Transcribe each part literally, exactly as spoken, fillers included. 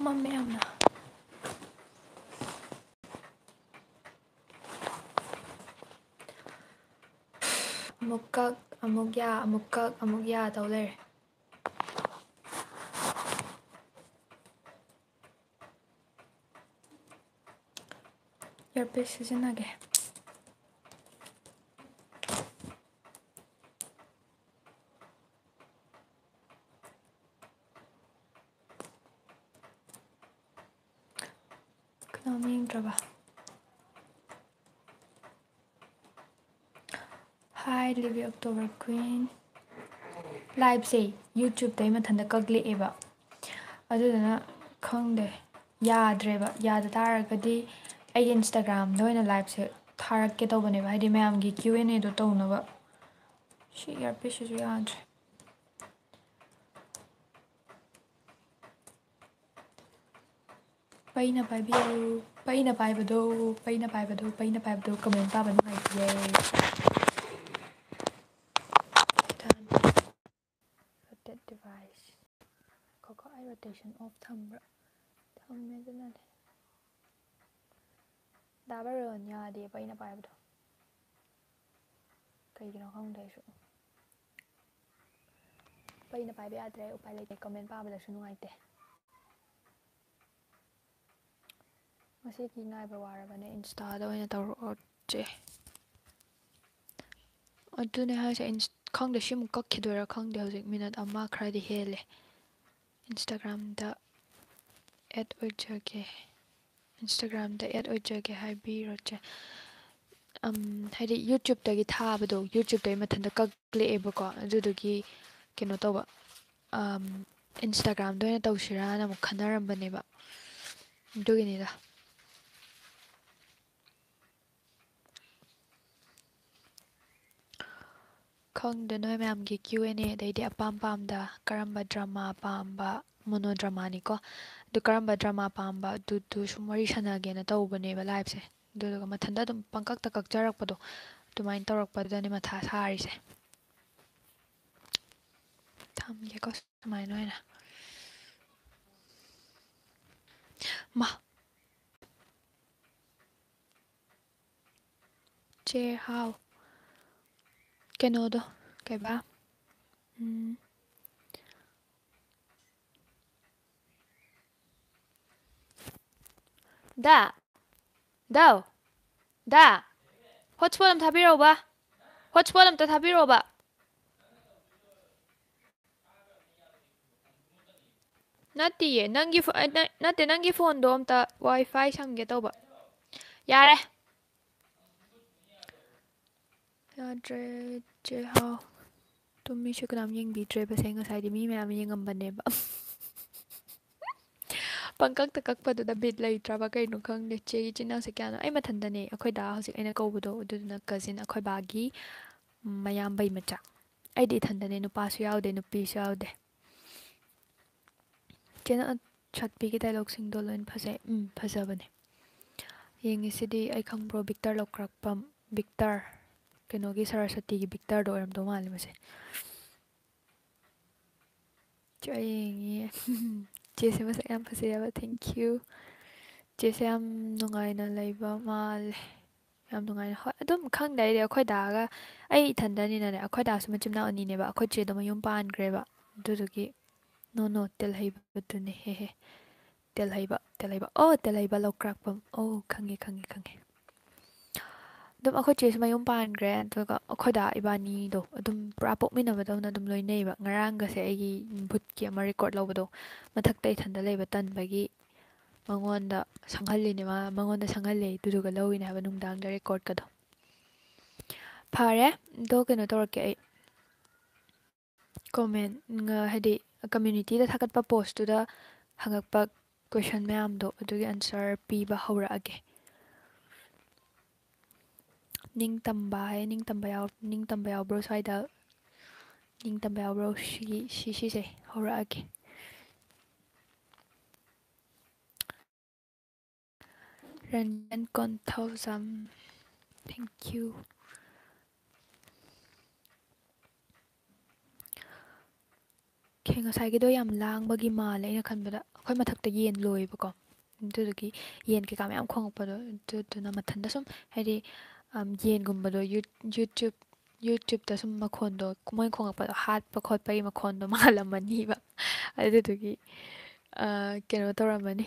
ꯃꯝꯃꯦ ꯌꯥꯝꯅ꯫ ꯑꯃꯨꯛ ꯀꯛ, ꯑꯃꯨꯛ ꯌꯥ, ꯑꯃꯨꯛ ꯀꯛ, ꯑꯃꯨꯛ ꯌꯥ ꯇꯧ ꯂꯩꯔꯦ꯫ Earpiece ꯁꯤꯖꯤꯟꯅꯒꯦ꯫ ꯀꯅꯥꯝ ꯌꯦꯡꯗ꯭ꯔꯕ? Hi, Libby October Queen. Liveꯁꯦ YouTubeꯇꯩ ꯃꯊꯟꯇ ꯀꯛꯂꯛꯑꯦꯕ꯫ ꯑꯗꯨꯗꯨꯅ ꯈꯪꯗꯦ, ꯌꯥꯗ꯭ꯔꯦꯕ꯫ ꯌꯥꯗ ꯇꯥꯔꯒꯗꯤ ꯑꯩꯒꯤ Instagramꯗ ꯑꯣꯏꯅ liveꯁꯦ ꯊꯥꯔꯛꯀꯦ ꯇꯧꯕꯅꯦꯕ, ꯍꯥꯏꯗꯤ ꯃꯌꯥꯝꯒꯤ Q and Aꯗꯣ ꯇꯧꯅꯕ꯫ ꯁꯤ earpieceꯁꯤꯁꯨ ꯌꯥꯗ꯭ꯔꯦ꯫ ꯄꯩꯅ ꯄꯥꯏꯕꯤꯌꯨ, ꯄꯩꯅ ꯄꯥꯏꯕꯗꯣ, ꯄꯩꯅ ꯄꯥꯏꯕꯗꯣ, ꯄꯩꯅ ꯄꯥꯏꯕꯗꯣ, comment ꯄꯥꯕ ꯅꯨꯡꯉꯥꯏꯇꯤꯌꯦ꯫ Rotate device. ꯉꯥꯏꯈꯣꯀꯣ, ꯑꯩ rotation off ꯊꯝꯕ꯭ꯔꯥ? ꯊꯝꯃꯦ, ꯑꯗꯨꯅꯅꯦ꯫ ꯗꯥ ꯕꯥꯔꯣꯟ ꯌꯥꯗꯦꯕ ꯑꯩꯅ ꯄꯥꯏꯕꯗꯣ꯫ ꯀꯩꯒꯤꯅꯣ ꯈꯪꯗꯦ ꯑꯩꯁꯨ꯫ ꯄꯩꯅ ꯄꯥꯏꯕ ꯌꯥꯗ꯭ꯔꯦ, ꯎꯄꯥꯏ ꯂꯩꯇꯦ꯫ Comment ꯄꯥꯕꯗꯁꯨ ꯅꯨꯡꯉꯥꯏꯇꯦ꯫ ꯉꯁꯤꯒꯤ ꯉꯥꯏꯕ ꯋꯥꯔꯕꯅꯦ, Instaꯗ ꯑꯣꯏꯅ ꯇꯧꯔꯛꯑꯣ ꯆꯦ꯫ ꯑꯗꯨꯅꯦ ꯍꯥꯏꯁꯦ, ꯏꯟꯁ-, ꯈꯪꯗꯦ, ꯁꯤꯃꯨꯛ ꯀꯛꯈꯤꯗꯣꯏꯔꯥ ꯈꯪꯗꯦ, ꯍꯧꯖꯤꯛ minute ꯑꯃ ꯈꯔꯗꯤ ꯍꯦꯜꯂꯦ꯫ Instagramꯗ add ꯑꯣꯏꯖꯒꯦ, Instagramꯗ add ꯑꯣꯏꯖꯒꯦ ꯍꯥꯏꯕꯤꯔꯣ ꯆꯦ꯫ ꯑꯝ, ꯍꯥꯏꯗꯤ YouTubeꯇꯒꯤ ꯊꯥꯕꯗꯣ, YouTubeꯇꯒꯤ ꯃꯊꯟꯇ ꯀꯛꯂꯛꯑꯦꯕꯀꯣ, ꯑꯗꯨꯗꯨꯒꯤ ꯀꯩꯅꯣ ꯇꯧꯕ, ꯑꯝ, Instagramꯗ ꯑꯣꯏꯅ ꯇꯧꯁꯤꯔꯥꯅ ꯑꯃꯨꯛ ꯈꯟꯅꯔꯝꯕꯅꯦꯕ, ꯑꯗꯨꯒꯤꯅꯤꯗ꯫ ꯈꯪꯗꯦ, ꯅꯣꯏ ꯃꯌꯥꯝꯒꯤ Q and A, ꯑꯗꯩꯗꯤ ꯑꯄꯥꯝ ꯄꯥꯝꯗ ꯀꯔꯝꯕ drama ꯄꯥꯝꯕ, monodramaꯅꯤꯀꯣ, ꯑꯗꯨ ꯀꯔꯝꯕ drama ꯄꯥꯝꯕ, ꯑꯗꯨꯗꯨ ꯁꯨꯝ ꯋꯥꯔꯤ ꯁꯥꯟꯅꯒꯦꯅ ꯇꯧꯕꯅꯦꯕ liveꯁꯦ, ꯑꯗꯨꯗꯨꯒ ꯃꯊꯟꯇ ꯑꯗꯨꯝ ꯄꯪꯀꯛꯇ ꯀꯛꯆꯔꯛꯄꯗꯣ, ꯑꯗꯨꯃꯥꯏꯅ ꯇꯧꯔꯛꯄꯗꯨꯗꯅꯦ ꯃꯊꯥ ꯁꯥꯔꯤꯁꯦ꯫ ꯊꯝꯒꯦꯀꯣ ꯁꯨꯃꯥꯏꯅ ꯑꯣꯏꯅ꯫ ꯃꯥ꯫ ꯆꯦ ꯍꯥꯎ꯫ ꯀꯩꯅꯣꯗꯣ, ꯀꯩꯕꯥ? ꯎꯝ꯫ ꯗꯥ? ꯗꯥꯎ? ꯗꯥ? Hotspot ꯑꯝ ꯊꯥꯕꯤꯔꯛꯎꯕ꯫ Hotspot ꯑꯝꯇ ꯊꯥꯕꯤꯔꯛꯑꯣꯕ꯫ ꯅꯠꯇꯤꯌꯦ, ꯅꯪꯒꯤ ꯐꯣ-, ꯑ, ꯅ-, ꯅꯠꯇꯦ, ꯅꯪꯒꯤ ꯐꯣꯟꯗꯣ ꯑꯝꯇ Wi-Fi ꯁꯝꯒꯦ ꯇꯧꯕ꯫ ꯌꯥꯔꯦ꯫ ꯌꯥꯗ꯭ꯔꯦ, ꯆꯦ ꯍꯥꯎ꯫ ꯇꯨꯝꯃꯤꯁꯨ ꯀꯅꯥꯝ ꯌꯦꯡꯕꯤꯗ꯭ꯔꯦꯕꯁꯦ, ꯉꯁꯥꯏꯗꯤ ꯃꯤ ꯃꯌꯥꯝ ꯌꯦꯡꯉꯝꯕꯅꯦꯕ꯫ ꯄꯪꯀꯛꯇ ꯀꯛꯄꯗꯨꯗ ꯕꯤꯠ ꯂꯩꯇ꯭ꯔꯕ ꯀꯩꯅꯣ ꯈꯪꯗꯦ꯫ ꯆꯦꯒꯤ ꯏꯆꯤꯟ ꯏꯅꯥꯎꯁꯦ ꯀꯌꯥꯅꯣ? ꯑꯩ ꯃꯊꯟꯗꯅꯦ, ꯑꯩꯈꯣꯏ ꯗꯥ ꯍꯧꯖꯤꯛ ꯑꯩꯅ ꯀꯧꯕꯗꯣ, ꯑꯗꯨꯗꯨꯅ cousin, ꯑꯩꯈꯣꯏ ꯕꯥꯒꯤ ꯃꯌꯥꯝꯕꯩ ꯃꯆꯥ꯫ ꯑꯩꯗꯤ ꯏꯊꯟꯗꯅꯦ, ꯅꯨꯄꯥꯁꯨ ꯌꯥꯎꯗꯦ, ꯅꯨꯄꯤꯁꯨ ꯌꯥꯎꯗꯦ꯫ ꯆꯦꯅ ꯁꯠꯄꯤꯒꯤ dialogueꯁꯤꯡꯗꯣ ꯂꯣꯏꯅ ꯐꯖꯩ꯫ ꯎꯝ, ꯐꯖꯕꯅꯦ꯫ ꯌꯦꯡꯉꯤꯁꯤꯗꯤ ꯑꯩ ꯈꯪꯕ꯭ꯔꯣ? ꯕꯤꯛꯇꯔ ꯂꯧꯀ꯭ꯔꯥꯛꯄꯝ, ꯕꯤꯛꯇꯔ, ꯀꯩꯅꯣꯒꯤ ꯁꯔꯁꯋꯇꯤꯒꯤ ꯕꯤꯛꯇꯔꯗꯣ ꯑꯣꯏꯔꯝꯗꯧ ꯃꯥꯜꯂꯦ ꯃꯁꯦ꯫ ꯆꯦ ꯑꯩ ꯌꯦꯡꯉꯤ꯫ ꯆꯦꯁꯦ ꯃꯁꯛ ꯌꯥꯝ ꯐꯖꯩ ꯍꯥꯏꯕ꯫ Thank you꯫ ꯆꯦꯁꯦ ꯌꯥꯝ ꯅꯨꯡꯉꯥꯏꯅ ꯂꯩꯕ ꯃꯥꯜꯂꯦ꯫ ꯌꯥꯝ ꯅꯨꯡꯉꯥꯏꯅ, ꯍꯣꯏ, ꯑꯗꯨꯝ ꯈꯪꯗꯦ꯫ ꯑꯩꯗꯤ ꯑꯩꯈꯣꯏ ꯗꯥꯒ, ꯑꯩ ꯏꯊꯟꯗꯅꯤꯅꯅꯦ, ꯑꯩꯈꯣꯏ ꯗꯥꯁꯨ ꯃꯆꯤꯟ ꯃꯅꯥꯎ ꯑꯅꯤꯅꯦꯕ, ꯑꯩꯈꯣꯏ ꯆꯦꯗꯣ ꯃꯌꯨꯝ ꯄꯥꯟꯈ꯭ꯔꯦꯕ꯫ ꯑꯗꯨꯗꯨꯒꯤ, no, no, ꯇꯦꯜꯍꯩꯕꯗꯨꯅꯦ, ꯍꯦ, ꯍꯦ꯫ ꯇꯦꯜꯍꯩꯕ, ꯇꯦꯜꯍꯩꯕ, ꯑꯣ, ꯇꯦꯜꯍꯩꯕ ꯂꯧꯀ꯭ꯔꯥꯛꯄꯝ, ꯑꯣ, ꯈꯪꯉꯦ, ꯈꯪꯉꯦ, ꯈꯪꯉꯦ꯫ ꯑꯗꯨꯝ ꯑꯩꯈꯣꯏ ꯆꯦꯁꯨ ꯃꯌꯨꯝ ꯄꯥꯟꯈ꯭ꯔꯦ, ꯑꯗꯨꯒ ꯑꯩꯈꯣꯏ ꯗꯥ ꯏꯕꯥꯅꯤꯗꯣ ꯑꯗꯨꯝ ꯄꯨꯔꯥ ꯄꯣꯛꯃꯤꯟꯅꯕꯗꯧꯅ ꯑꯗꯨꯝ ꯂꯣꯏꯅꯩꯕ꯫ ꯉꯔꯥꯡꯒꯁꯦ ꯑꯩꯒꯤ ꯚꯨꯠꯀꯤ ꯑꯃ record ꯂꯧꯕꯗꯣ, ꯃꯊꯛꯇ ꯏꯊꯟꯗ ꯂꯩꯕ ꯇꯟꯕꯒꯤ ꯃꯉꯣꯟꯗ ꯁꯪꯍꯜꯂꯤꯅꯦ, ꯃꯥ ꯃꯉꯣꯟꯗ ꯁꯪꯍꯜꯂꯦ, ꯑꯗꯨꯗꯨꯒ ꯂꯧꯔꯤꯅꯦ ꯍꯥꯏꯕ ꯅꯨꯡꯗꯥꯡꯗ recordꯀꯗꯣ꯫ ꯐꯔꯦ, ꯑꯗꯣ ꯀꯩꯅꯣ ꯇꯧꯔꯛꯀꯦ ꯑꯩ꯫ Comment, ꯉ-, ꯍꯥꯏꯗꯤ communityꯗ ꯊꯥꯒꯠꯄ postꯇꯨꯗ ꯍꯪꯉꯛꯄ question ꯃꯌꯥꯝꯗꯣ, ꯑꯗꯨꯒꯤ answer ꯄꯤꯕ ꯍꯧꯔꯛꯑꯒꯦ꯫ ꯅꯤꯡꯇꯝꯕ ꯍꯥꯏ, ꯅꯤꯡꯇꯝꯕ ꯌꯥꯎ-, ꯅꯤꯡꯇꯝꯕ ꯌꯥꯎꯕ꯭ꯔꯣ ꯁ꯭ꯋꯥꯏꯗ? ꯅꯤꯡꯇꯝꯕ ꯌꯥꯎꯕ꯭ꯔꯣ ꯁꯤꯒꯤ, ꯁꯤ, ꯁꯤꯁꯦ? ꯍꯧꯔꯛꯑꯒꯦ꯫ Ranjan Konthoujam, thank you꯫ Okay, ꯉꯁꯥꯏꯒꯤꯗꯣ ꯌꯥꯝ ꯂꯥꯡꯕꯒꯤ ꯃꯥꯜꯂꯦ ꯑꯩꯅ ꯈꯟꯕꯗ꯫ ꯑꯩꯈꯣꯏ ꯃꯊꯛꯇ ꯌꯦꯟ ꯂꯣꯏꯌꯦꯕꯀꯣ, ꯑꯗꯨꯗꯨꯒꯤ ꯌꯦꯟ ꯀꯩꯀꯥ ꯃꯌꯥꯝ ꯈꯣꯡꯉꯛꯄꯗꯣ, ꯑꯗꯨꯗꯨꯅ ꯃꯊꯟꯇ ꯁꯨꯝ, ꯍꯥꯏꯗꯤ, ꯑꯝ, ꯌꯦꯟꯒꯨꯝꯕꯗꯣ ꯌꯨ-, YouTube, YouTubeꯇ ꯁꯨꯝ ꯃꯈꯣꯟꯗꯣ, ꯃꯣꯏ ꯈꯣꯡꯉꯛꯄꯗꯣ ꯍꯥꯠꯄ ꯈꯣꯠꯄꯒꯤ ꯃꯈꯣꯟꯗꯣ ꯃꯥꯜꯂꯝꯃꯅꯤꯕ꯫ ꯑꯗꯨꯗꯨꯒꯤ, ꯑ, ꯀꯩꯅꯣ ꯇꯧꯔꯝꯃꯅꯤ,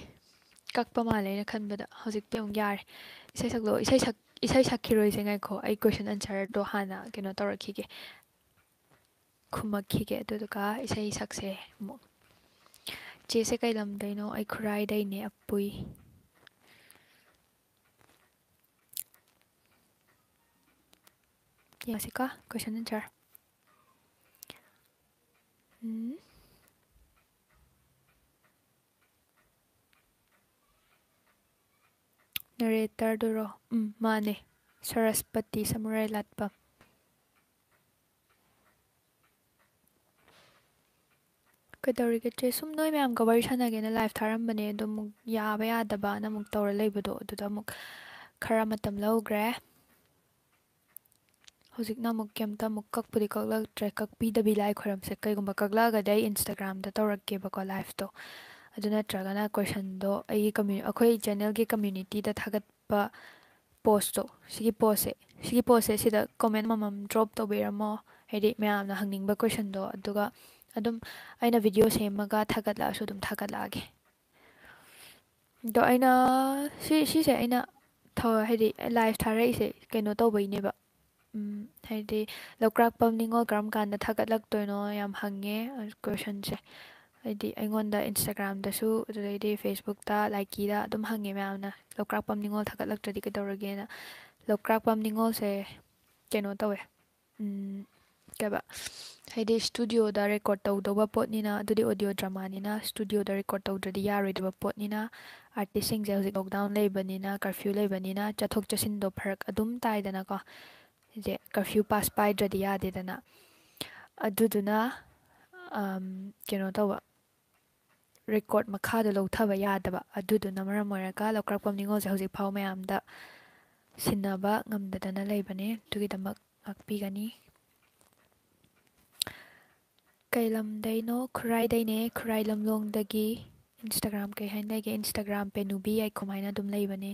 ꯀꯛꯄ ꯃꯥꯜꯂꯦ ꯑꯩꯅ ꯈꯟꯕꯗ꯫ ꯍꯧꯖꯤꯛꯇꯤ ꯑꯃꯨꯛ ꯌꯥꯔꯦ꯫ ꯏꯁꯩ ꯁꯛꯂꯣ, ꯏꯁꯩ ꯁꯛ-, ꯏꯁꯩ ꯁꯛꯈꯤꯔꯣꯏꯁꯦ, ꯉꯥꯏꯈꯣ, ꯑꯩ question answerꯗꯣ ꯍꯥꯟꯅ ꯀꯩꯅꯣ ꯇꯧꯔꯛꯈꯤꯒꯦ, ꯈꯨꯝꯃꯛꯈꯤꯒꯦ, ꯑꯗꯨꯗꯨꯒ ꯏꯁꯩ ꯁꯛꯁꯦ ꯑꯃꯨꯛ꯫ "ꯆꯦꯁꯦ ꯀꯩ ꯂꯝꯗꯩꯅꯣ?" "ꯑꯩ ꯈꯨꯔꯥꯏꯗꯩꯅꯦ ꯑꯄꯨꯏ"꯫ ꯌꯦꯡꯉꯁꯤꯀꯣ, question answer꯫ ꯎꯝ꯫ Narratorꯗꯨꯔꯣ? ꯎꯝ, ꯃꯥꯅꯦ꯫ ꯁꯔꯁꯄꯇꯤ ꯁꯃꯨꯔꯥꯏ ꯂꯥꯠꯄꯝ꯫ ꯀꯩꯗꯧꯔꯤꯒꯦ ꯆꯦ? ꯁꯨꯝ ꯅꯣꯏ ꯃꯌꯥꯝꯒ ꯋꯥꯔꯤ ꯁꯥꯟꯅꯒꯦꯅ live ꯊꯥꯔꯝꯕꯅꯦ, ꯑꯗꯣ ꯑꯃꯨꯛ ꯌꯥꯕ ꯌꯥꯗꯕꯅ ꯑꯃꯨꯛ ꯇꯧꯔ ꯂꯩꯕꯗꯣ, ꯑꯗꯨꯗ ꯑꯃꯨꯛ ꯈꯔ ꯃꯇꯝ ꯂꯧꯈ꯭ꯔꯦ꯫ ꯍꯧꯖꯤꯛꯅ ꯑꯃꯨꯛ ꯀꯩꯝꯇ ꯑꯃꯨꯛ ꯀꯛꯄꯨꯗꯤ ꯀꯛꯂꯛꯇ꯭ꯔꯦ, ꯀꯛꯄꯤꯗꯕꯤ ꯂꯥꯏ ꯈꯣꯏꯔꯝꯁꯦ꯫ ꯀꯩꯒꯨꯝꯕ ꯀꯛꯂꯛꯑꯒꯗꯤ ꯑꯩ Instagramꯗ ꯇꯧꯔꯛꯀꯦꯕꯀꯣ liveꯇꯣ, ꯑꯗꯨ ꯅꯠꯇ꯭ꯔꯒꯅ questionꯗꯣ ꯑꯩꯒꯤ commu-, ꯑꯩꯈꯣꯏ channelꯒꯤ communityꯗ ꯊꯥꯒꯠꯄ postꯇꯣ, ꯁꯤꯒꯤ postꯁꯦ, ꯁꯤꯒꯤ postꯁꯦ ꯁꯤꯗ comment ꯑꯃꯃꯝ drop ꯇꯧꯕꯤꯔꯝꯃꯣ, ꯍꯥꯏꯗꯤ ꯃꯌꯥꯝꯅ ꯍꯪꯅꯤꯡꯕ questionꯗꯣ, ꯑꯗꯨꯒ ꯑꯗꯨꯝ ꯑꯩꯅ video ꯁꯦꯝꯃꯒ ꯊꯥꯒꯠꯂꯛꯑꯁꯨ ꯑꯗꯨꯝ ꯊꯥꯒꯠꯂꯛꯑꯒꯦ꯫ ꯑꯗꯣ ꯑꯩꯅ ꯁꯤ-, ꯁꯤꯁꯦ ꯑꯩꯅ ꯊ-, ꯍꯥꯏꯗꯤ live ꯊꯥꯔꯛꯏꯁꯦ ꯀꯩꯅꯣ ꯇꯧꯕꯩꯅꯦꯕ꯫ ꯎꯝ, ꯍꯥꯏꯗꯤ ꯂꯧꯀ꯭ꯔꯥꯛꯄꯝ ꯅꯤꯉꯣꯜ ꯀꯔꯝ ꯀꯥꯟꯗ ꯊꯥꯒꯠꯂꯛꯇꯣꯏꯅꯣ ꯌꯥꯝ ꯍꯪꯉꯦ questionꯁꯦ꯫ ꯍꯥꯏꯗꯤ ꯑꯩꯉꯣꯟꯗ Instagramꯗꯁꯨ, ꯑꯗꯨꯗꯩꯗꯤ Facebookꯇ, ꯂꯥꯏꯀꯤꯗ ꯑꯗꯨꯝ ꯍꯪꯉꯦ ꯃꯌꯥꯝꯅ, "ꯂꯧꯀ꯭ꯔꯥꯛꯄꯝ ꯅꯤꯉꯣꯜ ꯊꯥꯒꯠꯂꯛꯇ꯭ꯔꯗꯤ ꯀꯩꯗꯧꯔꯒꯦꯅ?" ꯂꯧꯀ꯭ꯔꯥꯛꯄꯝ ꯅꯤꯉꯣꯜꯁꯦ ꯀꯩꯅꯣ ꯇꯧꯋꯦ, ꯎꯝ, ꯀꯩꯕ, ꯍꯥꯏꯗꯤ studioꯗ record ꯇꯧꯗꯧꯕ ꯄꯣꯠꯅꯤꯅ, ꯑꯗꯨꯗꯤ audio dramaꯅꯤꯅ studioꯗ record ꯇꯧꯗ꯭ꯔꯗꯤ ꯌꯥꯔꯣꯏꯗꯕ ꯄꯣꯠꯅꯤꯅ, artistꯁꯤꯡꯁꯦ ꯍꯧꯖꯤꯛ lockdown ꯂꯩꯕꯅꯤꯅ, curfew ꯂꯩꯕꯅꯤꯅ ꯆꯠꯊꯣꯛ ꯆꯠꯁꯤꯟꯗꯣ ꯐꯔꯛ ꯑꯗꯨꯝ ꯇꯥꯏꯗꯅꯀꯣ꯫ ꯍꯥꯏꯗꯤ curfew pass ꯄꯥꯏꯗ꯭ꯔꯗꯤ ꯌꯥꯗꯦꯗꯅ꯫ ꯑꯗꯨꯗꯨꯅ, ꯑꯝ, ꯀꯩꯅꯣ ꯇꯧꯕ, record ꯃꯈꯥꯗ ꯂꯧꯊꯕ ꯌꯥꯗꯕ꯫ ꯑꯗꯨꯗꯨꯅ ꯃꯔꯝ ꯑꯣꯏꯔꯒ ꯂꯧꯀ꯭ꯔꯥꯛꯄꯝ ꯅꯤꯉꯣꯜꯁꯦ ꯍꯧꯖꯤꯛ ꯐꯥꯎ ꯃꯌꯥꯝꯗ ꯁꯤꯟꯅꯕ ꯉꯝꯗꯗꯅ ꯂꯩꯕꯅꯦ꯫ ꯑꯗꯨꯒꯤꯗꯃꯛ ꯉꯥꯛꯄꯤꯒꯅꯤ꯫ "ꯀꯩ ꯂꯝꯗꯩꯅꯣ?" "ꯈꯨꯔꯥꯏꯗꯩꯅꯦ, ꯈꯨꯔꯥꯏ ꯂꯝꯂꯣꯡꯗꯒꯤ"꯫ ꯏꯟꯁꯇꯥꯒ꯭ꯔꯥꯝ ꯀꯩ ꯍꯥꯏꯅ ꯂꯩꯒꯦ? ꯏꯟꯁꯇꯥꯒ꯭ꯔꯥꯝ ꯄꯦꯅꯨꯕꯤ ꯌꯥꯏꯈꯨꯝ ꯍꯥꯏꯅ ꯑꯗꯨꯝ ꯂꯩꯕꯅꯦ꯫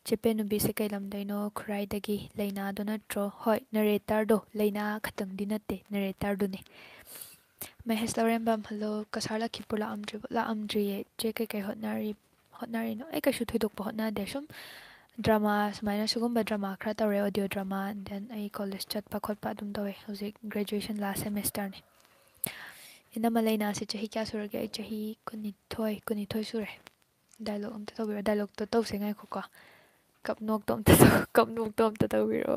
ꯆꯦ ꯄꯦꯅꯨꯕꯤꯁꯦ ꯀꯩ ꯂꯝꯗꯩꯅꯣ? ꯈꯨꯔꯥꯏꯗꯒꯤ꯫ ꯂꯩꯅꯥꯗꯣ ꯅꯠꯇ꯭ꯔꯣ? ꯍꯣꯏ, ꯅꯔꯦꯇꯔꯗꯣ꯫ ꯂꯩꯅꯥ ꯈꯛꯇꯪꯗꯤ ꯅꯠꯇꯦ, ꯅꯔꯦꯇꯔꯗꯨꯅꯦ꯫ ꯃꯍꯦꯁ ꯂꯧꯔꯦꯝꯕꯝ, ꯍꯜꯂꯣ꯫ ꯀꯁꯥꯔ ꯂꯛꯈꯤꯄꯨꯔ ꯂꯥꯛꯑꯝꯗ꯭ꯔꯤꯕꯣ? ꯂꯥꯛꯑꯝꯗ꯭ꯔꯤꯌꯦ꯫ ꯆꯦ ꯀꯩꯀꯩ ꯍꯣꯠꯅꯔꯤ, ꯍꯣꯠꯅꯔꯤꯅꯣ? ꯑꯩ ꯀꯩꯁꯨ ꯊꯣꯏꯗꯣꯛꯄ ꯍꯣꯠꯅꯗꯦ꯫ ꯁꯨꯝ ꯗ꯭ꯔꯃꯥ, ꯁꯨꯃꯥꯏꯅ ꯁꯤꯒꯨꯝꯕ ꯗ꯭ꯔꯃꯥ ꯈꯔ ꯇꯧꯔꯦ, ꯑꯣꯗꯤꯑꯣ ꯗ꯭ꯔꯃꯥ, and then ꯑꯩ ꯀꯣꯂꯦꯖ ꯆꯠꯄ ꯈꯣꯠꯄ ꯑꯗꯨꯝ ꯇꯧꯋꯦ꯫ ꯍꯧꯖꯤꯛ ꯒ꯭ꯔꯦꯖꯨꯑꯦꯁꯟ ꯂꯥꯁ ꯁꯦꯃꯦꯁꯇꯔꯅꯤ꯫ ꯏꯅꯝꯃ ꯂꯩꯅꯥꯁꯦ ꯆꯍꯤ ꯀꯌꯥ ꯁꯨꯔꯒꯦ? ꯑꯩ ꯆꯍꯤ ꯀꯨꯟꯅꯤꯊꯣꯏ, ꯀꯨꯟꯅꯤꯊꯣꯏ ꯁꯨꯔꯦ꯫ ꯗꯥꯏꯂꯣꯛ ꯑꯝꯇ ꯇꯧꯕꯤꯔꯣ꯫ ꯗꯥꯏꯂꯣꯛꯇꯣ ꯇꯧꯁꯦ, ꯉꯥꯏꯈꯣꯀꯣ꯫ ꯀꯞ ꯅꯣꯛꯇꯣ ꯑꯝꯇ ꯇꯧ-, ꯀꯞ ꯅꯣꯛꯇꯣ ꯑꯝꯇ ꯇꯧꯕꯤꯔꯣ꯫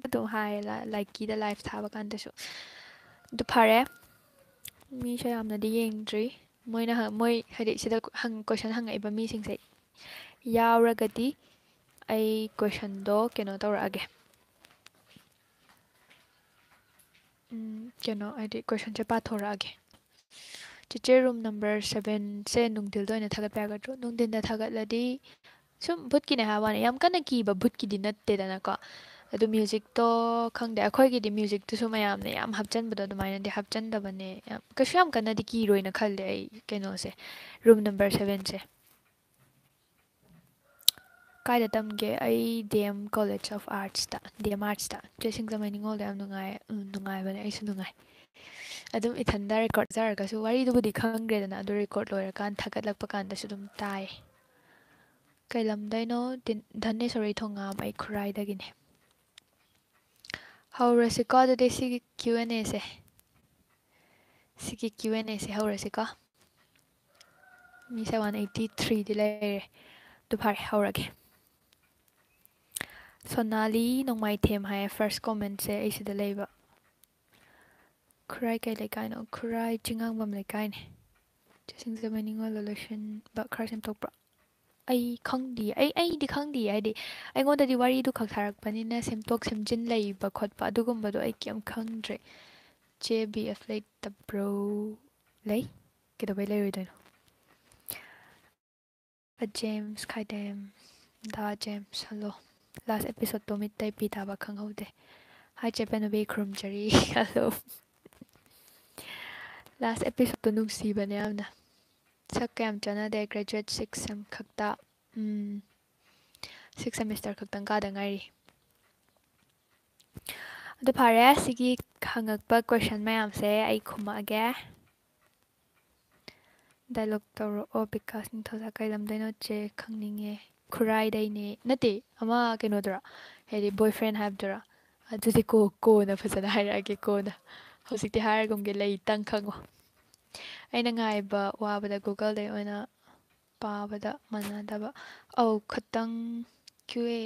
ꯑꯗꯨꯝ ꯍꯥꯏꯌꯦ ꯂꯥ-, ꯂꯥꯏꯀꯤꯗ ꯂꯥꯏꯐ ꯊꯥꯕ ꯀꯥꯟꯗꯁꯨ꯫ ꯑꯗꯨ ꯐꯔꯦ꯫ ꯃꯤꯁꯨ ꯌꯥꯝꯅꯗꯤ ꯌꯦꯡꯗ꯭ꯔꯤ꯫ ꯃꯣꯏꯅ ꯍ-, ꯃꯣꯏ ꯍꯥꯏꯗꯤ ꯁꯤꯗ ꯍꯪ-, ꯀꯣꯏꯁꯟ ꯍꯪꯉꯛꯏꯕ ꯃꯤꯁꯤꯡꯁꯦ ꯌꯥꯎꯔꯒꯗꯤ ꯑꯩ ꯀꯣꯏꯁꯟꯗꯣ ꯀꯩꯅꯣ ꯇꯧꯔꯛꯑꯒꯦ꯫ ꯎꯝ, ꯀꯩꯅꯣ ꯍꯥꯏꯗꯤ ꯀꯣꯏꯁꯟꯁꯦ ꯄꯥꯊꯣꯔꯛꯑꯒꯦ꯫ ꯆꯤꯆꯦ, ꯔꯨꯝ ꯅꯝꯕꯔ ꯁꯕꯦꯟꯁꯦ ꯅꯨꯡꯊꯤꯜꯗ ꯑꯣꯏꯅ ꯊꯥꯒꯠꯄ ꯌꯥꯒꯗ꯭ꯔꯣ? ꯅꯨꯡꯊꯤꯜꯗ ꯊꯥꯒꯠꯂꯗꯤ ꯁꯨꯝ ꯚꯨꯠꯀꯤꯅꯦ ꯍꯥꯏꯕ ꯋꯥꯅꯤ, ꯌꯥꯝ ꯀꯟꯅ ꯀꯤꯕ ꯚꯨꯠꯀꯤꯗꯤ ꯅꯠꯇꯦꯗꯅꯀꯣ꯫ ꯑꯗꯨ ꯃ꯭ꯌꯨꯖꯤꯛꯇꯣ ꯈꯪꯗꯦ, ꯑꯩꯈꯣꯏꯒꯤꯗꯤ ꯃ꯭ꯌꯨꯖꯤꯛꯇꯨꯁꯨ ꯃꯌꯥꯝꯅ ꯌꯥꯝ ꯍꯥꯞꯆꯟꯕꯗꯣ ꯑꯗꯨꯃꯥꯏꯅꯗꯤ ꯍꯥꯞꯆꯟꯗꯕꯅꯦ꯫ ꯌꯥꯝ, ꯀꯩꯁꯨ ꯌꯥꯝ ꯀꯟꯅꯗꯤ ꯀꯤꯔꯣꯏꯅ ꯈꯜꯂꯦ ꯑꯩ ꯀꯩꯅꯣꯁꯦ, ꯔꯨꯝ ꯅꯝꯕꯔ ꯁꯕꯦꯟꯁꯦ꯫ ꯀꯥꯏꯗ ꯇꯝꯒꯦ? ꯑꯩ ꯗꯤ ꯑꯦꯝ College of Artsꯇ, ꯗꯤ ꯑꯦꯝ Artsꯇ꯫ ꯆꯦ ꯁꯤꯡꯖꯃꯩ ꯅꯤꯉꯣꯜꯗꯣ ꯌꯥꯝ ꯅꯨꯡꯉꯥꯏ꯫ ꯎꯝ, ꯅꯨꯡꯉꯥꯏꯕꯅꯦ, ꯑꯩꯁꯨ ꯅꯨꯡꯉꯥꯏ꯫ ꯑꯗꯨꯝ ꯏꯊꯟꯗ ꯔꯦꯀꯣꯔꯠ ꯆꯠꯆꯔꯒꯁꯨ ꯋꯥꯔꯤꯗꯨꯕꯨꯗꯤ ꯈꯪꯈ꯭ꯔꯦꯗꯅ, ꯑꯗꯨ ꯔꯦꯀꯣꯔꯠ ꯂꯣꯏꯔꯀꯥꯟꯗ ꯊꯥꯒꯠꯂꯛꯄ ꯀꯥꯟꯗꯁꯨ ꯑꯗꯨꯝ ꯇꯥꯏ꯫ ꯀꯩ ꯂꯝꯗꯩꯅꯣ? ꯗꯤꯟ-, ꯙꯅꯦꯁꯣꯔꯤ ꯊꯣꯉꯥꯝ, ꯑꯩ ꯈꯨꯔꯥꯏꯗꯒꯤꯅꯦ꯫ ꯍꯧꯔꯁꯤꯀꯣ ꯑꯗꯨꯗꯤ ꯁꯤꯒꯤ Q and Aꯁꯦ꯫ ꯁꯤꯒꯤ Q and Aꯁꯦ ꯍꯧꯔꯁꯤꯀꯣ꯫ ꯃꯤꯁꯦ one eighty threeꯗꯤ ꯂꯩꯔꯦ꯫ ꯑꯗꯨ ꯐꯔꯦ, ꯍꯧꯔꯒꯦ꯫ ꯁꯣꯅꯥꯂꯤ ꯅꯣꯡꯃꯥꯏꯊꯦꯝ ꯍꯥꯏꯌꯦ first commentꯁꯦ ꯑꯩ ꯁꯤꯗ ꯂꯩꯕ꯫ ꯈꯨꯔꯥꯏ ꯀꯩ ꯂꯩꯀꯥꯏꯅꯣ? ꯈꯨꯔꯥꯏ ꯆꯤꯡꯉꯥꯡꯕꯝ ꯂꯩꯀꯥꯏꯅꯦ꯫ ꯆꯦ ꯁꯤꯡꯖꯃꯩ ꯅꯤꯉꯣꯜꯗꯣ ꯂꯣꯏꯁꯤꯟꯕ ꯈꯔ ꯁꯦꯝꯗꯣꯛꯄ꯭ꯔꯣ? ꯑꯩ ꯈꯪꯗꯤꯌꯦ꯫ ꯑꯩ, ꯑꯩꯗꯤ ꯈꯪꯗꯤꯌꯦ꯫ ꯍꯥꯏꯗꯤ ꯑꯩꯉꯣꯟꯗꯗꯤ ꯋꯥꯔꯤꯗꯨ ꯈꯛ ꯁꯥꯔꯛꯄꯅꯤꯅ ꯁꯦꯝꯗꯣꯛ ꯁꯦꯝꯖꯤꯟ ꯂꯩꯕ ꯈꯣꯠꯄ ꯑꯗꯨꯒꯨꯝꯕꯗꯣ ꯑꯩ ꯀꯩꯝ ꯈꯪꯗ꯭ꯔꯦ꯫ ꯆꯦ ꯕꯤ ꯑꯦꯐ ꯂꯩꯇꯕ꯭ꯔꯣ? ꯂꯩ꯫ ꯀꯩꯗꯧꯕꯩ ꯂꯩꯔꯣꯏꯗꯣꯏꯅꯣ? ꯑ, ꯖꯦꯝꯁ ꯈꯥꯏꯗꯦꯝ, ꯗꯥ ꯖꯦꯝꯁ, ꯍꯜꯂꯣ꯫ Last episodeꯇꯣ ꯃꯤꯠꯇꯩ ꯄꯤ ꯇꯥꯕ ꯈꯪꯍꯧꯗꯦ꯫ ꯍꯥꯏ ꯆꯦ ꯄꯦꯅꯨꯕꯤ, ꯈꯨꯔꯨꯝꯖꯔꯤ꯫ ꯍꯜꯂꯣ꯫ Last episodeꯇꯣ ꯅꯨꯡꯁꯤꯕꯅꯦ ꯌꯥꯝꯅ꯫ ꯁꯛ ꯀꯌꯥꯝ ꯆꯥꯟꯅꯗꯦ꯫ Graduate six sem ꯈꯛꯇ꯫ ꯎꯝ, six semester ꯈꯛꯇꯪ ꯀꯥꯗ ꯉꯥꯏꯔꯤ꯫ ꯑꯗꯨ ꯐꯔꯦ, ꯁꯤꯒꯤ ꯍꯪꯉꯛꯄ question ꯃꯌꯥꯝꯁꯦ ꯑꯩ ꯈꯨꯝꯃꯛꯑꯒꯦ꯫ Dialogue ꯇꯧꯔꯛꯑꯣ, ꯕꯤꯀꯥꯁ ꯅꯤꯡꯊꯧꯖꯥ꯫ ꯀꯩ ꯂꯝꯗꯩꯅꯣ ꯆꯦ? ꯈꯪꯅꯤꯡꯉꯦ꯫ ꯈꯨꯔꯥꯏꯗꯩꯅꯦ꯫ ꯅꯠꯇꯦ, ꯑꯃ ꯀꯩꯅꯣꯗꯨꯔꯥ, ꯍꯥꯏꯗꯤ boyfriend ꯍꯥꯏꯕꯗꯨꯔꯥ? ꯑꯗꯨꯗꯤ ꯀꯣ-, ꯀꯣꯟꯅ ꯐꯖꯅ ꯍꯥꯏꯔꯛꯑꯒꯦ, ꯀꯣꯟꯅ꯫ ꯍꯧꯖꯤꯛꯇꯤ ꯍꯥꯏꯔꯒꯨꯝꯒꯦ, ꯂꯩꯇꯪ ꯈꯪꯉꯣ꯫ ꯑꯩꯅ ꯉꯥꯏꯕ ꯋꯥꯕꯗ Google ꯗꯩ ꯑꯣꯏꯅ ꯄꯥꯕꯗ ꯃꯥꯟꯅꯗꯕ꯫ ꯑꯧ, ꯈꯇꯪ꯫ Q A,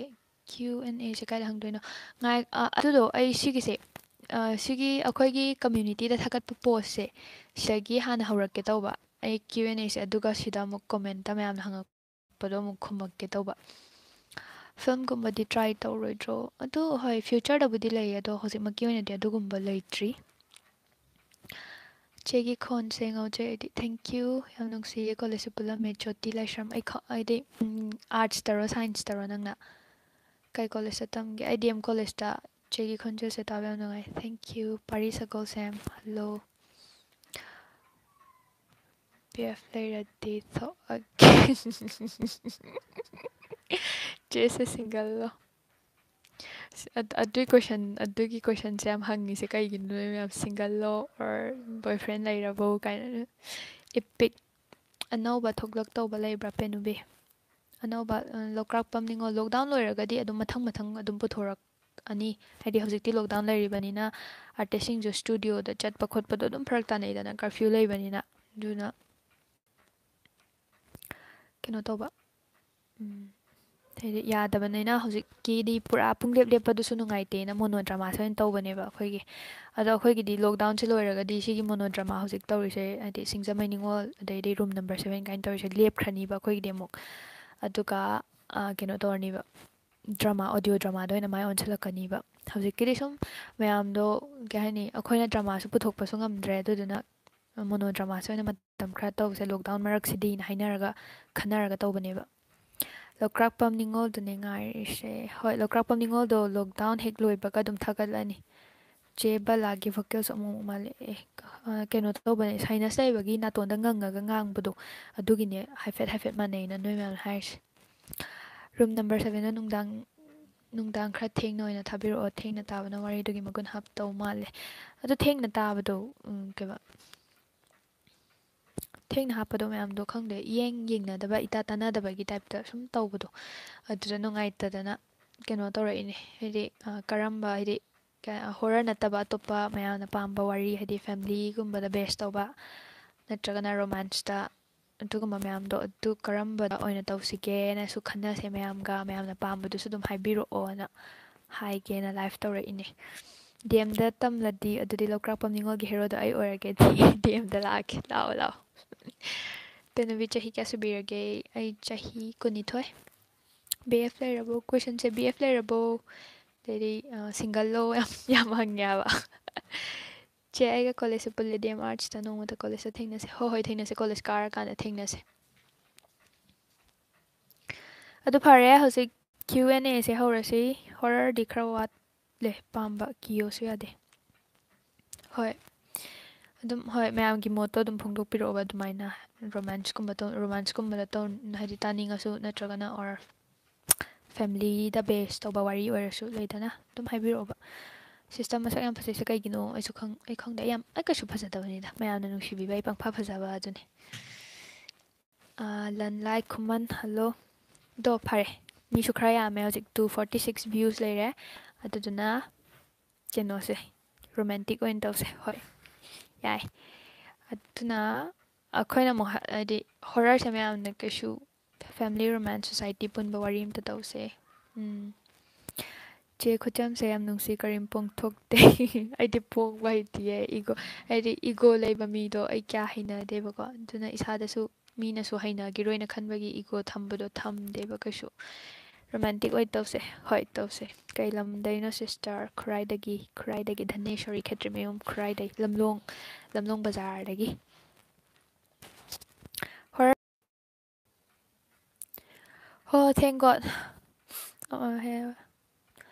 Q and A ꯁꯦ ꯀꯥꯏꯗ ꯍꯪꯗꯣꯏꯅꯣ? ꯉꯥꯏ-, ꯑ, ꯑꯗꯨꯗꯣ ꯑꯩ ꯁꯤꯒꯤꯁꯦ, ꯑ, ꯁꯤꯒꯤ ꯑꯩꯈꯣꯏꯒꯤ community ꯗ ꯊꯥꯒꯠꯄ post ꯁꯦ, ꯁꯤꯗꯒꯤ ꯍꯥꯟꯅ ꯍꯧꯔꯛꯀꯦ ꯇꯧꯕ꯫ ꯑꯩ Q and A ꯁꯦ, ꯑꯗꯨꯒ ꯁꯤꯗ ꯑꯃꯨꯛ comment ꯇ ꯃꯌꯥꯝꯅ ꯍꯪꯉꯛꯄꯗꯣ ꯑꯃꯨꯛ ꯈꯨꯝꯃꯛꯀꯦ ꯇꯧꯕ꯫ Film ꯒꯨꯝꯕꯗꯤ try ꯇꯧꯔꯣꯏꯗ꯭ꯔꯣ? ꯑꯗꯨ ꯍꯣꯏ, future ꯗꯕꯨꯗꯤ ꯂꯩꯌꯦ, ꯑꯗꯣ ꯍꯧꯖꯤꯛꯃꯛꯀꯤ ꯑꯣꯏꯅꯗꯤ ꯑꯗꯨꯒꯨꯝꯕ ꯂꯩꯇ꯭ꯔꯤ꯫ ꯆꯦꯒꯤ ꯈꯣꯟꯁꯦ ꯉꯥꯎꯖꯩ ꯑꯩꯗꯤ꯫ Thank you꯫ ꯌꯥꯝ ꯅꯨꯡꯁꯤꯌꯦ꯫ College ꯁꯨ ꯄꯨꯜꯂꯝꯃꯦ꯫ ꯖꯣꯇꯤ ꯂꯥꯏꯁ꯭ꯔꯝ꯫ ꯑꯩ ꯈ-, ꯍꯥꯏꯗꯤ, ꯎꯝ, arts ꯇꯔꯣ, science ꯇꯔꯣ ꯅꯪꯅ? ꯀꯩ college ꯇ ꯇꯝꯒꯦ? ꯑꯩ D M college ꯇ꯫ ꯆꯦꯒꯤ ꯈꯣꯟꯖꯦꯜꯁꯦ ꯇꯥꯕ ꯌꯥꯝ ꯅꯨꯡꯉꯥꯏ꯫ Thank you꯫ ꯄꯥꯔꯤ ꯁꯒꯣꯜꯁꯦꯝ꯫ Hello꯫ B F ꯂꯩꯔꯗꯤ ꯊꯣꯛꯑꯒꯦ꯫ ꯆꯦꯁꯦ single ꯂꯣ? ꯑꯗ-, ꯑꯗꯨꯏ question, ꯑꯗꯨꯒꯤ question ꯁꯦ ꯌꯥꯝ ꯍꯪꯉꯤꯁꯦ ꯀꯩꯒꯤꯅꯣ? ꯅꯣꯏ ꯃꯌꯥꯝ single ꯂꯣ or boyfriend ꯂꯩꯔꯕꯣ ꯀꯥꯏꯅ꯫ Epic꯫ ꯑꯅꯧꯕ ꯊꯣꯛꯂꯛꯇꯧꯕ ꯂꯩꯕ꯭ꯔꯥ, ꯄꯦꯅꯨꯕꯤ? ꯑꯅꯧꯕ, ꯑ, ꯂꯧꯀ꯭ꯔꯥꯛꯄꯝ ꯅꯤꯉꯣꯜ꯫ Lockdown ꯂꯣꯏꯔꯒꯗꯤ ꯑꯗꯨꯝ ꯃꯊꯪ ꯃꯊꯪ ꯑꯗꯨꯝ ꯄꯨꯊꯣꯔꯛꯑꯅꯤ꯫ ꯍꯥꯏꯗꯤ ꯍꯧꯖꯤꯛꯇꯤ lockdown ꯂꯩꯔꯤꯕꯅꯤꯅ artist ꯁꯤꯡꯁꯨ studio ꯗ ꯆꯠꯄ ꯈꯣꯠꯄꯗꯣ ꯑꯗꯨꯝ ꯐꯔꯛ ꯇꯥꯅꯩꯗꯅ, curfew ꯂꯩꯕꯅꯤꯅ꯫ ꯑꯗꯨꯅ ꯀꯩꯅꯣ ꯇꯧꯕ, ꯎꯝ, ꯍꯥꯏꯗꯤ ꯌꯥꯗꯕꯅꯤꯅ ꯍꯧꯖꯤꯛꯀꯤꯗꯤ ꯄꯨꯔꯥ ꯄꯨꯡꯂꯦꯞ ꯂꯦꯞꯄꯗꯨꯁꯨ ꯅꯨꯡꯉꯥꯏꯇꯦꯅ mono drama ꯁꯦ ꯑꯣꯏꯅ ꯇꯧꯕꯅꯦꯕ ꯑꯩꯈꯣꯏꯒꯤ꯫ ꯑꯗꯣ ꯑꯩꯈꯣꯏꯒꯤꯗꯤ lockdown ꯁꯦ ꯂꯣꯏꯔꯒꯗꯤ ꯁꯤꯒꯤ mono drama ꯍꯧꯖꯤꯛ ꯇꯧꯔꯤꯁꯦ, ꯍꯥꯏꯗꯤ ꯁꯤꯡꯖꯃꯩ ꯅꯤꯉꯣꯜ, ꯑꯗꯩꯗꯤ room number seven ꯀꯥꯏꯅ ꯇꯧꯔꯤꯁꯦ ꯂꯦꯞꯈ꯭ꯔꯅꯤꯕ ꯑꯩꯈꯣꯏꯒꯤꯗꯤ ꯑꯃꯨꯛ꯫ ꯑꯗꯨꯒ, ꯑ, ꯀꯩꯅꯣ ꯇꯧꯔꯅꯤꯕ, drama, audio drama ꯗ ꯑꯣꯏꯅ ꯃꯥꯏ ꯑꯣꯟꯁꯤꯜꯂꯛꯀꯅꯤꯕ꯫ ꯍꯧꯖꯤꯛꯀꯤꯗꯤ ꯁꯨꯝ ꯃꯌꯥꯝꯗꯣ, ꯀꯩ ꯍꯥꯏꯅꯤ, ꯑꯩꯈꯣꯏꯅ drama ꯁꯨ ꯄꯨꯊꯣꯛꯄꯁꯨ ꯉꯝꯗ꯭ꯔꯦ, ꯑꯗꯨꯗꯨꯅ mono drama ꯁꯦ ꯑꯣꯏꯅ ꯃꯇꯝ ꯈꯔ ꯇꯧꯁꯦ, lockdown ꯃꯔꯛꯁꯤꯗꯤꯅ ꯍꯥꯏꯅꯔꯒ, ꯈꯟꯅꯔꯒ ꯇꯧꯕꯅꯦꯕ꯫ ꯂꯧꯀ꯭ꯔꯥꯛꯄꯝ ꯅꯤꯉꯣꯜꯗꯨꯅꯦ ꯉꯥꯏꯔꯤꯁꯦ꯫ ꯍꯣꯏ, ꯂꯧꯀ꯭ꯔꯥꯛꯄꯝ ꯅꯤꯉꯣꯜꯗꯣ lockdown ꯍꯦꯛ ꯂꯣꯏꯕꯒ ꯑꯗꯨꯝ ꯊꯥꯒꯠꯂꯅꯤ꯫ ꯆꯦ ꯕꯂꯥꯒꯤ vocals ꯑꯃꯨꯛ ꯑꯃꯨꯛ ꯃꯥꯜꯂꯦ꯫ ꯑꯦ, ꯑ, ꯀꯩꯅꯣ ꯇꯧꯕꯅꯦ, sinus ꯂꯩꯕꯒꯤ ꯅꯥꯇꯣꯟꯗ ꯉꯪꯉꯒ ꯉꯥꯡꯕꯗꯣ, ꯑꯗꯨꯒꯤꯅꯦ ꯍꯥꯏꯐꯦꯠ ꯍꯥꯏꯐꯦꯠ ꯃꯥꯟꯅꯩꯅ ꯅꯣꯏ ꯃꯌꯥꯝꯅ ꯍꯥꯏꯔꯤꯁꯦ꯫ Room number sevenꯗ ꯅꯨꯡꯗꯥꯡ, ꯅꯨꯡꯗꯥꯡ ꯈꯔ ꯊꯦꯡꯅ ꯑꯣꯏꯅ ꯊꯥꯕꯤꯔꯛꯑꯣ, ꯊꯦꯡꯅ ꯇꯥꯕꯅ ꯋꯥꯔꯤꯗꯨꯒꯤ ꯃꯒꯨꯟ ꯍꯥꯞꯇꯧ ꯃꯥꯜꯂꯦ꯫ ꯑꯗꯨ ꯊꯦꯡꯅ ꯇꯥꯕꯗꯣ, ꯎꯝ, ꯀꯩꯕ, ꯊꯦꯡꯅ ꯍꯥꯞꯄꯗꯣ ꯃꯌꯥꯝꯗꯣ ꯈꯪꯗꯦ, ꯏꯌꯦꯡ ꯌꯦꯡꯅꯗꯕ, ꯏꯇꯥ ꯇꯥꯅꯗꯕꯒꯤ typeꯇ ꯁꯨꯝ ꯇꯧꯕꯗꯣ, ꯑꯗꯨꯗ ꯅꯨꯡꯉꯥꯏꯇꯗꯅ ꯀꯩꯅꯣ ꯇꯧꯔꯛꯏꯅꯦ꯫ ꯍꯥꯏꯗꯤ, ꯑ, ꯀꯔꯝꯕ, ꯍꯥꯏꯗꯤ, ꯀ-, horror ꯅꯠꯇꯕ ꯑꯇꯣꯞꯄ ꯃꯌꯥꯝꯅ ꯄꯥꯝꯕ ꯋꯥꯔꯤ, ꯍꯥꯏꯗꯤ familyꯒꯨꯝꯕꯗ base ꯇꯧꯕ, ꯅꯠꯇ꯭ꯔꯒꯅ romanceꯇ, ꯑꯗꯨꯒꯨꯝꯕ ꯃꯌꯥꯝꯗꯣ, ꯑꯗꯨ ꯀꯔꯝꯕꯗ ꯑꯣꯏꯅ ꯇꯧꯁꯤꯒꯦꯅꯁꯨ ꯈꯟꯅꯁꯦ ꯃꯌꯥꯝꯒ, ꯃꯌꯥꯝꯅ ꯄꯥꯝꯕꯗꯨꯁꯨ ꯑꯗꯨꯝ ꯍꯥꯏꯕꯤꯔꯛꯑꯣꯅ ꯍꯥꯏꯒꯦꯅ live ꯇꯧꯔꯛꯏꯅꯦ꯫ DMꯗ ꯇꯝꯂꯗꯤ ꯑꯗꯨꯗꯤ ꯂꯧꯀ꯭ꯔꯥꯛꯄꯝ ꯅꯤꯉꯣꯜꯒꯤ heroꯗꯣ ꯑꯩ ꯑꯣꯏꯔꯒꯦ꯫ DMꯗ ꯂꯥꯛꯑꯒꯦ, ꯂꯥꯛꯑꯣ, ꯂꯥꯛꯑꯣ꯫ ꯇꯦꯅꯨꯕꯤ, ꯆꯍꯤ ꯀꯌꯥ ꯁꯨꯕꯤꯔꯒꯦ? ꯑꯩ ꯆꯍꯤ ꯀꯨꯟꯅꯤꯊꯣꯏ꯫ BF ꯂꯩꯔꯕꯣ? Questionꯁꯦ BF ꯂꯩꯔꯕꯣ? ꯑꯗꯩꯗꯤ, ꯑ, singleꯂꯣ? ꯌꯥꯝ, ꯌꯥꯝ ꯍꯪꯉꯦ ꯍꯥꯏꯕ꯫ ꯆꯦ, ꯑꯩꯒ collegeꯇ ꯄꯨꯜꯂꯦ, DM Artsꯇ꯫ ꯅꯣꯡꯃꯇ collegeꯇ ꯊꯦꯡꯅꯁꯦ꯫ ꯍꯣꯏ, ꯍꯣꯏ, ꯊꯦꯡꯅꯁꯦ, college ꯀꯥꯔꯀꯥꯟꯗ ꯊꯦꯡꯅꯁꯦ꯫ ꯑꯗꯨ ꯐꯔꯦ, ꯍꯧꯖꯤꯛ Q and Aꯁꯦ ꯍꯧꯔꯁꯤ꯫ Horrorꯗꯤ ꯈꯔ ꯋꯥꯠꯂꯦ ꯄꯥꯝꯕ, ꯀꯤꯌꯣꯁꯨ ꯌꯥꯗꯦ꯫ ꯍꯣꯏ, ꯑꯗꯨꯝ, ꯍꯣꯏ, ꯃꯌꯥꯝꯒꯤ ꯃꯣꯠꯇꯣ ꯑꯗꯨꯝ ꯐꯣꯡꯗꯣꯛꯄꯤꯔꯛꯑꯣꯕ ꯑꯗꯨꯃꯥꯏꯅ꯫ Romanceꯀꯨꯝꯕ ꯇꯧ-, romanceꯀꯨꯝꯕꯗ ꯇꯧ-, ꯍꯥꯏꯗꯤ ꯇꯥꯅꯤꯡꯉꯁꯨ, ꯅꯠꯇ꯭ꯔꯒꯅ or familyꯗ base ꯇꯧꯕ ꯋꯥꯔꯤ ꯑꯣꯏꯔꯁꯨ ꯂꯩꯗꯅ, ꯑꯗꯨꯝ ꯍꯥꯏꯕꯤꯔꯛꯑꯣꯕ꯫ Sister ꯃꯁꯛ ꯌꯥꯝ ꯐꯖꯩꯁꯦ ꯀꯩꯒꯤꯅꯣ? ꯑꯩꯁꯨ ꯈꯪ-, ꯑꯩ ꯈꯪꯗꯦ, ꯑꯩ ꯌꯥꯝ, ꯑꯩ ꯀꯩꯁꯨ ꯐꯖꯗꯕꯅꯤꯗ, ꯃꯌꯥꯝꯅ ꯅꯨꯡꯁꯤꯕꯤꯕ ꯑꯩ ꯄꯪꯐ ꯐꯖꯕ ꯑꯗꯨꯅꯤ꯫ ꯑꯥ, ꯂꯟꯂꯥꯏ ꯈꯨꯃꯟ, hello꯫ ꯑꯗꯣ ꯐꯔꯦ, ꯃꯤꯁꯨ ꯈꯔ ꯌꯥꯝꯃꯦ ꯍꯧꯖꯤꯛ, two forty six views ꯂꯩꯔꯦ꯫ ꯑꯗꯨꯗꯨꯅ ꯀꯩꯅꯣꯁꯦ, romantic ꯑꯣꯏꯅ ꯇꯧꯁꯦ꯫ ꯍꯣꯏ, ꯌꯥꯏ꯫ ꯑꯗꯨꯅ ꯑꯩꯈꯣꯏꯅ ꯑꯃꯨꯛ ꯍ-, ꯍꯥꯏꯗꯤ horrorꯁꯦ ꯃꯌꯥꯝꯅ ꯀꯩꯁꯨ family romance society ꯄꯨꯟꯕ ꯋꯥꯔꯤ ꯑꯝꯇ ꯇꯧꯁꯦ꯫ ꯎꯝ꯫ ꯆꯦ ꯈꯨꯆꯝꯁꯦ ꯌꯥꯝ ꯅꯨꯡꯁꯤ, ꯀꯔꯤꯝ ꯄꯣꯡꯊꯣꯛꯇꯦ꯫ ꯑꯩꯗꯤ ꯄꯣꯡꯕ ꯍꯩꯇꯤꯌꯦ, ego, ꯍꯥꯏꯗꯤ ego ꯂꯩꯕ ꯃꯤꯗꯣ ꯑꯩ ꯀꯌꯥ ꯍꯩꯅꯗꯦꯕꯀꯣ꯫ ꯑꯗꯨꯅ ꯏꯁꯥꯗꯁꯨ ꯃꯤꯅꯁꯨ ꯍꯩꯅꯈꯤꯔꯣꯏꯅ ꯈꯟꯕꯒꯤ ego ꯊꯝꯕꯗꯣ ꯊꯝꯗꯦꯕ ꯀꯩꯁꯨ꯫ Romantic ꯑꯣꯏ ꯇꯧꯁꯦ꯫ ꯍꯣꯏ, ꯇꯧꯁꯦ꯫ ꯀꯩ ꯂꯝꯗꯩꯅꯣ sister? ꯈꯨꯔꯥꯏꯗꯒꯤ, ꯈꯨꯔꯥꯏꯗꯒꯤ, ꯙꯅꯦꯁꯣꯔꯤ ꯈꯦꯇ꯭ꯔꯤꯃꯌꯨꯝ, ꯈꯨꯔꯥꯏꯗꯩ, ꯂꯝꯂꯣꯡ, ꯂꯝꯂꯣꯡ ꯕꯖꯥꯔꯗꯒꯤ꯫ Horror ꯍꯣ, thank God꯫ ꯑ, ꯍꯦ,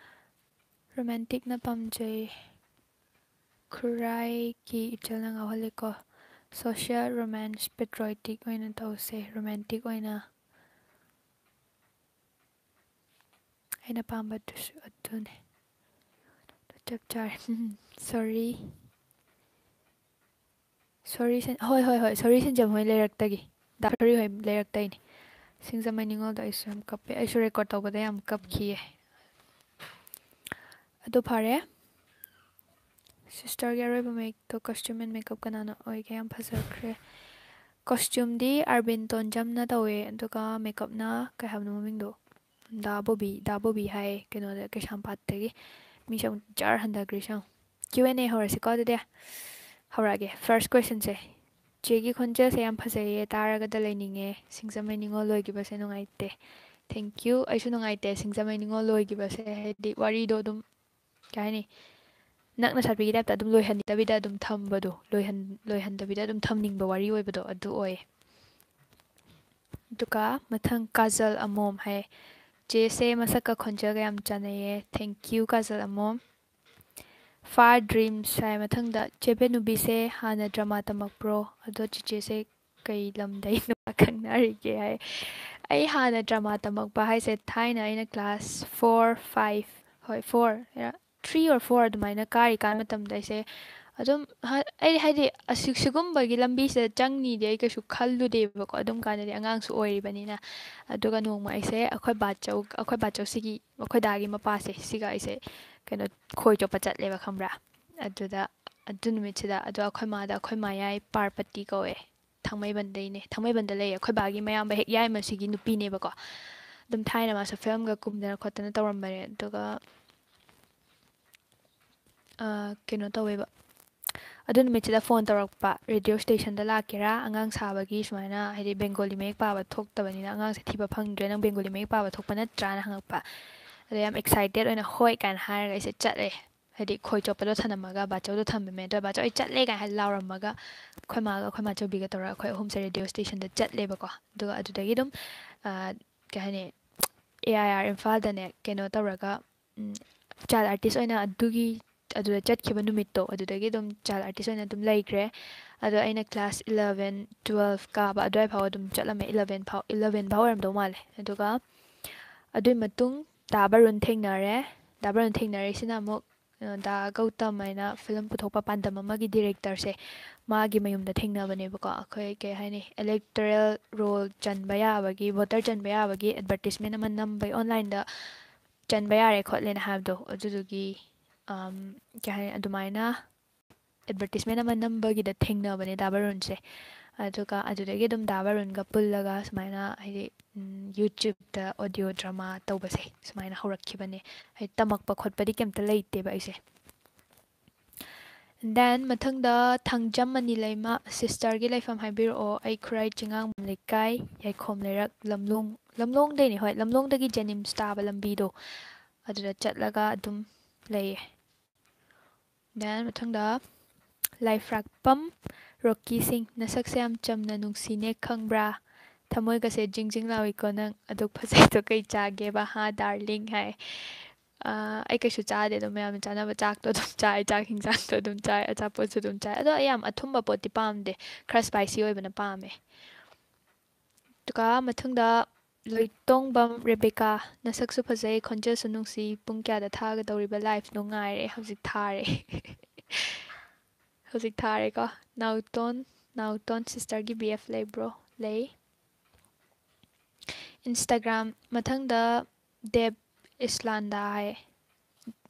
romanticꯅ ꯄꯥꯝꯖꯩ꯫ ꯈꯨꯔꯥꯏꯒꯤ ꯏꯆꯜꯅ ꯉꯥꯎꯍꯜꯂꯦꯀꯣ꯫ Social romance patriotic ꯑꯣꯏꯅ ꯇꯧꯁꯦ, romantic ꯑꯣꯏꯅ꯫ ꯑꯩꯅ ꯄꯥꯝꯕꯗꯨꯁꯨ ꯑꯗꯨꯅꯦ꯫ ꯆꯞ ꯆꯥꯔꯦ꯫ Sorry꯫ Sorry ꯁꯟ-, ꯍꯣꯏ, ꯍꯣꯏ, ꯍꯣꯏ, sorry ꯁꯟꯖꯝ ꯍꯣꯏ ꯂꯩꯔꯛꯇꯒꯤ꯫ ꯗꯥ sorry ꯍꯣꯏ ꯂꯩꯔꯛꯇꯒꯤꯅꯤ꯫ ꯁꯤꯡꯖꯃꯩ ꯅꯤꯉꯣꯜꯗꯣ ꯑꯩꯁꯨ ꯌꯥꯝ ꯀꯞꯄꯦ꯫ ꯑꯩꯁꯨ record ꯇꯧꯕꯗ ꯌꯥꯝ ꯀꯞꯈꯤꯌꯦ꯫ ꯑꯗꯨ ꯐꯔꯦ꯫ Sisterꯒꯤ ꯑꯔꯣꯏꯕ ꯃꯌꯦꯛꯇꯣ costume and makeup ꯀꯅꯥꯅ ꯑꯣꯏꯒꯦ? ꯌꯥꯝ ꯐꯖꯈ꯭ꯔꯦ꯫ Costumeꯗꯤ ꯑꯔꯕꯤꯟ ꯇꯣꯟꯖꯝꯅ ꯇꯧꯋꯦ, ꯑꯗꯨꯒ makeupꯅ ꯀꯩ ꯍꯥꯏꯕꯅꯣ ꯃꯃꯤꯡꯗꯣ? ꯗꯥ ꯕꯣꯕꯤ, ꯗꯥ ꯕꯣꯕꯤ ꯍꯥꯏ, ꯀꯩꯅꯣꯗ, ꯀꯩꯁꯥꯝꯄꯥꯠꯇꯒꯤ꯫ ꯃꯤꯁꯦ ꯑꯃꯨꯛ ꯖꯥꯔ ꯍꯟꯊꯈ꯭ꯔꯤꯁꯦ ꯌꯦꯡꯉꯨ꯫ Q and A ꯍꯧꯔꯁꯤꯀꯣ ꯑꯗꯨꯗꯤ꯫ ꯍꯧꯔꯛꯑꯒꯦ꯫ First questionꯁꯦ꯫ "ꯆꯦꯒꯤ ꯈꯣꯟꯖꯦꯜꯁꯦ ꯌꯥꯝ ꯐꯖꯩꯌꯦ, ꯇꯥꯔꯒꯗ ꯂꯩꯅꯤꯡꯉꯦ꯫ ꯁꯤꯡꯖꯃꯩ ꯅꯤꯉꯣꯜ ꯂꯣꯏꯈꯤꯕꯁꯦ ꯅꯨꯡꯉꯥꯏꯇꯦ꯫" Thank you꯫ ꯑꯩꯁꯨ ꯅꯨꯡꯉꯥꯏꯇꯦ ꯁꯤꯡꯖꯃꯩ ꯅꯤꯉꯣꯜ ꯂꯣꯏꯈꯤꯕꯁꯦ, ꯍꯥꯏꯗꯤ ꯋꯥꯔꯤꯗꯣ ꯑꯗꯨꯝ, ꯀꯩ ꯍꯥꯏꯅꯤ, ꯅꯛꯅ ꯁꯥꯠꯄꯤꯒꯤ ꯇꯥꯏꯞꯇ ꯑꯗꯨꯝ ꯂꯣꯏꯍꯟꯗꯕꯤꯗ ꯑꯗꯨꯝ ꯊꯝꯕꯗꯣ, ꯂꯣꯏꯍꯟ-, ꯂꯣꯏꯍꯟꯗꯕꯤꯗ ꯑꯗꯨꯝ ꯊꯝꯅꯤꯡꯕ ꯋꯥꯔꯤ ꯑꯣꯏꯕꯗꯣ ꯑꯗꯨ ꯑꯣꯏꯌꯦ꯫ ꯑꯗꯨꯒ ꯃꯊꯪ ꯀꯥꯖꯜ ꯑꯃꯣꯝ ꯍꯥꯏ, "ꯆꯦꯁꯦ ꯃꯁꯛꯀ ꯈꯣꯟꯖꯦꯜꯒ ꯌꯥꯝ ꯆꯥꯟꯅꯩꯌꯦ꯫" Thank you Kajal ꯑꯃꯣꯝ꯫ Far Dreams ꯍꯥꯏ ꯃꯊꯪꯗ, "ꯆꯦ ꯕꯦꯅꯨꯕꯤꯁꯦ ꯍꯥꯟꯅ drama ꯇꯝꯃꯛꯄ꯭ꯔꯣ? ꯑꯗꯣ ꯆꯤꯆꯦꯁꯦ ꯀꯩ ꯂꯝꯗꯩꯅꯣ ꯈꯪꯅꯔꯤꯒꯦ?" ꯍꯥꯏ꯫ ꯑꯩ ꯍꯥꯟꯅ drama ꯇꯝꯃꯛꯄ ꯍꯥꯏꯁꯦ ꯊꯥꯏꯅ ꯑꯩꯅ class four, five, ꯍꯣꯏ, four, three or four ꯑꯗꯨꯃꯥꯏꯅ ꯀꯥꯔꯤꯀꯥꯟ ꯃꯇꯝꯗ ꯑꯩꯁꯦ ꯑꯗꯨꯝ ꯍ-, ꯑꯩ ꯍꯥꯏꯗꯤ ꯑꯁꯤ-, ꯁꯤꯒꯨꯝꯕꯒꯤ ꯂꯝꯕꯤꯁꯤꯗ ꯆꯪꯅꯤꯗꯤ ꯑꯩ ꯀꯩꯁꯨ ꯈꯜꯂꯨꯗꯦꯕꯀꯣ꯫ ꯑꯗꯨꯝ ꯀꯥꯟꯗꯗꯤ ꯑꯉꯥꯡꯁꯨ ꯑꯣꯏꯔꯤꯕꯅꯤꯅ꯫ ꯑꯗꯨꯒ ꯅꯣꯡꯃ ꯑꯩꯁꯦ ꯑꯩꯈꯣꯏ ꯕꯥꯆꯧ, ꯑꯩꯈꯣꯏ ꯕꯥꯆꯧꯁꯤꯒꯤ, ꯑꯩꯈꯣꯏ ꯗꯥꯒꯤ ꯃꯄꯥꯁꯦ, ꯁꯤꯒ ꯑꯩꯁꯦ ꯀꯩꯅꯣ, ꯈꯣꯏ ꯆꯣꯞꯄ ꯆꯠꯂꯦꯕ, ꯈꯪꯕ꯭ꯔꯥ? ꯑꯗꯨꯗ, ꯑꯗꯨ ꯅꯨꯃꯤꯠꯁꯤꯗ, ꯑꯗꯣ ꯑꯩꯈꯣꯏ ꯃꯥꯗ, ꯑꯩꯈꯣꯏ ꯃꯌꯥꯏ ꯄꯥꯔꯄꯇꯤ ꯀꯧꯋꯦ, ꯊꯥꯡꯃꯩꯕꯟꯗꯩꯅꯦ, ꯊꯥꯡꯃꯩꯕꯟꯗ ꯂꯩꯌꯦ꯫ ꯑꯩꯈꯣꯏ ꯕꯥꯒꯤ ꯃꯌꯥꯝꯕ ꯍꯦꯛ ꯌꯥꯏꯃꯁꯤꯒꯤ ꯅꯨꯄꯤꯅꯦꯕꯀꯣ꯫ ꯑꯗꯨꯝ ꯊꯥꯏꯅ ꯃꯥꯁꯨ ꯐꯤꯂꯝꯒ ꯀꯨꯝꯗꯅ ꯈꯣꯠꯇꯅ ꯇꯧꯔꯝꯕꯅꯦ꯫ ꯑꯗꯨꯒ, ꯑ, ꯀꯩꯅꯣ ꯇꯧꯋꯦꯕ, ꯑꯗꯨ ꯅꯨꯃꯤꯠꯁꯤꯗ ꯐꯣꯟ ꯇꯧꯔꯛꯄ, ꯔꯦꯗꯤꯑꯣ ꯁ꯭ꯇꯦꯁꯟꯗ ꯂꯥꯛꯀꯦꯔꯥ, ꯑꯉꯥꯡ ꯁꯥꯕꯒꯤ ꯁꯨꯃꯥꯏꯅ, ꯍꯥꯏꯗꯤ ꯕꯦꯡꯒꯣꯂꯤ ꯃꯌꯦꯛ ꯄꯥꯕ ꯊꯣꯛꯇꯕꯅꯤꯅ ꯑꯉꯥꯡꯁꯦ ꯊꯤꯕ ꯐꯪꯗ꯭ꯔꯦ, ꯅꯪ ꯕꯦꯡꯒꯣꯂꯤ ꯃꯌꯦꯛ ꯄꯥꯕ ꯊꯣꯛꯄ ꯅꯠꯇ꯭ꯔꯥꯅ ꯍꯪꯉꯛꯄ꯫ ꯑꯗ ꯌꯥꯝ excited ꯑꯣꯏꯅ "ꯍꯣꯏ" ꯀꯥꯏꯅ ꯍꯥꯏꯔꯒ ꯑꯩꯁꯦ ꯆꯠꯂꯦ꯫ ꯍꯥꯏꯗꯤ ꯈꯣꯏ ꯆꯣꯞꯄꯗꯣ ꯊꯅꯝꯃꯒ ꯕꯥꯆꯧꯗꯣ ꯊꯝꯃꯝꯃꯦ꯫ ꯑꯗꯣ "ꯕꯥꯆꯧ, ꯑꯩ ꯆꯠꯂꯦ" ꯀꯥꯏꯅ ꯍꯥꯏ ꯂꯥꯎꯔꯝꯃꯒ ꯑꯩꯈꯣꯏ ꯃꯥꯒ ꯑꯩꯈꯣꯏ ꯃꯥꯆꯧꯕꯤꯒ ꯇꯧꯔꯒ ꯑꯩꯈꯣꯏ ꯑꯍꯨꯝꯁꯦ ꯔꯦꯗꯤꯑꯣ ꯁ꯭ꯇꯦꯁꯟꯗ ꯆꯠꯂꯦꯕꯀꯣ꯫ ꯑꯗꯨꯒ ꯑꯗꯨꯗꯒꯤ ꯑꯗꯨꯝ, ꯑ, ꯀꯩ ꯍꯥꯏꯅꯤ, AIR ꯏꯝꯐꯥꯜꯗꯅꯦ ꯀꯩꯅꯣ ꯇꯧꯔꯒ, ꯎꯝ, child artist ꯑꯣꯏꯅ ꯑꯗꯨꯒꯤ ꯑꯗꯨꯗ ꯆꯠꯈꯤꯕ ꯅꯨꯃꯤꯠꯇꯣ, ꯑꯗꯨꯗꯒꯤ ꯑꯗꯨꯝ ꯆꯥꯏꯜ ꯑꯥꯔꯇꯤꯁ ꯑꯣꯏꯅ ꯑꯗꯨꯝ ꯂꯩꯈ꯭ꯔꯦ꯫ ꯑꯗꯣ ꯑꯩꯅ ꯀ꯭ꯂꯥꯁ ꯏꯂꯚꯦꯟ, ꯇꯨꯋꯦꯜꯐ ꯀꯥꯕ ꯑꯗꯨꯋꯥꯏ ꯐꯥꯎ ꯑꯗꯨꯝ ꯆꯠꯂꯝꯃꯦ꯫ ꯏꯂꯚꯦꯟ ꯐꯥꯎ, ꯏꯂꯚꯦꯟ ꯐꯥꯎ ꯑꯣꯏꯔꯝꯗꯧ ꯃꯥꯜꯂꯦ꯫ ꯑꯗꯨꯒ ꯑꯗꯨꯒꯤ ꯃꯇꯨꯡ ꯗꯥ ꯕꯔꯨꯟ ꯊꯦꯡꯅꯔꯦ꯫ ꯗꯥ ꯕꯔꯨꯟ ꯊꯦꯡꯅꯔꯤꯁꯤꯅ ꯑꯃꯨꯛ, ꯑ, ꯗꯥ ꯒꯧꯇꯝ ꯍꯥꯏꯅ ꯐꯤꯂꯝ ꯄꯨꯊꯣꯛꯄ ꯄꯥꯟꯗꯝ ꯑꯃꯒꯤ ꯗꯤꯔꯦꯛꯇꯔꯁꯦ, ꯃꯥꯒꯤ ꯃꯌꯨꯝꯗ ꯊꯦꯡꯅꯕꯅꯦꯕꯀꯣ꯫ ꯑꯩꯈꯣꯏ ꯀꯩ ꯍꯥꯏꯅꯤ, ꯏꯂꯦꯛꯇꯣꯔꯦꯜ ꯔꯣꯜ ꯆꯟꯕ ꯌꯥꯕꯒꯤ, ꯚꯣꯇꯔ ꯆꯟꯕ ꯌꯥꯕꯒꯤ ꯑꯦꯗꯚꯔꯇꯤꯁꯃꯦꯟ ꯑꯃ ꯅꯝꯕꯩ ꯑꯣꯟꯂꯥꯏꯟꯗ ꯆꯟꯕ ꯌꯥꯔꯦ ꯈꯣꯠꯂꯦꯅ ꯍꯥꯏꯕꯗꯣ, ꯑꯗꯨꯗꯨꯒꯤ, ꯑꯝ, ꯀꯩ ꯍꯥꯏꯅꯤ, ꯑꯗꯨꯃꯥꯏꯅ ꯑꯦꯗꯚꯔꯇꯤꯁꯃꯦꯟ ꯑꯃ ꯅꯝꯕꯒꯤꯗ ꯊꯦꯡꯅꯕꯅꯦ ꯗꯥ ꯕꯔꯨꯟꯁꯦ꯫ ꯑꯗꯨꯒ ꯑꯗꯨꯗꯒꯤ ꯑꯗꯨꯝ ꯗꯥ ꯕꯔꯨꯟꯒ ꯄꯨꯜꯂꯒ ꯁꯨꯃꯥꯏꯅ, ꯍꯥꯏꯗꯤ, ꯎꯝ, ꯌꯨꯇ꯭ꯌꯨꯕꯇ ꯑꯣꯗꯤꯑꯣ ꯗ꯭ꯔꯃꯥ ꯇꯧꯕꯁꯦ ꯁꯨꯃꯥꯏꯅ ꯍꯧꯔꯛꯈꯤꯕꯅꯦ꯫ ꯍꯥꯏꯗꯤ, ꯇꯝꯃꯛꯄ ꯈꯣꯠꯄꯗꯤ ꯀꯩꯝꯇ ꯂꯩꯇꯦꯕ ꯑꯩꯁꯦ꯫ Then ꯃꯊꯪꯗ ꯊꯥꯡꯖꯝ ꯃꯅꯤꯂꯩꯃ, ꯁꯤꯁꯇꯔꯒꯤ ꯂꯩꯐꯝ ꯍꯥꯏꯕꯤꯔꯛꯑꯣ꯫ ꯑꯩ ꯈꯨꯔꯥꯏ ꯆꯤꯉꯥꯡꯕꯝ ꯂꯩꯀꯥꯏ, ꯌꯥꯏꯈꯣꯝ ꯂꯩꯔꯛ, ꯂꯝꯂꯣꯡ, ꯂꯝꯂꯣꯡꯗꯩꯅꯦ, ꯍꯣꯏ, ꯂꯝꯂꯣꯡꯗꯒꯤ ꯖꯦꯅꯤꯝꯁ ꯇꯥꯕ ꯂꯝꯕꯤꯗꯣ, ꯑꯗꯨꯗ ꯆꯠꯂꯒ ꯑꯗꯨꯝ ꯂꯩꯌꯦ꯫ Then ꯃꯊꯪꯗ ꯂꯥꯏꯐ꯭ꯔꯥꯛꯄꯝ ꯔꯣꯀꯤ ꯁꯤꯡ, "ꯅꯁꯛꯁꯦ ꯌꯥꯝ ꯆꯝꯅ ꯅꯨꯡꯁꯤꯅꯦ ꯈꯪꯕ꯭ꯔꯥ? ꯊꯃꯣꯏꯒꯁꯦ ꯖꯤꯡ ꯖꯤꯡ ꯂꯥꯎꯏꯀꯣ ꯅꯪ, ꯑꯗꯨꯛ ꯐꯖꯩꯗꯣ ꯀꯩ ꯆꯥꯒꯦꯕ, ꯍꯥ ꯗꯥꯔꯂꯤꯡ?" ꯍꯥꯏ꯫ ꯑꯥ, ꯑꯩ ꯀꯩꯁꯨ ꯆꯥꯗꯦ, ꯑꯗꯨꯝ ꯃꯌꯥꯝꯅ ꯆꯥꯅꯕ ꯆꯥꯛꯇꯣ ꯑꯗꯨꯝ ꯆꯥꯏ, ꯆꯥꯛ ꯍꯤꯟꯖꯥꯡꯗꯣ ꯑꯗꯨꯝ ꯆꯥꯏ, ꯑꯆꯥꯄꯣꯠꯁꯨ ꯑꯗꯨꯝ ꯆꯥꯏ꯫ ꯑꯗꯣ ꯑꯩ ꯌꯥꯝ ꯑꯊꯨꯝꯕ ꯄꯣꯠꯇꯤ ꯄꯥꯝꯗꯦ, ꯈꯔ ꯁ꯭ꯄꯥꯏꯁꯤ ꯑꯣꯏꯕꯅ ꯄꯥꯝꯃꯦ꯫ ꯑꯗꯨꯒ ꯃꯊꯪꯗ ꯂꯣꯏꯇꯣꯡꯕꯝ ꯔꯦꯕꯦꯀꯥ, "ꯅꯁꯛꯁꯨ ꯐꯖꯩ, ꯈꯣꯟꯖꯦꯜꯁꯨ ꯅꯨꯡꯁꯤ, ꯄꯨꯡ ꯀꯌꯥꯗ ꯊꯥꯒꯗꯧꯔꯤꯕ ꯂꯥꯏꯐꯅꯣ ꯉꯥꯏꯔꯦ, ꯍꯧꯖꯤꯛ ꯊꯥꯔꯦ꯫" ꯍꯧꯖꯤꯛ ꯊꯥꯔꯦꯀꯣ꯫ ꯅꯥꯎꯇꯣꯟ, ꯅꯥꯎꯇꯣꯟ ꯁꯤꯁꯇꯔꯒꯤ ꯕꯤ ꯑꯦꯐ ꯂꯩꯕ꯭ꯔꯣ? ꯂꯩ꯫ ꯏꯟꯁꯇꯥꯒ꯭ꯔꯥꯝ, ꯃꯊꯪꯗ ꯗꯦꯕ ꯏꯁꯂꯥꯟꯗꯥ ꯍꯥꯏ꯫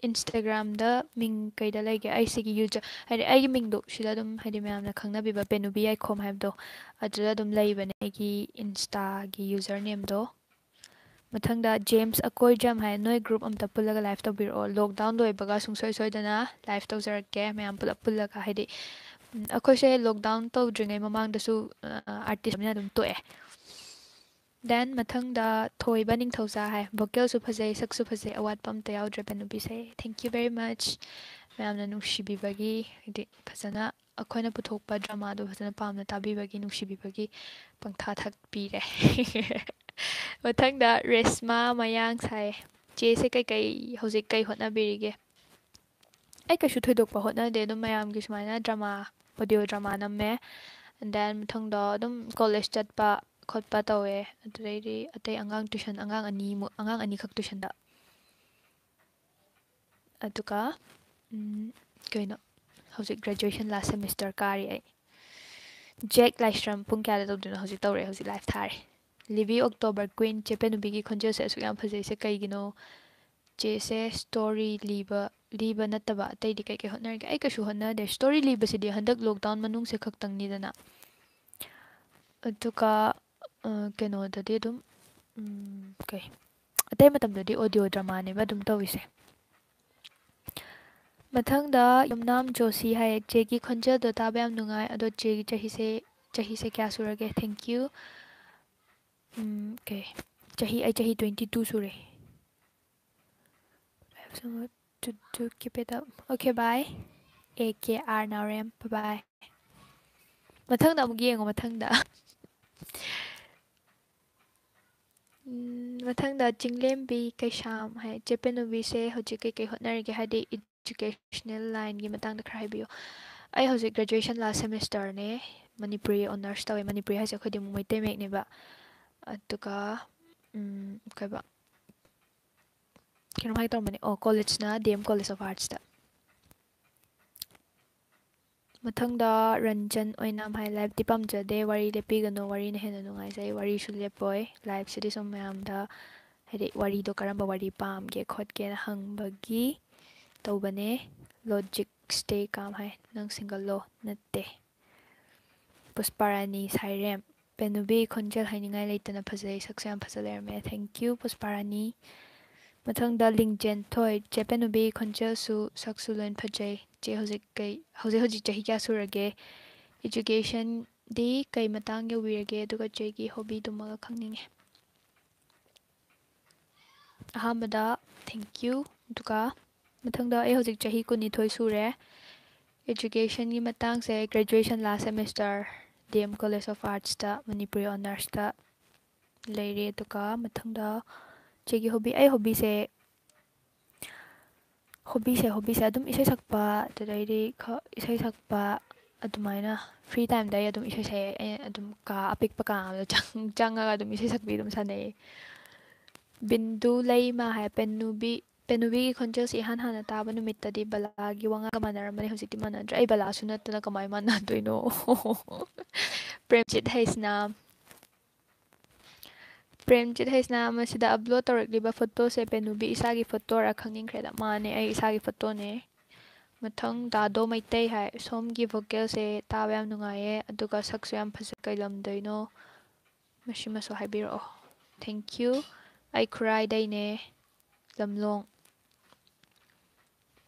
ꯏꯟꯁꯇꯥꯒ꯭ꯔꯥꯝꯗ ꯃꯤꯡ ꯀꯩꯗ ꯂꯩꯒꯦ? ꯑꯩ ꯁꯤꯒꯤ ꯌꯨꯖꯔ, ꯍꯥꯏꯗꯤ ꯑꯩꯒꯤ ꯃꯤꯡꯗꯣ ꯁꯤꯗ ꯑꯗꯨꯝ, ꯍꯥꯏꯗꯤ ꯃꯌꯥꯝꯅ ꯈꯪꯅꯕꯤꯕ ꯕꯦꯅꯨꯕꯤ ꯌꯥꯏꯈꯣꯝ ꯍꯥꯏꯕꯗꯣ, ꯑꯗꯨꯗ ꯑꯗꯨꯝ ꯂꯩꯕꯅꯦ ꯑꯩꯒꯤ ꯏꯟꯁꯇꯥꯒꯤ ꯌꯨꯖꯔ ꯅꯦꯝꯗꯣ꯫ ꯃꯊꯪꯗ ꯖꯦꯝꯁ ꯑꯀꯣꯏꯖꯝ ꯍꯥꯏ, "ꯅꯣꯏ ꯒ꯭ꯔꯨꯞ ꯑꯝꯇ ꯄꯨꯜꯂꯒ ꯂꯥꯏꯐ ꯇꯧꯕꯤꯔꯛꯑꯣ, ꯂꯣꯛꯗꯥꯎꯟ ꯂꯣꯏꯕꯒ ꯁꯨꯡꯁꯣꯏ ꯁꯣꯏꯗꯅ ꯂꯥꯏꯐ ꯇꯧꯖꯔꯛꯀꯦ ꯃꯌꯥꯝ ꯄꯨꯂꯞ ꯄꯨꯜꯂꯒ", ꯍꯥꯏꯗꯤ, ꯎꯝ, ꯑꯩꯈꯣꯏꯁꯦ ꯂꯣꯛꯗꯥꯎꯟ ꯇꯧꯗ꯭ꯔꯤꯉꯩ ꯃꯃꯥꯡꯗꯁꯨ, ꯑ, ꯑꯥꯔꯇꯤꯁ ꯑꯃꯅ ꯑꯗꯨꯝ ꯇꯣꯛꯑꯦ꯫ Then ꯃꯊꯪꯗ ꯊꯣꯏꯕ ꯅꯤꯡꯊꯧꯖꯥ ꯍꯥꯏ, "ꯚꯣꯀꯦꯜꯁꯨ ꯐꯖꯩ, ꯁꯛꯁꯨ ꯐꯖꯩ, ꯑꯋꯥꯠꯄ ꯑꯝꯇ ꯌꯥꯎꯗ꯭ꯔꯦ ꯕꯦꯅꯨꯕꯤꯁꯦ꯫ Thank you very much꯫ ꯃꯌꯥꯝꯅ ꯅꯨꯡꯁꯤꯕꯤꯕꯒꯤ, ꯍꯥꯏꯗꯤ ꯐꯖꯅ ꯑꯩꯈꯣꯏꯅ ꯄꯨꯊꯣꯛꯄ ꯗ꯭ꯔꯃꯥꯗꯣ ꯐꯖꯅ ꯄꯥꯝꯅ ꯇꯥꯕꯤꯕꯒꯤ, ꯅꯨꯡꯁꯤꯕꯤꯕꯒꯤ ꯄꯪꯊꯥ ꯊꯥꯛꯄꯤꯔꯦ꯫" ꯃꯊꯪꯗ ꯔꯦꯁꯃꯥ ꯃꯌꯥꯡ ꯁꯥꯏ, "ꯆꯦꯁꯦ ꯀꯩꯀꯩ, ꯍꯧꯖꯤꯛ ꯀꯩ ꯍꯣꯠꯅꯕꯤꯔꯤꯒꯦ?" ꯑꯩ ꯀꯩꯁꯨ ꯊꯣꯏꯗꯣꯛꯄ ꯍꯣꯠꯅꯗꯦ, ꯑꯗꯨꯝ ꯃꯌꯥꯝꯒꯤ ꯁꯨꯃꯥꯏꯅ drama, audio drama ꯅꯝꯃꯦ꯫ And then ꯃꯊꯪꯗ ꯑꯗꯨꯝ college ꯆꯠꯄ ꯈꯣꯠꯄ ꯇꯧꯋꯦ꯫ ꯑꯗꯨꯗꯩꯗꯤ ꯑꯇꯩ ꯑꯉꯥꯡ tuition, ꯑꯉꯥꯡ ꯑꯅꯤꯃꯨꯛ, ꯑꯉꯥꯡ ꯑꯅꯤꯈꯛ tuitionꯗ꯫ ꯑꯗꯨꯒ ꯎꯝ, ꯀꯩꯅꯣ, ꯍꯧꯖꯤꯛ graduation last semester ꯀꯥꯔꯤ ꯑꯩ꯫ ꯖꯦꯛ ꯂꯥꯏꯁ꯭ꯔꯝ ꯄꯨꯡ ꯀꯌꯥꯗ ꯇꯧꯗꯣꯏꯅꯣ? ꯍꯧꯖꯤꯛ ꯇꯧꯔꯛꯑꯦ, ꯍꯧꯖꯤꯛ live ꯊꯥꯔꯦ꯫ ꯂꯤꯕꯤ October Queen, ꯆꯦ ꯄꯦꯅꯨꯕꯤꯒꯤ ꯈꯣꯟꯖꯦꯜꯁꯦ ꯑꯁꯨꯛ ꯌꯥꯝ ꯐꯖꯩꯁꯦ ꯀꯩꯒꯤꯅꯣ? ꯆꯦꯁꯦ story ꯂꯤꯕ, ꯂꯤꯕ ꯅꯠꯇꯕ ꯑꯇꯩꯗꯤ ꯀꯩꯀꯩ ꯍꯣꯠꯅꯔꯤꯒꯦ? ꯑꯩ ꯀꯩꯁꯨ ꯍꯣꯠꯅꯗꯦ꯫ Story ꯂꯤꯕꯁꯤꯗꯤ ꯍꯟꯗꯛ lockdown ꯃꯅꯨꯡꯁꯦ ꯈꯛꯇꯪꯅꯤꯗꯅ꯫ ꯑꯗꯨꯒ, ꯑ, ꯀꯩꯅꯣꯗꯗꯤ ꯑꯗꯨꯝ, ꯎꯝ, ꯀꯩ, ꯑꯇꯩ ꯃꯇꯝꯗꯗꯤ audio dramaꯅꯦꯕ ꯑꯗꯨꯝ ꯇꯧꯔꯤꯁꯦ꯫ ꯃꯊꯪꯗ ꯌꯨꯝꯅꯥꯝ ꯖꯣꯁꯤ ꯍꯥꯏ, "ꯆꯦꯒꯤ ꯈꯣꯟꯖꯦꯜꯗꯣ ꯇꯥꯕ ꯌꯥꯝ ꯅꯨꯡꯉꯥꯏ, ꯑꯗꯣ ꯆꯦꯒꯤ ꯆꯍꯤꯁꯦ, ꯆꯍꯤꯁꯦ ꯀꯌꯥ ꯁꯨꯔꯒꯦ?" Thank you꯫ ꯎꯝ, ꯀꯩ, ꯆꯍꯤ, ꯑꯩ ꯆꯍꯤ twenty two ꯁꯨꯔꯦ꯫ I have so much to do, keep it up. Okay, bye. A K R Naorem, bye bye. ꯃꯊꯪꯗ ꯑꯃꯨꯛ ꯌꯦꯡꯉꯣ, ꯃꯊꯪꯗ꯫ ꯎꯝ, ꯃꯊꯪꯗ ꯆꯤꯡꯂꯦꯝꯕꯤ ꯀꯩꯁꯥꯝ ꯍꯥꯏ, "ꯆꯦ ꯄꯦꯅꯨꯕꯤꯁꯦ ꯍꯧꯖꯤꯛ ꯀꯩꯀꯩ ꯍꯣꯠꯅꯔꯤꯒꯦ? ꯍꯥꯏꯗꯤ educational lineꯒꯤ ꯃꯇꯥꯡꯗ ꯈꯔ ꯍꯥꯏꯕꯤꯌꯨ꯫" ꯑꯩ ꯍꯧꯖꯤꯛ graduation last semesterꯅꯦ, ꯃꯅꯤꯄꯨꯔꯤ honours ꯇꯧꯋꯦ꯫ ꯃꯅꯤꯄꯨꯔꯤ ꯍꯥꯏꯁꯦ ꯑꯩꯈꯣꯏꯗꯤ ꯑꯃꯨꯛ ꯃꯩꯇꯩ ꯃꯌꯦꯛꯅꯦꯕ꯫ ꯑꯗꯨꯒ, ꯎꯝ, ꯀꯩꯕ, ꯀꯩꯅꯣꯝ ꯍꯥꯏꯒꯦ ꯇꯧꯔꯝꯕꯅꯦ꯫ ꯑꯣ, collegeꯅ D M College of Artsꯇ꯫ ꯃꯊꯪꯗ ꯔꯟꯖꯟ ꯑꯣꯏꯅꯥꯝ ꯍꯥꯏ, "Liveꯇꯤ ꯄꯥꯝꯖꯗꯦ, ꯋꯥꯔꯤ ꯂꯦꯞꯄꯤꯒꯅꯨ, ꯋꯥꯔꯤꯅ ꯍꯦꯟꯅ ꯅꯨꯡꯉꯥꯏꯖꯩ꯫" ꯋꯥꯔꯤꯁꯨ ꯂꯦꯞꯄꯣꯏ, liveꯁꯤꯗꯤ ꯁꯨꯝ ꯃꯌꯥꯝꯗ ꯍꯥꯏꯗꯤ ꯋꯥꯔꯤꯗꯣ ꯀꯔꯝꯕ ꯋꯥꯔꯤ ꯄꯥꯝꯒꯦ ꯈꯣꯠꯀꯦꯅ ꯍꯪꯕꯒꯤ ꯇꯧꯕꯅꯦ꯫ Logic stay calm ꯍꯥꯏ, "ꯅꯪ single ꯂꯣ?" ꯅꯠꯇꯦ꯫ ꯄꯨꯁꯄꯥꯔꯥꯅꯤ ꯁꯥꯏꯔꯦꯝ, "ꯄꯦꯅꯨꯕꯤ ꯈꯣꯟꯖꯦꯜ ꯍꯥꯏꯅꯤꯡꯉꯥꯏ ꯂꯩꯇꯅ ꯐꯖꯩ, ꯁꯛꯁꯨ ꯌꯥꯝ ꯐꯖ ꯂꯩꯔꯝꯃꯦ꯫" Thank you, ꯄꯨꯁꯄꯥꯔꯥꯅꯤ꯫ ꯃꯊꯪꯗ ꯂꯤꯡꯖꯦꯟ ꯊꯣꯏ, "ꯆꯦ ꯄꯦꯅꯨꯕꯤ ꯈꯣꯟꯖꯦꯜꯁꯨ ꯁꯛꯁꯨ ꯂꯣꯏꯅ ꯐꯖꯩ꯫ ꯆꯦ ꯍꯧꯖꯤꯛ ꯀꯩ, ꯍꯧꯖꯤꯛ ꯍꯧꯖꯤꯛ ꯆꯍꯤ ꯀꯌꯥ ꯁꯨꯔꯒꯦ? Educationꯗꯤ ꯀꯩ ꯃꯇꯥꯡ ꯌꯧꯕꯤꯔꯒꯦ? ꯑꯗꯨꯒ ꯆꯦꯒꯤ hobbyꯗꯨꯃꯒ ꯈꯪꯅꯤꯡꯉꯦ꯫" ꯑꯍꯥꯟꯕꯗ thank you, ꯑꯗꯨꯒ ꯃꯊꯪꯗ ꯑꯩ ꯍꯧꯖꯤꯛ ꯆꯍꯤ ꯀꯨꯟꯅꯤꯊꯣꯏ ꯁꯨꯔꯦ꯫ Educationꯒꯤ ꯃꯇꯥꯡꯁꯦ graduation last semester D M College of Artsꯇ Manipuri honours ꯂꯩꯔꯦ꯫ ꯑꯗꯨꯒ ꯃꯊꯪꯗ ꯆꯦꯒꯤ hobby, ꯑꯩ hobbyꯁꯦ ꯍꯣꯕꯤꯁꯦ ꯍꯣꯕꯤꯁꯦ ꯑꯗꯨꯝ ꯏꯁꯩ ꯁꯛꯄ, ꯑꯗꯨꯗꯩꯗꯤ ꯈ- ꯏꯁꯩ ꯁꯛꯄ, ꯑꯗꯨꯃꯥꯏꯅ ꯐ꯭ꯔꯤ ꯇꯥꯏꯝꯗ ꯑꯩ ꯑꯗꯨꯝ ꯏꯁꯩ ꯁꯛꯑꯦ꯫ ꯑꯩ ꯑꯗꯨꯝ ꯀꯥ ꯑꯄꯤꯛꯄ ꯀꯥ ꯑꯃꯗ ꯆꯪ- ꯆꯪꯉꯒ ꯑꯗꯨꯝ ꯏꯁꯩ ꯁꯛꯄꯤ ꯑꯗꯨꯝ ꯁꯥꯟꯅꯩ꯫ ꯕꯤꯟꯗꯨ ꯂꯩꯃ ꯍꯥꯏ, ꯄꯦꯅꯨꯕꯤ꯫ ꯄꯦꯅꯨꯕꯤꯒꯤ ꯈꯣꯟꯖꯦꯜꯁꯤ ꯏꯍꯥꯟ ꯍꯥꯟꯅ ꯇꯥꯕ ꯅꯨꯃꯤꯠꯇꯗꯤ ꯕꯂꯥꯒꯤ ꯋꯥꯉꯥꯡꯒ ꯃꯥꯟꯅꯔꯝꯕꯅꯤ, ꯍꯧꯖꯤꯛꯇꯤ ꯃꯥꯟꯅꯗ꯭ꯔꯦ꯫ ꯑꯩ ꯕꯂꯥꯁꯨ ꯅꯠꯇꯅ ꯀꯃꯥꯏ ꯃꯥꯟꯅꯗꯣꯏꯅꯣ? ꯄ꯭ꯔꯦꯝꯖꯤꯠ ꯍꯩꯁꯅꯥꯝ꯫ ꯄ꯭ꯔꯦꯝꯖꯤꯠ ꯍꯩꯁꯅꯥꯝ ꯑꯁꯤꯗ ꯑꯞꯂꯣꯗ ꯇꯧꯔꯛꯂꯤꯕ ꯐꯣꯇꯣꯁꯦ ꯄꯦꯅꯨꯕꯤ ꯏꯁꯥꯒꯤ ꯐꯣꯇꯣꯔ ꯈꯪꯅꯤꯡꯈ꯭ꯔꯦꯗ꯫ ꯃꯥꯅꯦ, ꯑꯩ ꯏꯁꯥꯒꯤ ꯐꯣꯇꯣꯅꯦ꯫ ꯃꯊꯪ ꯗꯥꯗꯣ ꯃꯩꯇꯩ ꯍꯥꯏ, "ꯁꯣꯝꯒꯤ ꯚꯣꯀꯦꯜꯁꯦ ꯇꯥꯕ ꯌꯥꯝ ꯅꯨꯡꯉꯥꯏꯌꯦ, ꯑꯗꯨꯒ ꯁꯛꯁꯨ ꯌꯥꯝ ꯐꯖꯩ, ꯀꯩ ꯂꯝꯗꯩꯅꯣ? ꯃꯁꯤꯃꯁꯨ ꯍꯥꯏꯕꯤꯔꯛꯑꯣ꯫ Thank you꯫ ꯑꯩ ꯈꯨꯔꯥꯏꯗꯩꯅꯦ, ꯂꯝꯂꯣꯡ꯫"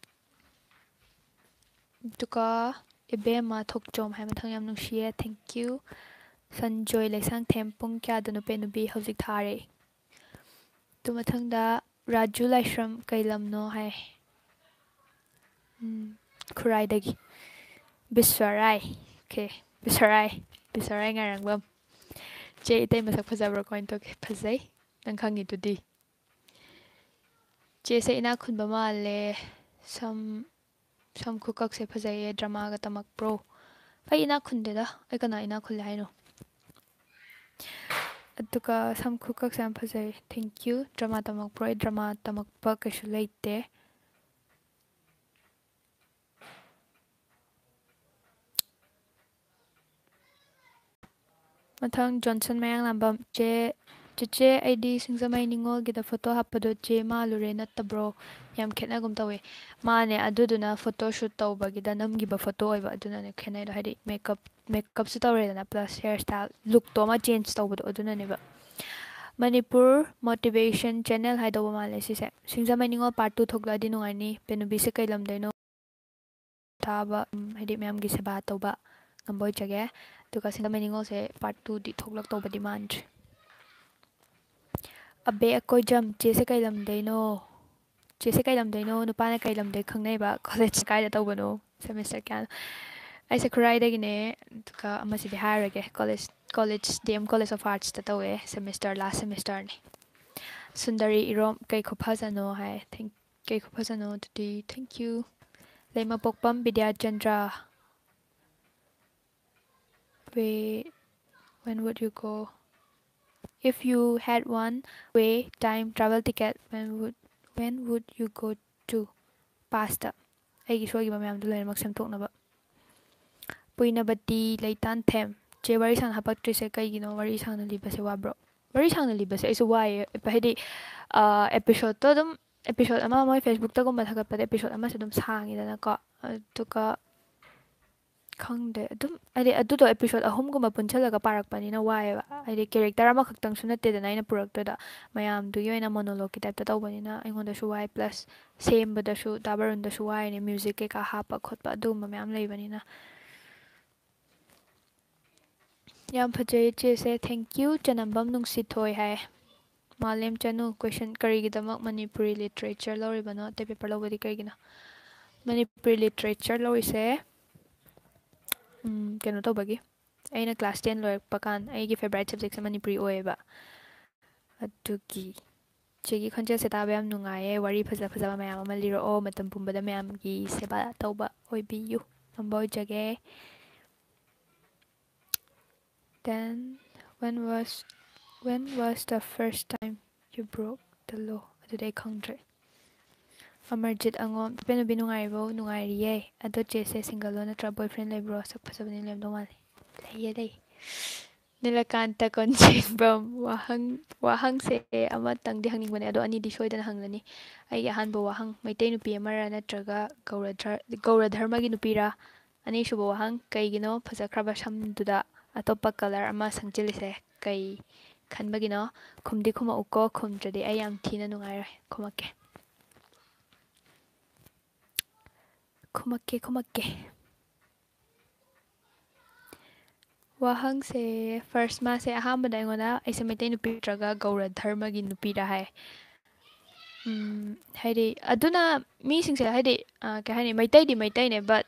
ꯑꯗꯨꯒ ꯏꯕꯦꯝꯃ ꯊꯣꯛꯆꯣꯝ ꯍꯥꯏ, ꯃꯊꯪ ꯌꯥꯝ ꯅꯨꯡꯁꯤꯌꯦ, thank you꯫ ꯁꯟꯖꯣꯏ ꯂꯩꯁꯥꯡꯊꯦꯝ, "ꯄꯨꯡ ꯀꯌꯥꯗꯅꯣ ꯄꯦꯅꯨꯕꯤ?" ꯍꯧꯖꯤꯛ ꯊꯥꯔꯦ꯫ ꯑꯗꯨ ꯃꯊꯪꯗ ꯔꯥꯖꯨ ꯂꯥꯏꯁ꯭ꯔꯝ, "ꯀꯩ ꯂꯝꯅꯣ?" ꯍꯥꯏ꯫ ꯎꯝ, ꯈꯨꯔꯥꯏꯗꯒꯤ꯫ ꯕꯤꯁ꯭ꯋꯥꯔꯥꯏ꯫ ꯑꯣꯀꯦ, ꯕꯤꯁ꯭ꯋꯥꯔꯥꯏ꯫ ꯕꯤꯁ꯭ꯋꯥꯔꯥꯏ ꯉꯥꯏꯔꯪꯕꯝ꯫ ꯆꯦ ꯏꯇꯩ ꯃꯁꯛ ꯐꯖꯕ꯭ꯔꯣ? ꯀꯃꯥꯏꯅ ꯇꯧꯒꯦ? ꯐꯖꯩ꯫ ꯅꯪ ꯈꯪꯉꯤꯗꯨꯗꯤ꯫ ꯆꯦꯁꯦ ꯏꯅꯥꯛ ꯈꯨꯟꯕ ꯃꯥꯜꯂꯦ꯫ ꯁꯝ, ꯁꯝ ꯈꯨꯀꯛꯁꯦ ꯐꯖꯩꯌꯦ꯫ ꯗ꯭ꯔꯃꯥꯒ ꯇꯝꯃꯛꯄ꯭ꯔꯣ? ꯑꯩ ꯏꯅꯥꯛ ꯈꯨꯟꯗꯦꯗ꯫ ꯑꯩ ꯀꯅꯥ ꯏꯅꯥꯛ ꯈꯨꯜꯂꯦ ꯍꯥꯏꯅꯣ? ꯑꯗꯨꯒ ꯁꯝ ꯈꯨꯀꯛꯁꯦ ꯌꯥꯝ ꯐꯖꯩ꯫ Thank you꯫ ꯗ꯭ꯔꯃꯥ ꯇꯝꯃꯛꯄ꯭ꯔꯣ? ꯑꯩ ꯗ꯭ꯔꯃꯥ ꯇꯝꯃꯛꯄ ꯀꯩꯁꯨ ꯂꯩꯇꯦ꯫ ꯃꯊꯪ ꯖꯣꯟꯁꯟ ꯃꯌꯥꯡꯂꯥꯝꯕꯝ꯫ "ꯆꯦ, ꯆꯦꯆꯦ, ꯑꯩꯗꯤ ꯁꯤꯡꯖꯃꯩ ꯅꯤꯉꯣꯜꯒꯤꯗ ꯐꯣꯇꯣ ꯍꯥꯞꯄꯗꯣ ꯆꯦ ꯃꯥꯜꯂꯨꯔꯦ, ꯅꯠꯇꯕ꯭ꯔꯣ?" ꯌꯥꯝ ꯈꯦꯠꯅꯒꯨꯝ ꯇꯧꯋꯦ꯫ ꯃꯥꯅꯦ, ꯑꯗꯨꯗꯨꯅ ꯐꯣꯇꯣ ꯁꯨꯠ ꯇꯧꯕꯒꯤꯗ ꯅꯝꯈꯤꯕ ꯐꯣꯇꯣ ꯑꯣꯏꯕ, ꯑꯗꯨꯅꯅꯦ ꯈꯦꯠꯅꯩꯗꯣ꯫ ꯍꯥꯏꯗꯤ ꯃꯦꯀꯞ, ꯃꯦꯀꯞꯁꯨ ꯇꯧꯔꯦꯗꯅ, ꯄ꯭ꯂꯁ ꯍꯤꯌꯔ ꯁ꯭ꯇꯥꯏꯜ, ꯂꯨꯛꯇꯣ ꯑꯃ ꯆꯦꯟꯖ ꯇꯧꯕꯗꯣ, ꯑꯗꯨꯅꯅꯦꯕ꯫ ꯃꯅꯤꯄꯨꯔ ꯃꯣꯇꯤꯚꯦꯁꯟ ꯆꯦꯅꯦꯜ ꯍꯥꯏꯗꯧꯕ ꯃꯥꯜꯂꯦ ꯁꯤꯁꯦ꯫ "ꯁꯤꯡꯖꯃꯩ ꯅꯤꯉꯣꯜ ꯄꯥꯔꯠ ꯇꯨ ꯊꯣꯛꯂꯛꯑꯗꯤ ꯅꯨꯡꯉꯥꯏꯅꯤ꯫ ꯄꯦꯅꯨꯕꯤꯁꯦ ꯀꯩ ꯂꯝꯗꯩꯅꯣ?" ꯊꯥꯕ, ꯎꯝ, ꯍꯥꯏꯗꯤ ꯃꯌꯥꯝꯒꯤ ꯁꯦꯕꯥ ꯇꯧꯕ ꯉꯝꯕ ꯑꯣꯏꯖꯒꯦ꯫ ꯑꯗꯨꯒ ꯁꯤꯡꯖꯃꯩ ꯅꯤꯉꯣꯜꯁꯦ ꯄꯥꯔꯠ ꯇꯨꯗꯤ ꯊꯣꯛꯂꯛꯇꯧꯕꯗꯤ ꯃꯥꯟꯗ꯭ꯔꯤ꯫ ꯑꯕꯦ ꯑꯀꯣꯏꯖꯝ, "ꯆꯦꯁꯦ ꯀꯩ ꯂꯝꯗꯩꯅꯣ? ꯆꯦꯁꯦ ꯀꯩ ꯂꯝꯗꯩꯅꯣ? ꯅꯨꯄꯥꯅ ꯀꯩ ꯂꯝꯗꯩ ꯈꯪꯅꯩꯕ? ꯀꯣꯂꯦꯖ ꯀꯥꯏꯗ ꯇꯧꯕꯅꯣ? ꯁꯦꯃꯤꯁꯇꯔ ꯀꯌꯥꯅꯣ?" ꯑꯩꯁꯦ ꯈꯨꯔꯥꯏꯗꯒꯤꯅꯦ, ꯑꯗꯨꯒ ꯑꯃꯁꯤꯗꯤ ꯍꯥꯏꯔꯔꯣꯏꯒꯦ꯫ College, college, D M college of ꯑꯥꯔꯠꯁꯇ ꯇꯧꯋꯦ, ꯁꯦꯃꯤꯁꯇꯔ, ꯂꯥꯁ ꯁꯦꯃꯤꯁꯇꯔꯅꯤ꯫ ꯁꯨꯟꯗꯔꯤ ꯏꯔꯣꯝ, "ꯀꯩ ꯈꯨꯐꯖꯅꯣ?" ꯍꯥꯏ꯫ Thank ꯀꯩ ꯈꯨꯐꯖꯅꯣ ꯑꯗꯨꯗꯤ꯫ Thank you. ꯂꯩꯃꯄꯣꯛꯄꯝ ꯕꯤꯗ꯭ꯌꯥꯆꯟꯗ꯭ꯔ꯫ Wait, when would you go? If you had one way time travel ticket, when would, when would you go to? Past. ꯑꯩꯒꯤ ꯁꯣꯏꯈꯤꯕ ꯃꯌꯥꯝꯗꯣ ꯂꯣꯏꯅꯃꯛ ꯁꯦꯝꯗꯣꯛꯅꯕ꯫ ꯄꯨꯏꯅꯕꯇꯤ ꯂꯩꯇꯥꯟꯊꯦꯝ꯫ ꯆꯦ, ꯋꯥꯔꯤ ꯁꯥꯡꯅ ꯍꯥꯄꯛꯇ꯭ꯔꯤꯁꯦ ꯀꯩꯒꯤꯅꯣ? ꯋꯥꯔꯤ ꯁꯥꯡꯅ ꯂꯤꯕꯁꯦ ꯋꯥꯕ꯭ꯔꯣ? ꯋꯥꯔꯤ ꯁꯥꯡꯅ ꯂꯤꯕꯁꯦ ꯑꯩꯁꯨ ꯋꯥꯏꯌꯦ꯫ ꯍꯥꯏꯗꯤ, ꯑ, episodeꯇꯣ ꯑꯗꯨꯝ, episode ꯑꯃ ꯃꯣꯏ Facebookꯇꯒꯨꯝꯕ ꯊꯥꯒꯠꯄꯗ episode ꯑꯃꯁꯦ ꯑꯗꯨꯝ ꯁꯥꯡꯉꯤꯗꯅꯀꯣ꯫ ꯑꯗꯨꯒ ꯈꯪꯗꯦ, ꯑꯗꯨꯝ, ꯍꯥꯏꯗꯤ, ꯑꯗꯨꯗꯣ episode ꯑꯍꯨꯝꯒꯨꯝꯕ ꯄꯨꯟꯁꯤꯜꯂꯒ ꯄꯥꯔꯛꯄꯅꯤꯅ ꯋꯥꯏꯌꯦꯕ꯫ ꯍꯥꯏꯗꯤ, character ꯑꯃꯈꯛꯇꯪꯁꯨ ꯅꯠꯇꯦꯗꯅ ꯑꯩꯅ ꯄꯨꯔꯛꯇꯣꯏꯗꯣ, ꯃꯌꯥꯝꯗꯨꯒꯤ ꯑꯣꯏꯅ monologueꯀꯤ typeꯇ ꯇꯧꯕꯅꯤꯅ ꯑꯩꯉꯣꯟꯗꯁꯨ ꯋꯥꯏ, plus ꯁꯦꯝꯕꯗꯁꯨ, ꯗꯥ ꯕꯔꯨꯟꯗꯁꯨ ꯋꯥꯏꯅꯦ, music ꯀꯩꯀꯥ ꯍꯥꯞꯄ ꯈꯣꯠꯄ ꯑꯗꯨꯒꯨꯝꯕ ꯃꯌꯥꯝ ꯂꯩꯕꯅꯤꯅ꯫ ꯌꯥꯝ ꯐꯖꯩ ꯆꯦꯁꯦ, thank you꯫ ꯆꯅꯝꯕꯝ ꯅꯨꯡꯁꯤꯊꯣꯏ ꯍꯥꯏ꯫ ꯃꯥꯂꯦꯝ ꯆꯅꯨ, question: ꯀꯔꯤꯒꯤꯗꯃꯛ ꯃꯅꯤꯄꯨꯔꯤ literature ꯂꯧꯔꯤꯕꯅꯣ? ꯑꯇꯩ paper ꯂꯧꯕꯗꯤ ꯀꯔꯤꯒꯤꯅꯣ? ꯃꯅꯤꯄꯨꯔꯤ literature ꯂꯧꯔꯤꯁꯦ, ꯎꯝ, ꯀꯩꯅꯣ ꯇꯧꯕꯒꯤ, ꯑꯩꯅ class ten ꯂꯣꯏꯔꯛꯄ ꯀꯥꯟ ꯑꯩꯒꯤ favourite subjectꯁꯦ ꯃꯅꯤꯄꯨꯔꯤ ꯑꯣꯏꯌꯦꯕ꯫ ꯑꯗꯨꯒꯤ ꯆꯦꯒꯤ ꯈꯣꯟꯖꯦꯜꯁꯦ ꯇꯥꯕ ꯌꯥꯝ ꯅꯨꯡꯉꯥꯏꯌꯦ꯫ ꯋꯥꯔꯤ ꯐꯖ ꯐꯖꯕ ꯃꯌꯥꯝ ꯑꯃ ꯂꯤꯔꯛꯑꯣ꯫ ꯃꯇꯝ ꯄꯨꯝꯕꯗ ꯃꯌꯥꯝꯒꯤ ꯁꯦꯕꯥ ꯇꯧꯕ ꯑꯣꯏꯕꯤꯌꯨ꯫ ꯉꯝꯕ ꯑꯣꯏꯖꯒꯦ꯫ Then, when was, when was the first time you broke the law? ꯑꯗꯨꯗꯤ ꯑꯩ ꯈꯪꯗ꯭ꯔꯦ꯫ ꯑꯃꯔꯖꯤꯠ ꯑꯉꯣꯝ, ꯏꯄꯦꯟ ꯅꯨꯄꯤ ꯅꯨꯡꯉꯥꯏꯔꯤꯕꯣ? ꯅꯨꯡꯉꯥꯏꯔꯤꯌꯦ꯫ ꯑꯗꯣ ꯆꯦꯁꯦ singleꯂꯣ ꯅꯠꯇ꯭ꯔ boyfriend ꯂꯩꯕ꯭ꯔꯣ? ꯁꯛ ꯐꯖꯕꯅꯤ ꯂꯩꯔꯝꯗꯧ ꯃꯥꯜꯂꯦ꯫ ꯂꯩꯌꯦ, ꯂꯩ꯫ ꯅꯤꯂꯀꯥꯟꯇ ꯀꯣꯟꯖꯦꯡꯕꯝ, ꯋꯥꯍꯪ, ꯋꯥꯍꯪꯁꯦ ꯑꯃꯇꯪꯗꯤ ꯍꯪꯅꯤꯡꯕꯅꯦ, ꯑꯗꯣ ꯑꯅꯤꯗꯤ ꯁꯣꯏꯗꯅ ꯍꯪꯂꯅꯤ꯫ ꯑꯩꯒꯤ ꯑꯍꯥꯟꯕ ꯋꯥꯍꯪ, ꯃꯩꯇꯩ ꯅꯨꯄꯤ ꯑꯃꯔꯥ ꯅꯠꯇ꯭ꯔꯒ ꯒꯧꯔ ꯙꯔ-, ꯒꯧꯔ ꯙꯔꯃꯒꯤ ꯅꯨꯄꯤꯔꯥ? ꯑꯅꯤꯁꯨꯕ ꯋꯥꯍꯪ, ꯀꯩꯒꯤꯅꯣ ꯐꯖꯈ꯭ꯔꯕ ꯁꯝꯗꯨꯗ ꯑꯇꯣꯞꯄ colour ꯑꯃ ꯁꯪꯖꯤꯜꯂꯤꯁꯦ? ꯀꯩ ꯈꯟꯕꯒꯤꯅꯣ? ꯈꯨꯝꯗꯤ ꯈꯨꯝꯃꯛꯎꯀꯣ, ꯈꯨꯝꯗ꯭ꯔꯗꯤ ꯑꯩ ꯌꯥꯝ ꯊꯤꯅ ꯅꯨꯡꯉꯥꯏꯔꯣꯏ꯫ ꯈꯨꯝꯃꯛꯀꯦ꯫ ꯈꯨꯝꯃꯛꯀꯦ, ꯈꯨꯝꯃꯛꯀꯦ꯫ ꯋꯥꯍꯪꯁꯦ, first ꯃꯥꯁꯦ ꯑꯍꯥꯟꯕꯗ ꯑꯩꯉꯣꯟꯗ ꯑꯩꯁꯦ ꯃꯩꯇꯩ ꯅꯨꯄꯤ ꯅꯠꯇ꯭ꯔꯒ ꯒꯧꯔ ꯙꯔꯃꯒꯤ ꯅꯨꯄꯤꯔꯥ ꯍꯥꯏ꯫ ꯎꯝ, ꯍꯥꯏꯗꯤ, ꯑꯗꯨꯅ ꯃꯤꯁꯤꯡꯁꯦ, ꯍꯥꯏꯗꯤ, ꯑ, ꯀꯩ ꯍꯥꯏꯅꯤ, ꯃꯩꯇꯩꯗꯤ ꯃꯩꯇꯩꯅꯦ, but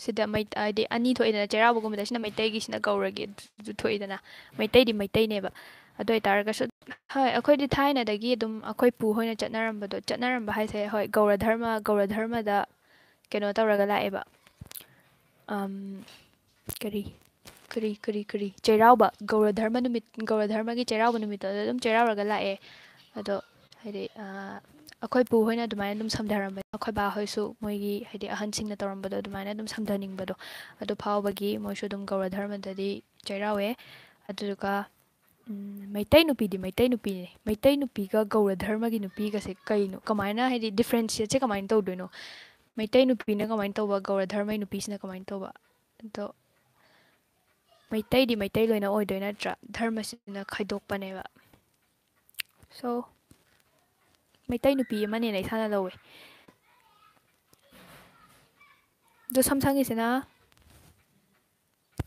ꯁꯤꯗ ꯃꯩ-, ꯍꯥꯏꯗꯤ, ꯑꯅꯤ ꯊꯣꯛꯏꯗꯅ, ꯆꯩꯔꯥꯎꯕꯒꯨꯝꯕꯗ ꯁꯤꯅ ꯃꯩꯇꯩꯒꯤ, ꯁꯤꯅ ꯒꯧꯔꯒꯤ, ꯑꯗꯨ ꯊꯣꯛꯏꯗꯅ, ꯃꯩꯇꯩꯗꯤ ꯃꯩꯇꯩꯅꯦꯕ꯫ ꯑꯗꯨ ꯑꯣꯏꯇꯥꯔꯒꯁꯨ, ꯍꯣꯏ, ꯑꯩꯈꯣꯏꯗꯤ ꯊꯥꯏꯅꯗꯒꯤ ꯑꯗꯨꯝ ꯑꯩꯈꯣꯏ ꯄꯨ ꯍꯣꯏꯅ ꯆꯠꯅꯔꯝꯕꯗꯣ, ꯆꯠꯅꯔꯝꯕ ꯍꯥꯏꯁꯦ, ꯍꯣꯏ, ꯒꯧꯔ ꯙꯔꯃ, ꯒꯧꯔ ꯙꯔꯃꯗ ꯀꯩꯅꯣ ꯇꯧꯔꯒ ꯂꯥꯛꯑꯦꯕ꯫ ꯑꯝ, ꯀꯔꯤ, ꯀꯔꯤ, ꯀꯔꯤ, ꯀꯔꯤ, ꯆꯩꯔꯥꯎꯕ, ꯒꯧꯔ ꯙꯔꯃ ꯅꯨꯃꯤꯠ, ꯒꯧꯔ ꯙꯔꯃꯒꯤ ꯆꯩꯔꯥꯎꯕ ꯅꯨꯃꯤꯠꯇꯣ ꯑꯗꯨꯝ ꯆꯩꯔꯥꯎꯔꯒ ꯂꯥꯛꯑꯦ꯫ ꯑꯗꯣ ꯍꯥꯏꯗꯤ, ꯑ, ꯑꯩꯈꯣꯏ ꯄꯨ ꯍꯣꯏꯅ ꯑꯗꯨꯃꯥꯏꯅ ꯑꯗꯨꯝ ꯁꯝꯊꯔꯝꯕꯅꯤ, ꯑꯩꯈꯣꯏ ꯕꯥ ꯍꯣꯏꯁꯨ ꯃꯣꯏꯒꯤ, ꯍꯥꯏꯗꯤ, ꯑꯍꯟꯁꯤꯡꯅ ꯇꯧꯔꯝꯕꯗꯣ ꯑꯗꯨꯃꯥꯏꯅ ꯑꯗꯨꯝ ꯁꯝꯊꯅꯤꯡꯕꯗꯣ ꯑꯗꯨ ꯐꯥꯎꯕꯒꯤ ꯃꯣꯏꯁꯨ ꯑꯗꯨꯝ ꯒꯧꯔ ꯙꯔꯃꯗꯗꯤ ꯆꯩꯔꯥꯎꯋꯦ꯫ ꯑꯗꯨꯗꯨꯒ, ꯎꯝ, ꯃꯩꯇꯩ ꯅꯨꯄꯤꯗꯤ ꯃꯩꯇꯩ ꯅꯨꯄꯤꯅꯦ꯫ ꯃꯩꯇꯩ ꯅꯨꯄꯤꯒ ꯒꯧꯔ ꯙꯔꯃꯒꯤ ꯅꯨꯄꯤꯒꯁꯦ ꯀꯩꯅꯣ? ꯀꯃꯥꯏꯅ, ꯍꯥꯏꯗꯤ, ꯗꯤꯐ꯭ꯔꯦꯟꯁꯤꯌꯦꯠꯁꯦ ꯀꯃꯥꯏꯅ ꯇꯧꯗꯣꯏꯅꯣ? ꯃꯩꯇꯩ ꯅꯨꯄꯤꯅ ꯀꯃꯥꯏꯅ ꯇꯧꯕ, ꯒꯧꯔ ꯙꯔꯃꯒꯤ ꯅꯨꯄꯤꯁꯤꯅ ꯀꯃꯥꯏꯅ ꯇꯧꯕ? ꯑꯗꯣ ꯃꯩꯇꯩꯗꯤ ꯃꯩꯇꯩ ꯂꯣꯏꯅ ꯑꯣꯏꯗꯣꯏ ꯅꯠꯇ꯭ꯔꯥ? ꯙꯔꯃꯁꯤꯅ ꯈꯥꯏꯗꯣꯛꯄꯅꯦꯕ꯫ So, ꯃꯩꯇꯩ ꯅꯨꯄꯤ ꯑꯃꯅꯦꯅ ꯏꯁꯥꯅ ꯂꯧꯋꯦ꯫ ꯑꯗꯣ ꯁꯝ ꯁꯪꯉꯤꯁꯤꯅ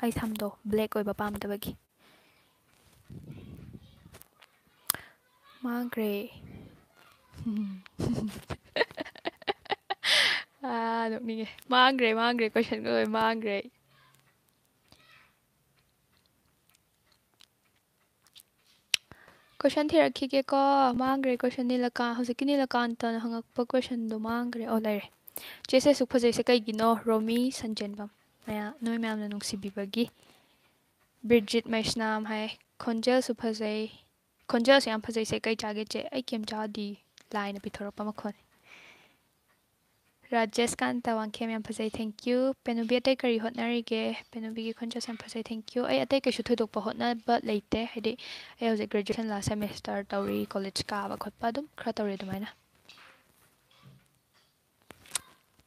ꯑꯩ ꯁꯝꯗꯣ ꯕ꯭ꯂꯦꯛ ꯑꯣꯏꯕ ꯄꯥꯝꯗꯕꯒꯤ꯫ ꯃꯥꯡꯈ꯭ꯔꯦ꯫ ꯑꯥ, ꯅꯣꯛꯅꯤꯡꯉꯦ꯫ ꯃꯥꯡꯈ꯭ꯔꯦ, ꯃꯥꯡꯈ꯭ꯔꯦ, ꯀꯣꯏꯁꯟꯒ ꯂꯣꯏ ꯃꯥꯡꯈ꯭ꯔꯦ꯫ ꯀꯣꯏꯁꯟ ꯊꯤꯔꯛꯈꯤꯒꯦꯀꯣ꯫ ꯃꯥꯡꯈ꯭ꯔꯦ ꯀꯣꯏꯁꯟ꯫ ꯅꯤꯂꯀꯥ-, ꯍꯧꯖꯤꯛꯀꯤ ꯅꯤꯂꯀꯥꯟꯇꯅ ꯍꯪꯉꯛꯄ ꯀꯣꯏꯁꯟꯗꯣ ꯃꯥꯡꯈ꯭ꯔꯦ꯫ ꯑꯣ, ꯂꯩꯔꯦ꯫ ꯆꯦꯁꯦ ꯑꯁꯨꯛ ꯐꯖꯩꯁꯦ ꯀꯩꯒꯤꯅꯣ? ꯔꯣꯃꯤ ꯁꯟꯖꯦꯟꯕꯝ꯫ ꯃꯌꯥ-, ꯅꯣꯏ ꯃꯌꯥꯝꯅ ꯅꯨꯡꯁꯤꯕꯤꯕꯒꯤ꯫ ꯕ꯭ꯔꯤꯖꯤꯠ ꯃꯩꯁꯅꯥꯝ ꯍꯥꯏ, "ꯈꯣꯟꯖꯦꯜꯁꯨ ꯐꯖꯩ, ꯈꯣꯟꯖꯦꯜꯁꯨ ꯌꯥꯝ ꯐꯖꯩꯁꯦ ꯀꯩ ꯆꯥꯒꯦ ꯆꯦ?" ꯑꯩ ꯀꯩꯝ ꯆꯥꯗꯤ, ꯂꯥꯏꯅ ꯄꯤꯊꯣꯔꯛꯄ ꯃꯈꯣꯟꯅꯤ꯫ ꯔꯥꯖꯦꯁ ꯀꯥꯟꯇ ꯋꯥꯡꯈꯦꯝ ꯌꯥꯝ ꯐꯖꯩ, thank you꯫ ꯄꯦꯅꯨꯕꯤ, ꯑꯇꯩ ꯀꯔꯤ ꯍꯣꯠꯅꯔꯤꯒꯦ? ꯄꯦꯅꯨꯕꯤꯒꯤ ꯈꯣꯟꯖꯦꯜꯁꯦ ꯌꯥꯝ ꯐꯖꯩ, thank you꯫ ꯑꯩ ꯑꯇꯩ ꯀꯩꯁꯨ ꯊꯣꯏꯗꯣꯛꯄ ꯍꯣꯠꯅꯕ ꯂꯩꯇꯦ, ꯍꯥꯏꯗꯤ ꯑꯩ ꯍꯧꯖꯤꯛ graduation last semester ꯇꯧꯔꯤ, college ꯀꯥꯕ ꯈꯣꯠꯄ ꯑꯗꯨꯝ ꯈꯔ ꯇꯧꯔꯤ ꯑꯗꯨꯃꯥꯏꯅ꯫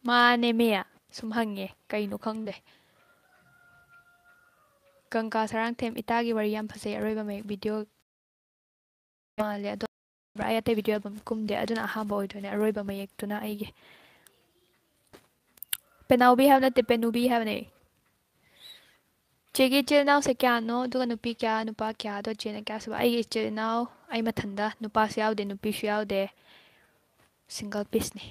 ꯃꯥꯅꯦ ꯃꯦ, ꯁꯨꯝ ꯍꯪꯉꯦ, ꯀꯩꯅꯣ ꯈꯪꯗꯦ꯫ ꯒꯪꯒꯥ ꯁꯔꯥꯡꯊꯦꯝ, ꯏꯇꯥꯒꯤ ꯋꯥꯔꯤ ꯌꯥꯝ ꯐꯖꯩ, ꯑꯔꯣꯏꯕ ꯃꯌꯦꯛ video ꯃꯥꯜꯂꯦ, ꯑꯗꯣ ꯑꯩ ꯑꯇꯩ video album ꯀꯨꯝꯗꯦ, ꯑꯗꯨꯅ ꯑꯍꯥꯟꯕ ꯑꯣꯏꯗꯣꯏꯅꯦ, ꯑꯔꯣꯏꯕ ꯃꯌꯦꯛꯇꯨꯅ ꯑꯩꯒꯤ꯫ ꯄꯦꯅꯥꯎꯕꯤ ꯍꯥꯏꯕ ꯅꯠꯇꯦ, ꯄꯦꯅꯨꯕꯤ ꯍꯥꯏꯕꯅꯦ꯫ ꯆꯦꯒꯤ ꯏꯆꯤꯜ ꯏꯅꯥꯎꯁꯦ ꯀꯌꯥꯅꯣ? ꯑꯗꯨꯒ ꯅꯨꯄꯤ ꯀꯌꯥ, ꯅꯨꯄꯥ ꯀꯌꯥ? ꯑꯗꯣ ꯆꯦꯅ ꯀꯌꯥ ꯁꯨꯕ? ꯑꯩꯒꯤ ꯏꯆꯤꯜ ꯏꯅꯥꯎ ꯑꯩ ꯃꯊꯟꯗ, ꯅꯨꯄꯥꯁꯨ ꯌꯥꯎꯗꯦ, ꯅꯨꯄꯤꯁꯨ ꯌꯥꯎꯗꯦ, single pieceꯅꯤ꯫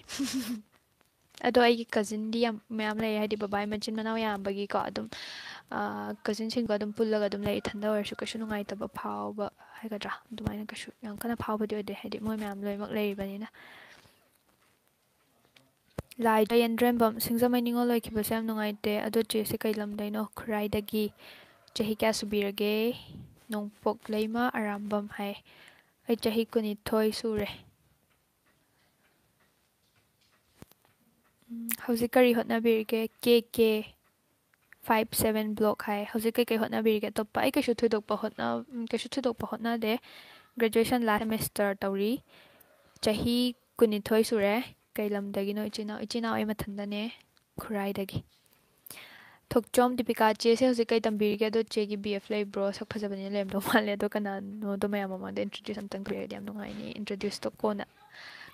ꯑꯗꯣ ꯑꯩꯒꯤ cousinꯗꯤ ꯌꯥꯝ ꯃꯌꯥꯝ ꯂꯩꯌꯦ, ꯍꯥꯏꯗꯤ ꯕꯕꯥꯒꯤ ꯃꯆꯤꯟ ꯃꯅꯥꯎ ꯌꯥꯝꯕꯒꯤꯀꯣ, ꯑꯗꯨꯝ ꯀꯖꯤꯟꯁꯤꯡꯒ ꯑꯗꯨꯝ ꯄꯨꯜꯂꯒ ꯑꯗꯨꯝ ꯂꯩ꯫ ꯏꯊꯟꯗ ꯑꯣꯏꯔꯁꯨ ꯀꯩꯁꯨ ꯅꯨꯡꯉꯥꯏꯇꯕ ꯐꯥꯎꯕ ꯍꯥꯏꯒꯗ꯭ꯔꯥ, ꯑꯗꯨꯃꯥꯏꯅ ꯀꯩꯁꯨ ꯌꯥꯝ ꯀꯟꯅ ꯐꯥꯎꯕꯗꯤ ꯑꯣꯏꯗꯦ, ꯍꯥꯏꯗꯤ ꯃꯣꯏ ꯃꯌꯥꯝ ꯂꯣꯏꯅꯃꯛ ꯂꯩꯔꯤꯕꯅꯤꯅ꯫ ꯂꯥꯏꯗ ꯌꯦꯟꯗ꯭ꯔꯦꯝꯕꯝ, ꯁꯤꯡꯖꯃꯩ ꯅꯤꯉꯣꯜ ꯑꯣꯏꯈꯤꯕꯁꯦ ꯌꯥꯝ ꯅꯨꯡꯉꯥꯏꯇꯦ꯫ ꯑꯗꯣ ꯆꯦꯁꯦ ꯀꯩ ꯂꯝꯗꯩꯅꯣ? ꯈꯨꯔꯥꯏꯗꯒꯤ꯫ ꯆꯍꯤ ꯀꯌꯥ ꯁꯨꯕꯤꯔꯒꯦ? ꯅꯣꯡꯄꯣꯛ ꯂꯩꯃ ꯑꯔꯥꯝꯕꯝ ꯍꯥꯏ꯫ ꯑꯩ ꯆꯍꯤ ꯀꯨꯟꯅꯤꯊꯣꯏ ꯁꯨꯔꯦ꯫ ꯎꯝ, ꯍꯧꯖꯤꯛ ꯀꯔꯤ ꯍꯣꯠꯅꯕꯤꯔꯤꯒꯦ? ꯀꯦ ꯀꯦ ꯐꯥꯏꯚ ꯁꯕꯦꯟ ꯕ꯭ꯂꯣꯛ ꯍꯥꯏ꯫ ꯍꯧꯖꯤꯛ ꯀꯩꯀꯩ ꯍꯣꯠꯅꯕꯤꯔꯤꯒꯦ ꯑꯇꯣꯞꯄ? ꯑꯩ ꯀꯩꯁꯨ ꯊꯣꯏꯗꯣꯛꯄ ꯍꯣꯠꯅ-, ꯎꯝ, ꯀꯩꯁꯨ ꯊꯣꯏꯗꯣꯛꯄ ꯍꯣꯠꯅꯗꯦ꯫ ꯒ꯭ꯔꯦꯖꯨꯑꯦꯁꯟ ꯂꯥꯁ ꯁꯦꯃꯦꯁꯇꯔ ꯇꯧꯔꯤ꯫ ꯆꯍꯤ ꯀꯨꯟꯅꯤꯊꯣꯏ ꯁꯨꯔꯦ꯫ ꯀꯩ ꯂꯝꯗꯒꯤꯅꯣ ꯏꯆꯤꯟ ꯏꯅꯥꯎ? ꯏꯆꯤꯟ ꯏꯅꯥꯎ ꯑꯩ ꯃꯊꯟꯗꯅꯦ, ꯈꯨꯔꯥꯏꯗꯒꯤ꯫ ꯊꯣꯛꯆꯣꯝ ꯗꯤꯄꯤꯀꯥ, ꯆꯦꯁꯦ ꯍꯧꯖꯤꯛ ꯀꯩ ꯇꯝꯕꯤꯔꯤꯒꯦ? ꯑꯗꯣ ꯆꯦꯒꯤ ꯕꯤ ꯑꯦꯐ ꯂꯩꯕ꯭ꯔꯣ? ꯁꯛ ꯐꯖꯕꯅꯤꯅ ꯂꯩꯔꯝꯗꯧ ꯃꯥꯜꯂꯦ꯫ ꯑꯗꯣ ꯀꯅꯥꯅꯣꯗꯣ ꯃꯌꯥꯝ ꯃꯃꯥꯡꯗ ꯏꯟꯇ꯭ꯔꯣꯗ꯭ꯌꯨꯁ ꯑꯝꯇꯪ ꯇꯧꯕꯤꯔꯗꯤ ꯌꯥꯝ ꯅꯨꯡꯉꯥꯏꯅꯤ꯫ ꯏꯟꯇ꯭ꯔꯣꯗ꯭ꯌꯨꯁꯇꯣ ꯀꯣꯟꯅ,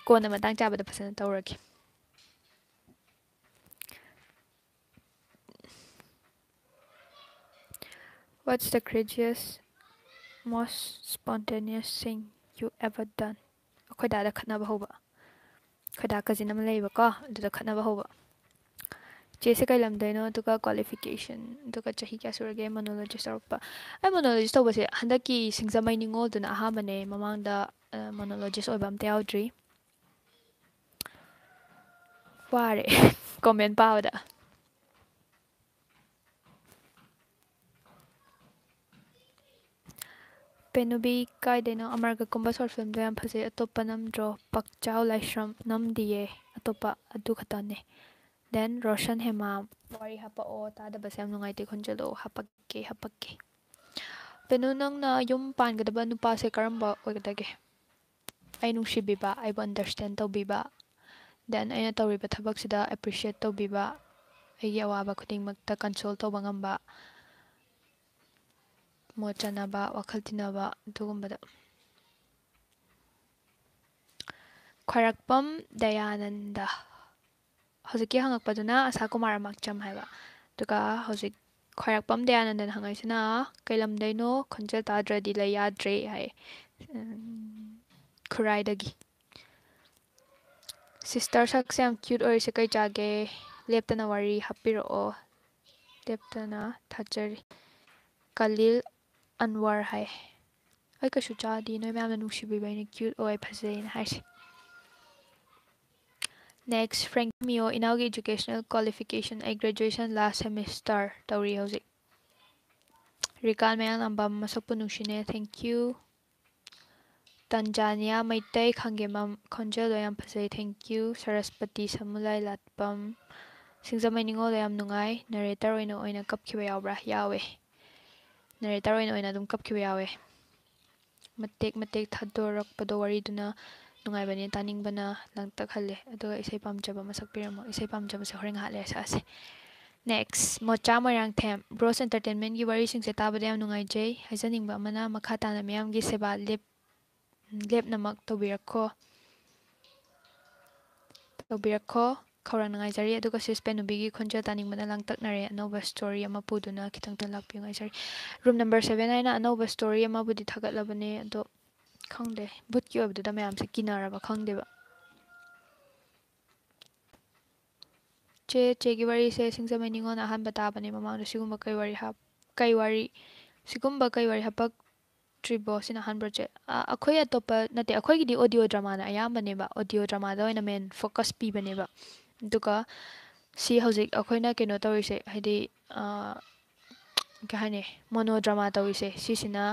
ꯀꯣꯟꯅ ꯃꯇꯥꯡ ꯆꯥꯕꯗ ꯐꯖꯅ ꯇꯧꯔꯒꯦ꯫ What's the craziest, most spontaneous thing you ever done? ꯑꯩꯈꯣꯏ ꯗꯥꯗ ꯈꯠꯅꯕ ꯍꯧꯕ꯫ ꯑꯩꯈꯣꯏ ꯗꯥ ꯀꯖꯤꯟ ꯑꯃ ꯂꯩꯌꯦꯕꯀꯣ, ꯑꯗꯨꯗ ꯈꯠꯅꯕ ꯍꯧꯕ꯫ ꯆꯦꯁꯦ ꯀꯩ ꯂꯝꯗꯩꯅꯣ? ꯑꯗꯨꯒ ꯀ꯭ꯋꯥꯂꯤꯐꯤꯀꯦꯁꯟ, ꯑꯗꯨꯒ ꯆꯍꯤ ꯀꯌꯥ ꯁꯨꯔꯒꯦ ꯃꯣꯅꯣꯂꯣꯖꯤꯁ ꯇꯧꯔꯛꯄ? ꯑꯩ ꯃꯣꯅꯣꯂꯣꯖꯤꯁ ꯇꯧꯕꯁꯦ ꯍꯟꯗꯛꯀꯤ ꯁꯤꯡꯖꯃꯩ ꯅꯤꯉꯣꯜꯗꯨꯅ ꯑꯍꯥꯟꯕꯅꯦ꯫ ꯃꯃꯥꯡꯗ, ꯑ, ꯃꯣꯅꯣꯂꯣꯖꯤꯁ ꯑꯣꯏꯕ ꯑꯝꯇ ꯌꯥꯎꯗ꯭ꯔꯤ꯫ ꯋꯥꯔꯦ ꯀꯣꯃꯦꯟ ꯄꯥꯕꯗ꯫ ꯄꯦꯅꯨꯕꯤ ꯀꯥꯏꯗꯩꯅꯣ? ꯑꯃꯔꯒ ꯀꯨꯝꯕ ꯁꯣꯔꯠ ꯐꯤꯂꯝꯗꯣ ꯌꯥꯝ ꯐꯖꯩ꯫ ꯑꯇꯣꯞꯄ ꯅꯝꯗ꯭ꯔꯣ? ꯄꯛꯆꯥꯎ ꯂꯥꯏꯁ꯭ꯔꯝ ꯅꯝꯗꯤꯌꯦ꯫ ꯑꯇꯣꯞꯄ ꯑꯗꯨ ꯈꯛꯇꯅꯦ꯫ Then ꯔꯣꯁꯟ ꯍꯦꯃꯥꯝ, ꯋꯥꯔꯤ ꯍꯥꯄꯛꯑꯣ, ꯇꯥꯗꯕꯁꯦ ꯌꯥꯝ ꯅꯨꯡꯉꯥꯏꯇꯦ ꯈꯣꯟꯖꯦꯜꯗꯣ꯫ ꯍꯥꯄꯛꯀꯦ, ꯍꯥꯄꯛꯀꯦ꯫ ꯄꯦꯅꯨ, ꯅꯪꯅ ꯌꯨꯝ ꯄꯥꯟꯒꯗꯕ ꯅꯨꯄꯥꯁꯦ ꯀꯔꯝꯕ ꯑꯣꯏꯒꯗꯒꯦ? ꯑꯩ ꯅꯨꯡꯁꯤꯕꯤꯕ, ꯑꯩꯕꯨ understand ꯇꯧꯕꯤꯕ, then ꯑꯩꯅ ꯇꯧꯔꯤꯕ ꯊꯕꯛꯁꯤꯗ appreciate ꯇꯧꯕꯤꯕ, ꯑꯩꯒꯤ ꯑꯋꯥꯕ ꯈꯨꯗꯤꯡꯃꯛꯇ console ꯇꯧꯕ ꯉꯝꯕ, ꯃꯣꯠ ꯆꯥꯟꯅꯕ, ꯋꯥꯈꯜ ꯇꯤꯟꯅꯕ, ꯑꯗꯨꯒꯨꯝꯕꯗ꯫ ꯈ꯭ꯋꯥꯏꯔꯥꯛꯄꯝ ꯗꯌꯥꯅꯟꯗ꯫ ꯍꯧꯖꯤꯛꯀꯤ ꯍꯪꯉꯛꯄꯗꯨꯅ ꯑꯁꯥ ꯀꯨꯃꯥꯔ ꯑꯃꯥꯛꯆꯝ ꯍꯥꯏꯕ꯫ ꯑꯗꯨꯒ ꯍꯧꯖꯤꯛ ꯈ꯭ꯋꯥꯏꯔꯥꯛꯄꯝ ꯗꯌꯥꯅꯟꯗꯅ ꯍꯪꯉꯛꯏꯁꯤꯅ, "ꯀꯩ ꯂꯝꯗꯩꯅꯣ? ꯈꯣꯟꯖꯦꯜ ꯇꯥꯗ꯭ꯔꯗꯤ ꯂꯩ ꯌꯥꯗ꯭ꯔꯦ" ꯍꯥꯏ꯫ ꯎꯝ, ꯈꯨꯔꯥꯏꯗꯒꯤ꯫ "ꯁꯤꯁꯇꯔ, ꯁꯛꯁꯦ ꯌꯥꯝ cute ꯑꯣꯏꯔꯤꯁꯦ ꯀꯩ ꯆꯥꯒꯦ? ꯂꯦꯞꯇꯅ ꯋꯥꯔꯤ ꯍꯥꯞꯄꯤꯔꯛꯑꯣ"꯫ ꯂꯦꯞꯇꯅ ꯊꯥꯖꯔꯤ꯫ ꯀꯂꯤꯜ ꯑꯟꯋꯔ ꯍꯥꯏ꯫ ꯑꯩ ꯀꯩꯁꯨ ꯆꯥꯗꯦ, ꯅꯣꯏ ꯃꯌꯥꯝꯅ ꯅꯨꯡꯁꯤꯕꯤꯕ ꯑꯩꯅ ꯀ꯭ꯌꯨꯠ ꯑꯣꯏ, ꯐꯖꯩꯅ ꯍꯥꯏꯁꯦ꯫ Next, ꯐ꯭ꯔꯦꯡꯀꯤ ꯃꯤꯌꯣ, ꯏꯅꯥꯎꯒꯤ educational qualification, ꯑꯩ graduation last semester ꯇꯧꯔꯤ ꯍꯧꯖꯤꯛ꯫ ꯔꯤꯀꯥꯜ ꯃꯌꯥꯡꯂꯥꯝꯕꯝ, ꯃꯁꯛꯄꯨ ꯅꯨꯡꯁꯤꯅꯦ, thank you꯫ ꯇꯟꯖꯥꯅꯤꯌꯥ ꯃꯩꯇꯩ ꯈꯥꯡꯒꯦꯝꯕꯝ, ꯈꯣꯟꯖꯦꯜꯗꯣ ꯌꯥꯝ ꯐꯖꯩ, thank you꯫ ꯁꯔꯁꯄꯇꯤ ꯁꯃꯨꯂꯥꯏ ꯂꯥꯠꯄꯝ, ꯁꯤꯡꯖꯃꯩ ꯅꯤꯉꯣꯜꯗꯣ ꯌꯥꯝ ꯅꯨꯡꯉꯥꯏ, narrator ꯑꯣꯏꯅ ꯑꯣꯏꯅ ꯀꯞꯈꯤꯕ ꯌꯥꯎꯕ꯭ꯔꯥ? ꯌꯥꯎꯋꯦ, narrator ꯑꯣꯏꯅ ꯑꯣꯏꯅ ꯑꯗꯨꯝ ꯀꯞꯈꯤꯕ ꯌꯥꯎꯋꯦ꯫ ꯃꯇꯦꯛ ꯃꯇꯦꯛ ꯊꯥꯗꯣꯔꯛꯄꯗꯣ ꯋꯥꯔꯤꯗꯨꯅ ꯅꯨꯡꯉꯥꯏꯕꯅꯦ, ꯇꯥꯅꯤꯡꯕꯅ ꯂꯥꯡꯇꯛꯍꯜꯂꯦ꯫ ꯑꯗꯨꯒ ꯏꯁꯩ ꯄꯥꯝꯖꯕ ꯑꯃ ꯁꯛꯄꯤꯔꯝꯃꯣ꯫ ꯏꯁꯩ ꯄꯥꯝꯖꯕꯁꯦ ꯍꯣꯔꯦꯟ ꯉꯥꯏꯍꯥꯛ ꯂꯩꯔ ꯁꯛꯑꯁꯦ꯫ Next, ꯃꯣꯆꯥ ꯃꯣꯏꯔꯥꯡꯊꯦꯝ, Bros Entertainmentꯒꯤ ꯋꯥꯔꯤꯁꯤꯡꯁꯦ ꯇꯥꯕꯗ ꯌꯥꯝ ꯅꯨꯡꯉꯥꯏꯖꯩ꯫ ꯍꯥꯏꯖꯅꯤꯡꯕ ꯑꯃꯅ, ꯃꯈꯥ ꯇꯥꯅ ꯃꯤꯌꯥꯝꯒꯤ ꯁꯦꯕꯥ ꯂꯦꯞ-, ꯂꯦꯞꯅꯃꯛ ꯇꯧꯕꯤꯔꯛꯈꯣ, ꯇꯧꯕꯤꯔꯛꯈꯣ꯫ ꯈꯧꯔꯥꯡꯅ ꯉꯥꯏꯖꯔꯤ꯫ ꯑꯗꯨꯒ ꯁꯤꯁ ꯄꯦꯅꯨꯕꯤꯒꯤ ꯈꯣꯟꯖꯦꯜ ꯇꯥꯅꯤꯡꯕꯅ ꯂꯥꯡꯇꯛꯅꯔꯦ꯫ ꯑꯅꯧꯕ story ꯑꯃ ꯄꯨꯗꯨꯅ ꯈꯤꯇꯪꯇ ꯂꯥꯛꯄꯤꯌꯨ, ꯉꯥꯏꯖꯔꯤ꯫ Room number seven ꯍꯥꯏꯅ ꯑꯅꯧꯕ story ꯑꯃꯕꯨꯗꯤ ꯊꯥꯒꯠꯂꯕꯅꯦ, ꯑꯗꯣ ꯈꯪꯗꯦ, ꯚꯨꯠꯀꯤ ꯑꯣꯏꯕꯗꯨꯗ ꯃꯌꯥꯝꯁꯦ ꯀꯤꯅꯔꯕ ꯈꯪꯗꯦꯕ꯫ ꯆꯦ, ꯆꯦꯒꯤ ꯋꯥꯔꯤꯁꯦ ꯁꯤꯡꯖꯃꯩ ꯅꯤꯉꯣꯜꯅ ꯑꯍꯥꯟꯕ ꯇꯥꯕꯅꯦ꯫ ꯃꯃꯥꯡꯗ ꯁꯤꯒꯨꯝꯕ ꯀꯩ ꯋꯥꯔꯤ ꯍꯥꯞ-, ꯀꯩ ꯋꯥꯔꯤ, ꯁꯤꯒꯨꯝꯕ ꯀꯩ ꯋꯥꯔꯤ ꯍꯥꯄꯛꯇ꯭ꯔꯤꯕꯣ? ꯁꯤꯅ ꯑꯍꯥꯟꯕ ꯆꯦ꯫ ꯑ, ꯑꯩꯈꯣꯏ ꯑꯇꯣꯞꯄ ꯅꯠꯇꯦ, ꯑꯩꯈꯣꯏꯒꯤꯗꯤ audio dramaꯅ ꯑꯌꯥꯝꯕꯅꯦꯕ, audio dramaꯗ ꯑꯣꯏꯅ main focus ꯄꯤꯕꯅꯦꯕ꯫ ꯑꯗꯨꯒ ꯁꯤ ꯍꯧꯖꯤꯛ ꯑꯩꯈꯣꯏꯅ ꯀꯩꯅꯣ ꯇꯧꯔꯤꯁꯦ, ꯍꯥꯏꯗꯤ, ꯑ, ꯀꯩ ꯍꯥꯏꯅꯤ, mono drama ꯇꯧꯔꯤꯁꯦ, ꯁꯤꯁꯤꯅ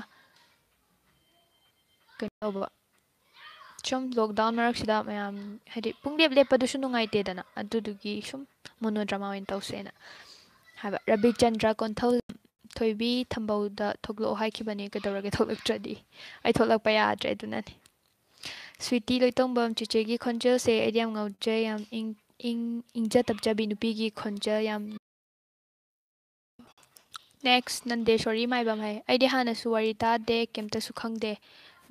ꯀꯩꯅꯣ ꯇꯧꯕ, ꯁꯨꯝ lockdown ꯃꯔꯛꯁꯤꯗ ꯃꯌꯥꯝ, ꯍꯥꯏꯗꯤ, ꯄꯨꯡꯂꯦꯞ ꯂꯦꯞꯄꯗꯨꯁꯨ ꯅꯨꯡꯉꯥꯏꯇꯦꯗꯅ, ꯑꯗꯨꯗꯨꯒꯤ ꯁꯨꯝ mono drama ꯑꯣꯏꯅ ꯇꯧꯁꯦꯅ ꯍꯥꯏꯕ꯫ ꯔꯕꯤꯆꯟꯗ꯭ꯔ ꯀꯣꯟꯊꯧ, "ꯊꯣꯏꯕꯤ, ꯊꯝꯕꯧꯗ ꯊꯣꯛꯂꯛꯑꯣ ꯍꯥꯏꯈꯤꯕꯅꯦ, ꯀꯩꯗꯧꯔꯒꯦ ꯊꯣꯛꯂꯛꯇ꯭ꯔꯗꯤ?" ꯑꯩ ꯊꯣꯛꯂꯛꯄ ꯌꯥꯗ꯭ꯔꯦ, ꯑꯗꯨꯅꯅꯦ꯫ ꯁ꯭ꯋꯤꯇꯤ ꯂꯣꯏꯇꯣꯡꯕꯝ, ꯆꯤꯆꯦꯒꯤ ꯈꯣꯟꯖꯦꯜꯁꯦ ꯑꯩꯗꯤ ꯌꯥꯝ ꯉꯥꯎꯖꯩ, ꯌꯥꯝ ꯏꯪ, ꯏꯪ, ꯏꯪꯖ ꯇꯞꯆꯕꯤ ꯅꯨꯄꯤꯒꯤ ꯈꯣꯟꯖꯦꯜ ꯌꯥꯝ Next, ꯅꯟꯗꯦꯁꯣꯔꯤ ꯃꯥꯏꯕꯝ ꯍꯥꯏ, "ꯑꯩꯗꯤ ꯍꯥꯟꯅꯁꯨ ꯋꯥꯔꯤ ꯇꯥꯗꯦ, ꯀꯩꯝꯇꯁꯨ ꯈꯪꯗꯦ꯫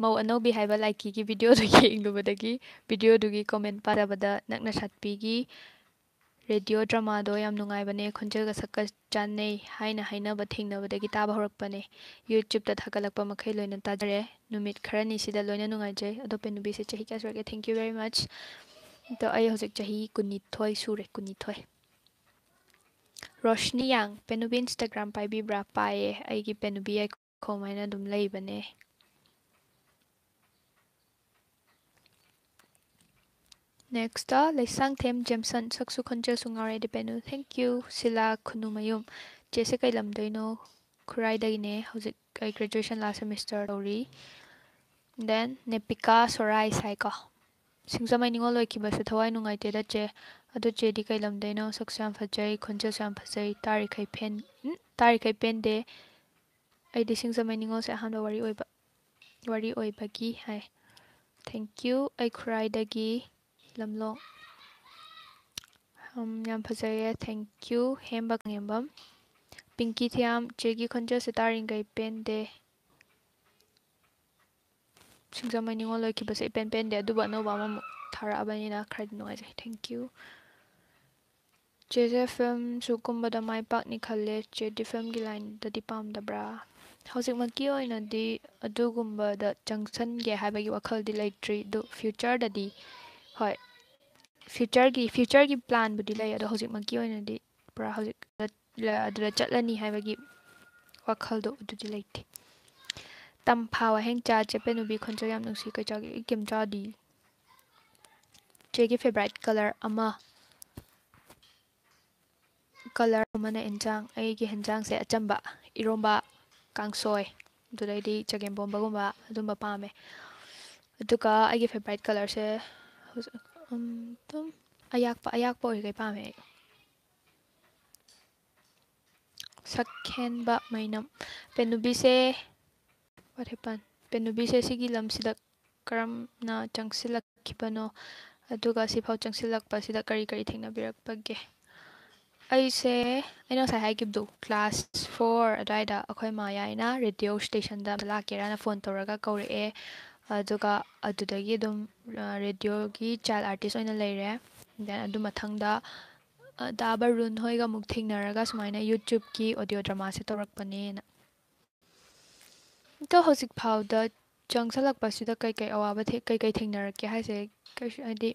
ꯃꯧ ꯑꯅꯧꯕꯤ ꯍꯥꯏꯕ ꯂꯥꯏꯀꯤꯒꯤ videoꯗꯨ ꯌꯦꯡꯂꯨꯕꯗꯒꯤ videoꯗꯨꯒꯤ comment ꯄꯥꯖꯕꯗ ꯅꯛꯅ ꯁꯥꯠꯄꯤꯒꯤ radio dramaꯗꯣ ꯌꯥꯝ ꯅꯨꯡꯉꯥꯏꯕꯅꯦ, ꯈꯣꯟꯖꯦꯜꯒ ꯁꯛꯀ ꯆꯥꯟꯅꯩ ꯍꯥꯏꯅ ꯍꯥꯏꯅꯕ ꯊꯦꯡꯅꯕꯗꯒꯤ ꯇꯥꯕ ꯍꯧꯔꯛꯄꯅꯦ꯫ YouTubeꯇ ꯊꯥꯒꯠꯂꯛꯄ ꯃꯈꯩ ꯂꯣꯏꯅ ꯇꯥꯖꯔꯦ꯫ ꯅꯨꯃꯤꯠ ꯈꯔꯅꯤꯁꯤꯗ ꯂꯣꯏꯅ ꯅꯨꯡꯉꯥꯏꯖꯩ꯫ ꯑꯗꯣ ꯄꯦꯅꯨꯕꯤꯁꯦ ꯆꯍꯤ ꯀꯌꯥ ꯁꯨꯔꯒꯦ? Thank you very much꯫ ꯑꯗꯣ ꯑꯩ ꯍꯧꯖꯤꯛ ꯆꯍꯤ ꯀꯨꯟꯅꯤꯊꯣꯏ ꯁꯨꯔꯦ, ꯀꯨꯟꯅꯤꯊꯣꯏ꯫ ꯔꯣꯁꯅꯤ ꯌꯥꯡ, "ꯄꯦꯅꯨꯕꯤ Instagram ꯄꯥꯏꯕꯤꯕ꯭ꯔꯥ?" ꯄꯥꯏꯌꯦ, ꯑꯩꯒꯤ ꯄꯦꯅꯨꯕꯤ ꯌꯥꯏꯈꯣꯝ ꯍꯥꯏꯅ ꯑꯗꯨꯝ ꯂꯩꯕꯅꯦ꯫ Next, ꯂꯩꯁꯥꯡꯊꯦꯝ ꯖꯦꯝꯁꯟ, "ꯁꯛꯁꯨ ꯈꯣꯟꯖꯦꯜꯁꯨ ꯉꯥꯎꯔꯦ ꯑꯩꯗꯤ ꯄꯦꯅꯨ꯫ Thank you." ꯁꯤꯂꯥ ꯈꯨꯅꯨꯃꯌꯨꯝ, "ꯆꯦꯁꯦ ꯀꯩ ꯂꯝꯗꯩꯅꯣ?" "ꯈꯨꯔꯥꯏꯗꯒꯤꯅꯦ, ꯍꯧꯖꯤꯛ ꯑꯩ graduation last semester ꯇꯧꯔꯤ." Then ꯅꯦꯄꯤꯀꯥ ꯁꯣꯔꯥꯏ ꯁꯥꯏꯀꯣ, "ꯁꯤꯡꯖꯃꯩ ꯅꯤꯉꯣꯜ ꯑꯣꯏꯈꯤꯕꯁꯦ ꯊꯋꯥꯏ ꯅꯨꯡꯉꯥꯏꯇꯦꯗ ꯆꯦ꯫ ꯑꯗꯣ ꯆꯦꯗꯤ ꯀꯩ ꯂꯝꯗꯩꯅꯣ? ꯁꯛꯁꯨ ꯌꯥꯝ ꯐꯖꯩ, ꯈꯣꯟꯖꯦꯜꯁꯨ ꯌꯥꯝ ꯐꯖꯩ, ꯇꯥꯔꯤꯈꯩ ꯐꯦꯟ ꯎꯝ, ꯇꯥꯔꯤꯈꯩ ꯄꯦꯟꯗꯦ꯫ ꯑꯩꯗꯤ ꯁꯤꯡꯖꯃꯩ ꯅꯤꯉꯣꯜꯁꯦ ꯑꯍꯥꯟꯕ ꯋꯥꯔꯤ ꯑꯣꯏꯕ ꯋꯥꯔꯤ ꯑꯣꯏꯕꯒꯤ" ꯍꯥꯏ꯫ "Thank you, ꯑꯩ ꯈꯨꯔꯥꯏꯗꯒꯤ ꯂꯝꯂꯣꯡ꯫ ꯎꯝ, ꯌꯥꯝ ꯐꯖꯩꯌꯦ꯫ Thank you, ꯍꯦꯝꯕ ꯀꯪꯉꯦꯝꯕꯝ꯫ ꯄꯤꯡꯀꯤ ꯊꯤꯌꯥꯝ, ꯆꯦꯒꯤ ꯈꯣꯟꯖꯦꯜꯁꯦ ꯇꯥꯔꯤꯈꯩ ꯄꯦꯟꯗꯦ꯫ ꯁꯤꯡꯖꯃꯩ ꯅꯤꯉꯣꯜ ꯑꯣꯏꯈꯤꯕꯁꯦ ꯏꯄꯦꯟ ꯄꯦꯟꯗꯦ, ꯑꯗꯨꯕꯨ ꯑꯅꯧꯕ ꯑꯃꯃꯨꯛ ꯊꯥꯔꯛꯑꯕꯅꯤꯅ ꯈꯔꯗꯤ ꯅꯨꯡꯉꯥꯏꯖꯩ꯫ Thank you꯫ ꯆꯦꯁꯦ ꯐꯤꯂꯝꯁꯨ ꯀꯨꯝꯕꯗ ꯃꯥꯏ ꯄꯥꯛꯅꯤ ꯈꯜꯂꯦ꯫ ꯆꯦꯗꯤ ꯐꯤꯂꯝꯒꯤ ꯂꯥꯏꯟꯗꯗꯤ ꯄꯥꯝꯗꯕ꯭ꯔꯥ? ꯍꯧꯖꯤꯛꯃꯛꯀꯤ ꯑꯣꯏꯅꯗꯤ ꯑꯗꯨꯒꯨꯝꯕꯗ ꯆꯪꯁꯟꯒꯦ ꯍꯥꯏꯕꯒꯤ ꯋꯥꯈꯜꯗꯤ ꯂꯩꯇ꯭ꯔꯤ, ꯑꯗꯨ ꯐ꯭ꯌꯨꯆꯔꯗꯗꯤ, ꯍꯣꯏ, ꯐ꯭ꯌꯨꯆꯔꯒꯤ, ꯐ꯭ꯌꯨꯆꯔꯒꯤ ꯄ꯭ꯂꯥꯟꯕꯨꯗꯤ ꯂꯩ, ꯑꯗꯣ ꯍꯧꯖꯤꯛꯃꯛꯀꯤ ꯑꯣꯏꯅꯗꯤ ꯄꯨꯔꯥ ꯍꯧꯖꯤꯛ ꯑꯗꯨꯗ ꯆꯠꯂꯅꯤ ꯍꯥꯏꯕꯒꯤ ꯋꯥꯈꯜꯗꯣ ꯑꯗꯨꯗꯤ ꯂꯩꯇꯦ꯫ ꯇꯝꯐꯥ ꯋꯥꯍꯦꯡꯆꯥ, ꯆꯦ ꯄꯦꯅꯨꯕꯤ ꯈꯣꯟꯖꯦꯜ ꯌꯥꯝ ꯅꯨꯡꯁꯤ, ꯀꯩ ꯆꯥꯒꯦ? ꯑꯩ ꯀꯩꯝ ꯆꯥꯗꯤ꯫ ꯆꯦꯒꯤ ꯐꯦꯚꯔꯥꯏꯠ ꯀꯂꯔ ꯑꯃ, ꯀꯂꯔ ꯑꯃꯅ ꯑꯦꯟꯖꯥꯡ, ꯑꯩꯒꯤ ꯍꯦꯟꯖꯥꯡꯁꯦ ꯑꯆꯝꯕ, ꯏꯔꯣꯝꯕ, ꯀꯥꯡꯁꯣꯏ, ꯑꯗꯨꯗꯩꯗꯤ ꯆꯒꯦꯝꯄꯣꯝꯕꯒꯨꯝꯕ ꯑꯗꯨꯝꯕ ꯄꯥꯝꯃꯦ꯫ ꯑꯗꯨꯒ ꯑꯩꯒꯤ ꯐꯦꯚꯔꯥꯏꯠ ꯀꯂꯔꯁꯦ ꯍꯧꯖꯤꯛ, ꯎꯝ, ꯑꯗꯨꯝ ꯑꯌꯥꯛꯄ, ꯑꯌꯥꯛꯄ ꯑꯣꯏꯔꯤꯈꯩ ꯄꯥꯝꯃꯦ ꯑꯩ꯫ ꯁꯛꯍꯦꯟꯕ ꯃꯩꯅꯝ, ꯄꯦꯅꯨꯕꯤꯁꯦ, what happened? ꯄꯦꯅꯨꯕꯤꯁꯦ ꯁꯤꯒꯤ ꯂꯝꯁꯤꯗ ꯀꯔꯝꯅ ꯆꯪꯁꯤꯜꯂꯛꯈꯤꯕꯅꯣ? ꯑꯗꯨꯒ ꯁꯤꯐꯥꯎ ꯆꯪꯁꯤꯜꯂꯛꯄꯁꯤꯗ ꯀꯔꯤ ꯀꯔꯤ ꯊꯦꯡꯅꯕꯤꯔꯛꯄꯒꯦ? ꯑꯩꯁꯦ, ꯑꯩꯅ ꯉꯁꯥꯏ ꯍꯥꯏꯈꯤꯕꯗꯣ, ꯀ꯭ꯂꯥꯁ ꯐꯣꯔ ꯑꯗꯨꯋꯥꯏꯗ ꯑꯩꯈꯣꯏ ꯃꯥ ꯌꯥꯏꯅ ꯔꯦꯗꯤꯑꯣ ꯁ꯭ꯇꯦꯁꯟꯗ ꯑꯝꯇ ꯂꯥꯛꯀꯦꯔꯥꯅ ꯐꯣꯟ ꯇꯧꯔꯒ ꯀꯧꯔꯛꯑꯦ꯫ ꯑꯗꯨꯒ ꯑꯗꯨꯗꯒꯤ ꯑꯗꯨꯝ, ꯑ, ꯔꯦꯗꯤꯑꯣꯒꯤ ꯆꯥꯏꯜ ꯑꯥꯔꯇꯤꯁ ꯑꯣꯏꯅ ꯂꯩꯔꯦ꯫ Then ꯑꯗꯨ ꯃꯊꯪꯗ, ꯑ, ꯗꯥ ꯕꯔꯨꯟ ꯍꯣꯏꯒ ꯑꯃꯨꯛ ꯊꯦꯡꯅꯔꯒ ꯁꯨꯃꯥꯏꯅ YouTubeꯀꯤ ꯑꯣꯗꯤꯑꯣ ꯗ꯭ꯔꯃꯥꯁꯦ ꯇꯧꯔꯛꯄꯅꯦꯅ꯫ ꯑꯗꯣ ꯍꯧꯖꯤꯛ ꯐꯥꯎꯗ ꯆꯪꯁꯜꯂꯛꯄꯁꯤꯗ ꯀꯩꯀꯩ ꯑꯋꯥꯕ ꯊꯦ-, ꯀꯩꯀꯩ ꯊꯦꯡꯅꯔꯛꯀꯦ ꯍꯥꯏꯁꯦ, ꯀꯩꯁꯨ, ꯍꯥꯏꯗꯤ,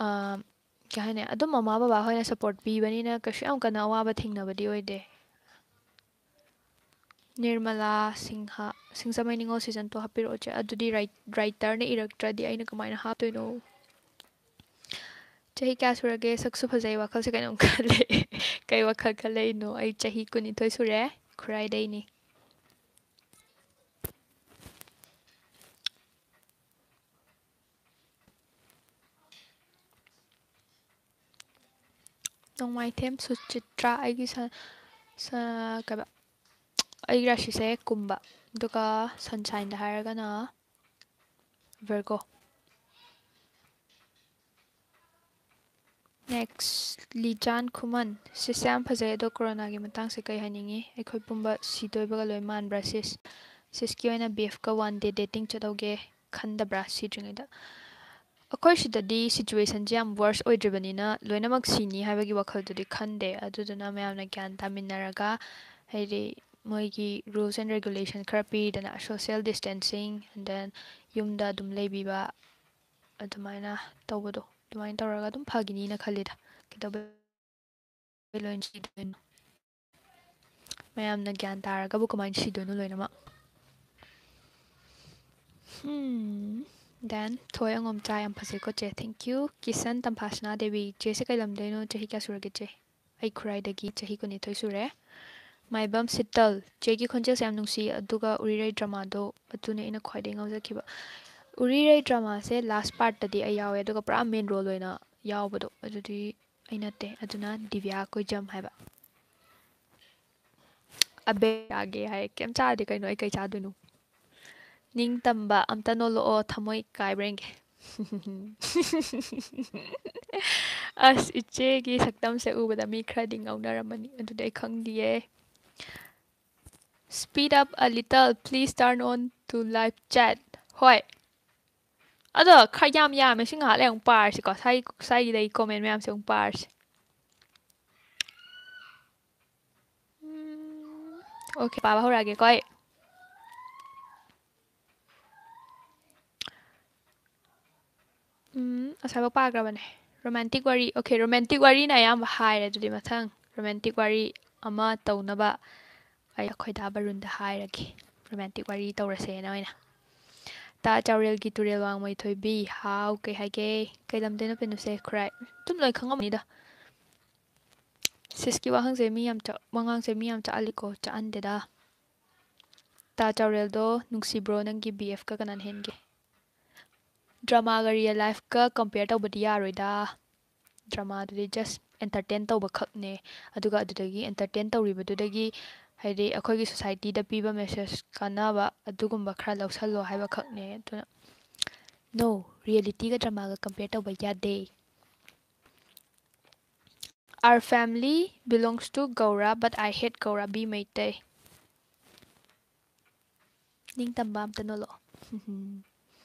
ꯑ, ꯀꯩ ꯍꯥꯏꯅꯤ, ꯑꯗꯨꯝ ꯃꯃꯥ ꯕꯕꯥ ꯍꯣꯏꯅ ꯁꯞꯄꯣꯔꯠ ꯄꯤꯕꯅꯤꯅ ꯀꯩꯁꯨ ꯌꯥꯝ ꯀꯟꯅ ꯑꯋꯥꯕ ꯊꯦꯡꯅꯕꯗꯤ ꯑꯣꯏꯗꯦ꯫ ꯅꯤꯔꯃꯂꯥ ꯁꯤꯡꯍ, ꯁꯤꯡꯖꯃꯩ ꯅꯤꯉꯣꯜ ꯁꯤꯖꯟ ꯇꯨ ꯍꯥꯞꯄꯤꯔꯛꯑꯣ ꯆꯦ꯫ ꯑꯗꯨꯗꯤ ꯔꯥꯏ-, ꯔꯥꯏꯇꯔꯅ ꯏꯔꯛꯇ꯭ꯔꯗꯤ ꯑꯩꯅ ꯀꯃꯥꯏꯅ ꯍꯥꯞꯇꯣꯏꯅꯣ? ꯆꯍꯤ ꯀꯌꯥ ꯁꯨꯔꯒꯦ? ꯁꯛꯁꯨ ꯐꯖꯩ, ꯋꯥꯈꯜꯁꯦ ꯀꯩꯅꯣꯝ ꯈꯜꯂꯦ꯫ ꯀꯩ ꯋꯥꯈꯜ ꯈꯜꯂꯛꯏꯅꯣ? ꯑꯩ ꯆꯍꯤ ꯀꯨꯟꯅꯤꯊꯣꯏ ꯁꯨꯔꯦ, ꯈꯨꯔꯥꯏꯗꯩꯅꯤ꯫ ꯅꯣꯡꯃꯥꯏꯊꯦꯝ ꯁꯨꯆꯤꯇ꯭ꯔꯥ, ꯑꯩꯒꯤ ꯁ-, ꯁ-, ꯀꯩꯕ, ꯑꯩꯒꯤ ꯔꯥꯁꯤꯁꯦ ꯀꯨꯝꯕ, ꯑꯗꯨꯒ ꯁꯟꯁꯥꯏꯟꯗ ꯍꯥꯏꯔꯒꯅ ꯚꯔꯒꯣ꯫ ꯅꯦꯛꯁ, ꯂꯤꯖꯥꯟ ꯈꯨꯃꯟ꯫ ꯁꯤꯁꯦ ꯌꯥꯝ ꯐꯖꯩ, ꯑꯗꯣ ꯀꯣꯔꯣꯅꯥꯒꯤ ꯃꯇꯥꯡꯁꯦ ꯀꯩ ꯍꯥꯏꯅꯤꯡꯉꯤ? ꯑꯩꯈꯣꯏ ꯄꯨꯝꯕ ꯁꯤꯗꯣꯏꯕꯒ ꯂꯣꯏ ꯃꯥꯟꯕ꯭ꯔꯥ ꯁꯤꯁ? ꯁꯤꯁꯀꯤ ꯑꯣꯏꯅ ꯕꯤꯑꯦꯐꯀ ꯋꯥꯟ ꯗꯦ ꯗꯦꯇꯤꯡ ꯆꯠꯍꯧꯒꯦ ꯈꯟꯗꯕ꯭ꯔꯥ ꯁꯤꯗ꯭ꯔꯤꯉꯩꯗ? ꯑꯩꯈꯣꯏ ꯁꯤꯗꯗꯤ ꯁꯤꯆꯨꯋꯦꯁꯟꯁꯦ ꯌꯥꯝ ꯋꯔꯁ ꯑꯣꯏꯗ꯭ꯔꯤꯕꯅꯤꯅ ꯂꯣꯏꯅꯃꯛ ꯁꯤꯅꯤ ꯍꯥꯏꯕꯒꯤ ꯋꯥꯈꯜꯗꯨꯗꯤ ꯈꯟꯗꯦ꯫ ꯑꯗꯨꯗꯨꯅ ꯃꯌꯥꯝꯅ ꯒ꯭ꯌꯥꯟ ꯇꯥꯃꯤꯟꯅꯔꯒ, ꯍꯥꯏꯗꯤ ꯃꯣꯏꯒꯤ ꯔꯨꯜꯁ ꯑꯦꯟ ꯔꯦꯒꯨꯂꯦꯁꯟ ꯈꯔ ꯄꯤꯗꯅ, social distancing, and then ꯌꯨꯝꯗ ꯑꯗꯨꯝ ꯂꯩꯕꯤꯕ, ꯑꯗꯨꯃꯥꯏꯅ ꯇꯧꯕꯗꯣ, ꯑꯗꯨꯃꯥꯏꯅ ꯇꯧꯔꯒ ꯑꯗꯨꯝ ꯐꯒꯤꯅꯤꯅ ꯈꯜꯂꯤꯗ꯫ ꯀꯩꯗꯧꯕꯩ ꯂꯣꯏꯅ ꯁꯤꯗꯣꯏꯅꯣ? ꯃꯌꯥꯝꯅ ꯒ꯭ꯌꯥꯟ ꯇꯥꯔꯒꯕꯨ ꯀꯃꯥꯏꯅ ꯁꯤꯗꯣꯏꯅꯣ ꯂꯣꯏꯅꯃꯛ? ꯍꯝ, then ꯊꯣꯏ ꯑꯉꯣꯝꯆꯥ, ꯌꯥꯝ ꯐꯖꯩꯀꯣ ꯆꯦ, thank you꯫ ꯀꯤꯁꯟ ꯇꯝꯐꯥꯁꯅꯥ ꯗꯦꯕꯤ, ꯆꯦꯁꯦ ꯀꯩ ꯂꯝꯗꯩꯅꯣ? ꯆꯍꯤ ꯀꯌꯥ ꯁꯨꯔꯒꯦ ꯆꯦ? ꯑꯩ ꯈꯨꯔꯥꯏꯗꯒꯤ, ꯆꯍꯤ ꯀꯨꯟꯅꯤꯊꯣꯏ ꯁꯨꯔꯦ꯫ ꯃꯥꯏꯕꯝ ꯁꯤꯇꯜ, ꯆꯦꯒꯤ ꯈꯣꯟꯖꯦꯜꯁꯦ ꯌꯥꯝ ꯅꯨꯡꯁꯤ, ꯑꯗꯨꯒ ꯎꯔꯤꯔꯩ ꯗ꯭ꯔꯃꯥꯗꯣ ꯑꯗꯨꯅꯦ ꯑꯩꯅ ꯈ꯭ꯋꯥꯏꯗꯒꯤ ꯉꯥꯎꯖꯈꯤꯕ꯫ ꯎꯔꯤꯔꯩ ꯗ꯭ꯔꯃꯥꯁꯦ ꯂꯥꯁ ꯄꯥꯔꯠꯇꯗꯤ ꯑꯩ ꯌꯥꯎꯋꯦ, ꯑꯗꯨꯒ ꯄꯨꯔꯥ ꯃꯦꯟ ꯔꯣꯜ ꯑꯣꯏꯅ ꯌꯥꯎꯕꯗꯣ ꯑꯗꯨꯗꯤ ꯑꯩ ꯅꯠꯇꯦ, ꯑꯗꯨꯅ ꯗꯤꯕꯤꯌꯥ ꯀꯣꯏꯖꯝ ꯍꯥꯏꯕ꯫ ꯑꯕꯦ ꯆꯥꯒꯦ ꯍꯥꯏ, ꯀꯩꯝ ꯆꯥꯗꯦ ꯀꯩꯅꯣ, ꯑꯩ ꯀꯩ ꯆꯥꯗꯣꯏꯅꯣ? ꯅꯤꯡꯇꯝꯕ, ꯑꯝꯇ ꯅꯣꯛꯂꯛꯑꯣ, ꯊꯃꯣꯏ ꯀꯥꯏꯕ꯭ꯔꯥ ꯌꯦꯡꯒꯦ꯫ ꯑꯁ, ꯏꯆꯦꯒꯤ ꯁꯛꯇꯝꯁꯦ ꯎꯕꯗ ꯃꯤ ꯈꯔꯗꯤ ꯉꯥꯎꯅꯔꯝꯃꯅꯤ, ꯑꯗꯨꯗꯤ ꯑꯩ ꯈꯪꯗꯤꯌꯦ꯫ Speed up a little, please turn on to live chat. ꯍꯣꯏ꯫ ꯑꯗꯣ ꯈꯔ ꯌꯥꯝ ꯌꯥꯝꯃꯦ, ꯁꯤ ꯉꯥꯏꯍꯥꯛ ꯂꯩ ꯑꯃꯨꯛ ꯄꯥꯔꯁꯤꯀꯣ, ꯁ꯭ꯋꯥꯏ-, ꯁ꯭ꯋꯥꯏꯒꯤ ꯂꯩ ꯀꯣꯃꯦꯟ ꯃꯌꯥꯝꯁꯦ ꯑꯃꯨꯛ ꯄꯥꯔꯁꯤ꯫ ꯎꯝ, ꯑꯣꯀꯦ, ꯄꯥꯕ ꯍꯧꯔꯛꯑꯒꯦꯀꯣ ꯑꯩ꯫ ꯎꯝ, ꯑꯁꯥꯏꯐꯥꯎ ꯄꯥꯈ꯭ꯔꯕꯅꯦ꯫ ꯔꯣꯃꯥꯟꯇꯤꯛ ꯋꯥꯔꯤ, ꯑꯣꯀꯦ, ꯔꯣꯃꯥꯟꯇꯤꯛ ꯋꯥꯔꯤꯅ ꯑꯌꯥꯝꯕ ꯍꯥꯏꯔꯦ꯫ ꯑꯗꯨꯗꯤ ꯃꯊꯪ ꯔꯣꯃꯥꯟꯇꯤꯛ ꯋꯥꯔꯤ ꯑꯃ ꯇꯧꯅꯕ ꯑꯩ ꯑꯩꯈꯣꯏ ꯗꯥ ꯕꯔꯨꯟꯗ ꯍꯥꯏꯔꯒꯦ, ꯔꯣꯃꯥꯟꯇꯤꯛ ꯋꯥꯔꯤ ꯇꯧꯔꯁꯦꯅ ꯑꯣꯏꯅ꯫ ꯇꯥ ꯆꯥꯎꯔꯦꯜꯒꯤ ꯇꯨꯔꯦꯜ ꯋꯥꯡꯃꯩ ꯊꯣꯏꯕꯤ, ꯍꯥꯎ, ꯀꯩ ꯍꯥꯏꯒꯦ? ꯀꯩ ꯂꯝꯗꯩꯅꯣ ꯄꯦꯅꯨꯁꯦ? ꯈꯨꯔꯥꯏ꯫ ꯑꯗꯨꯝ ꯂꯣꯏ ꯈꯪꯉꯝꯅꯤꯗ꯫ ꯁꯤꯁꯀꯤ ꯋꯥꯍꯪꯁꯦ ꯃꯤ ꯌꯥꯝ ꯆ-, ꯋꯥꯉꯥꯡꯁꯦ ꯃꯤ ꯌꯥꯝ ꯆꯥꯛꯍꯜꯂꯤꯀꯣ? ꯆꯥꯛꯍꯟꯗꯦꯗ꯫ ꯇꯥ ꯆꯥꯎꯔꯦꯜꯗꯣ ꯅꯨꯡꯁꯤꯕ꯭ꯔꯣ? ꯅꯪꯒꯤ ꯕꯤ ꯑꯦꯐꯀ ꯀꯅꯥꯅ ꯍꯦꯟꯒꯦ? ꯗ꯭ꯔꯃꯥꯒ ꯔꯤꯌꯦꯜ ꯂꯥꯏꯐꯀ ꯀꯝꯄꯤꯌꯔ ꯇꯧꯕꯗꯤ ꯌꯥꯔꯣꯏꯗ꯫ ꯗ꯭ꯔꯃꯥꯗꯨꯗꯤ just entertain ꯇꯧꯕ ꯈꯛꯅꯦ꯫ ꯑꯗꯨꯒ ꯑꯗꯨꯗꯒꯤ entertain ꯇꯧꯔꯤꯕꯗꯨꯗꯒꯤ, ꯍꯥꯏꯗꯤ, ꯑꯩꯈꯣꯏꯒꯤ ꯁꯣꯁꯥꯏꯇꯤꯗ ꯄꯤꯕ message, ꯀꯥꯟꯅꯕ ꯑꯗꯨꯒꯨꯝꯕ ꯈꯔ ꯂꯧꯁꯜꯂꯣ ꯍꯥꯏꯕ ꯈꯛꯅꯦ꯫ ꯑꯗꯨꯅ no, ꯔꯤꯌꯦꯂꯤꯇꯤꯒ ꯗ꯭ꯔꯃꯥꯒ ꯀꯝꯄꯤꯌꯔ ꯇꯧꯕ ꯌꯥꯗꯦ꯫ Our family belongs to Gaura, but I hate Gaura, be Meitei. ꯅꯤꯡꯇꯝꯕ ꯑꯝꯇ ꯅꯣꯜꯂꯛꯑꯣ꯫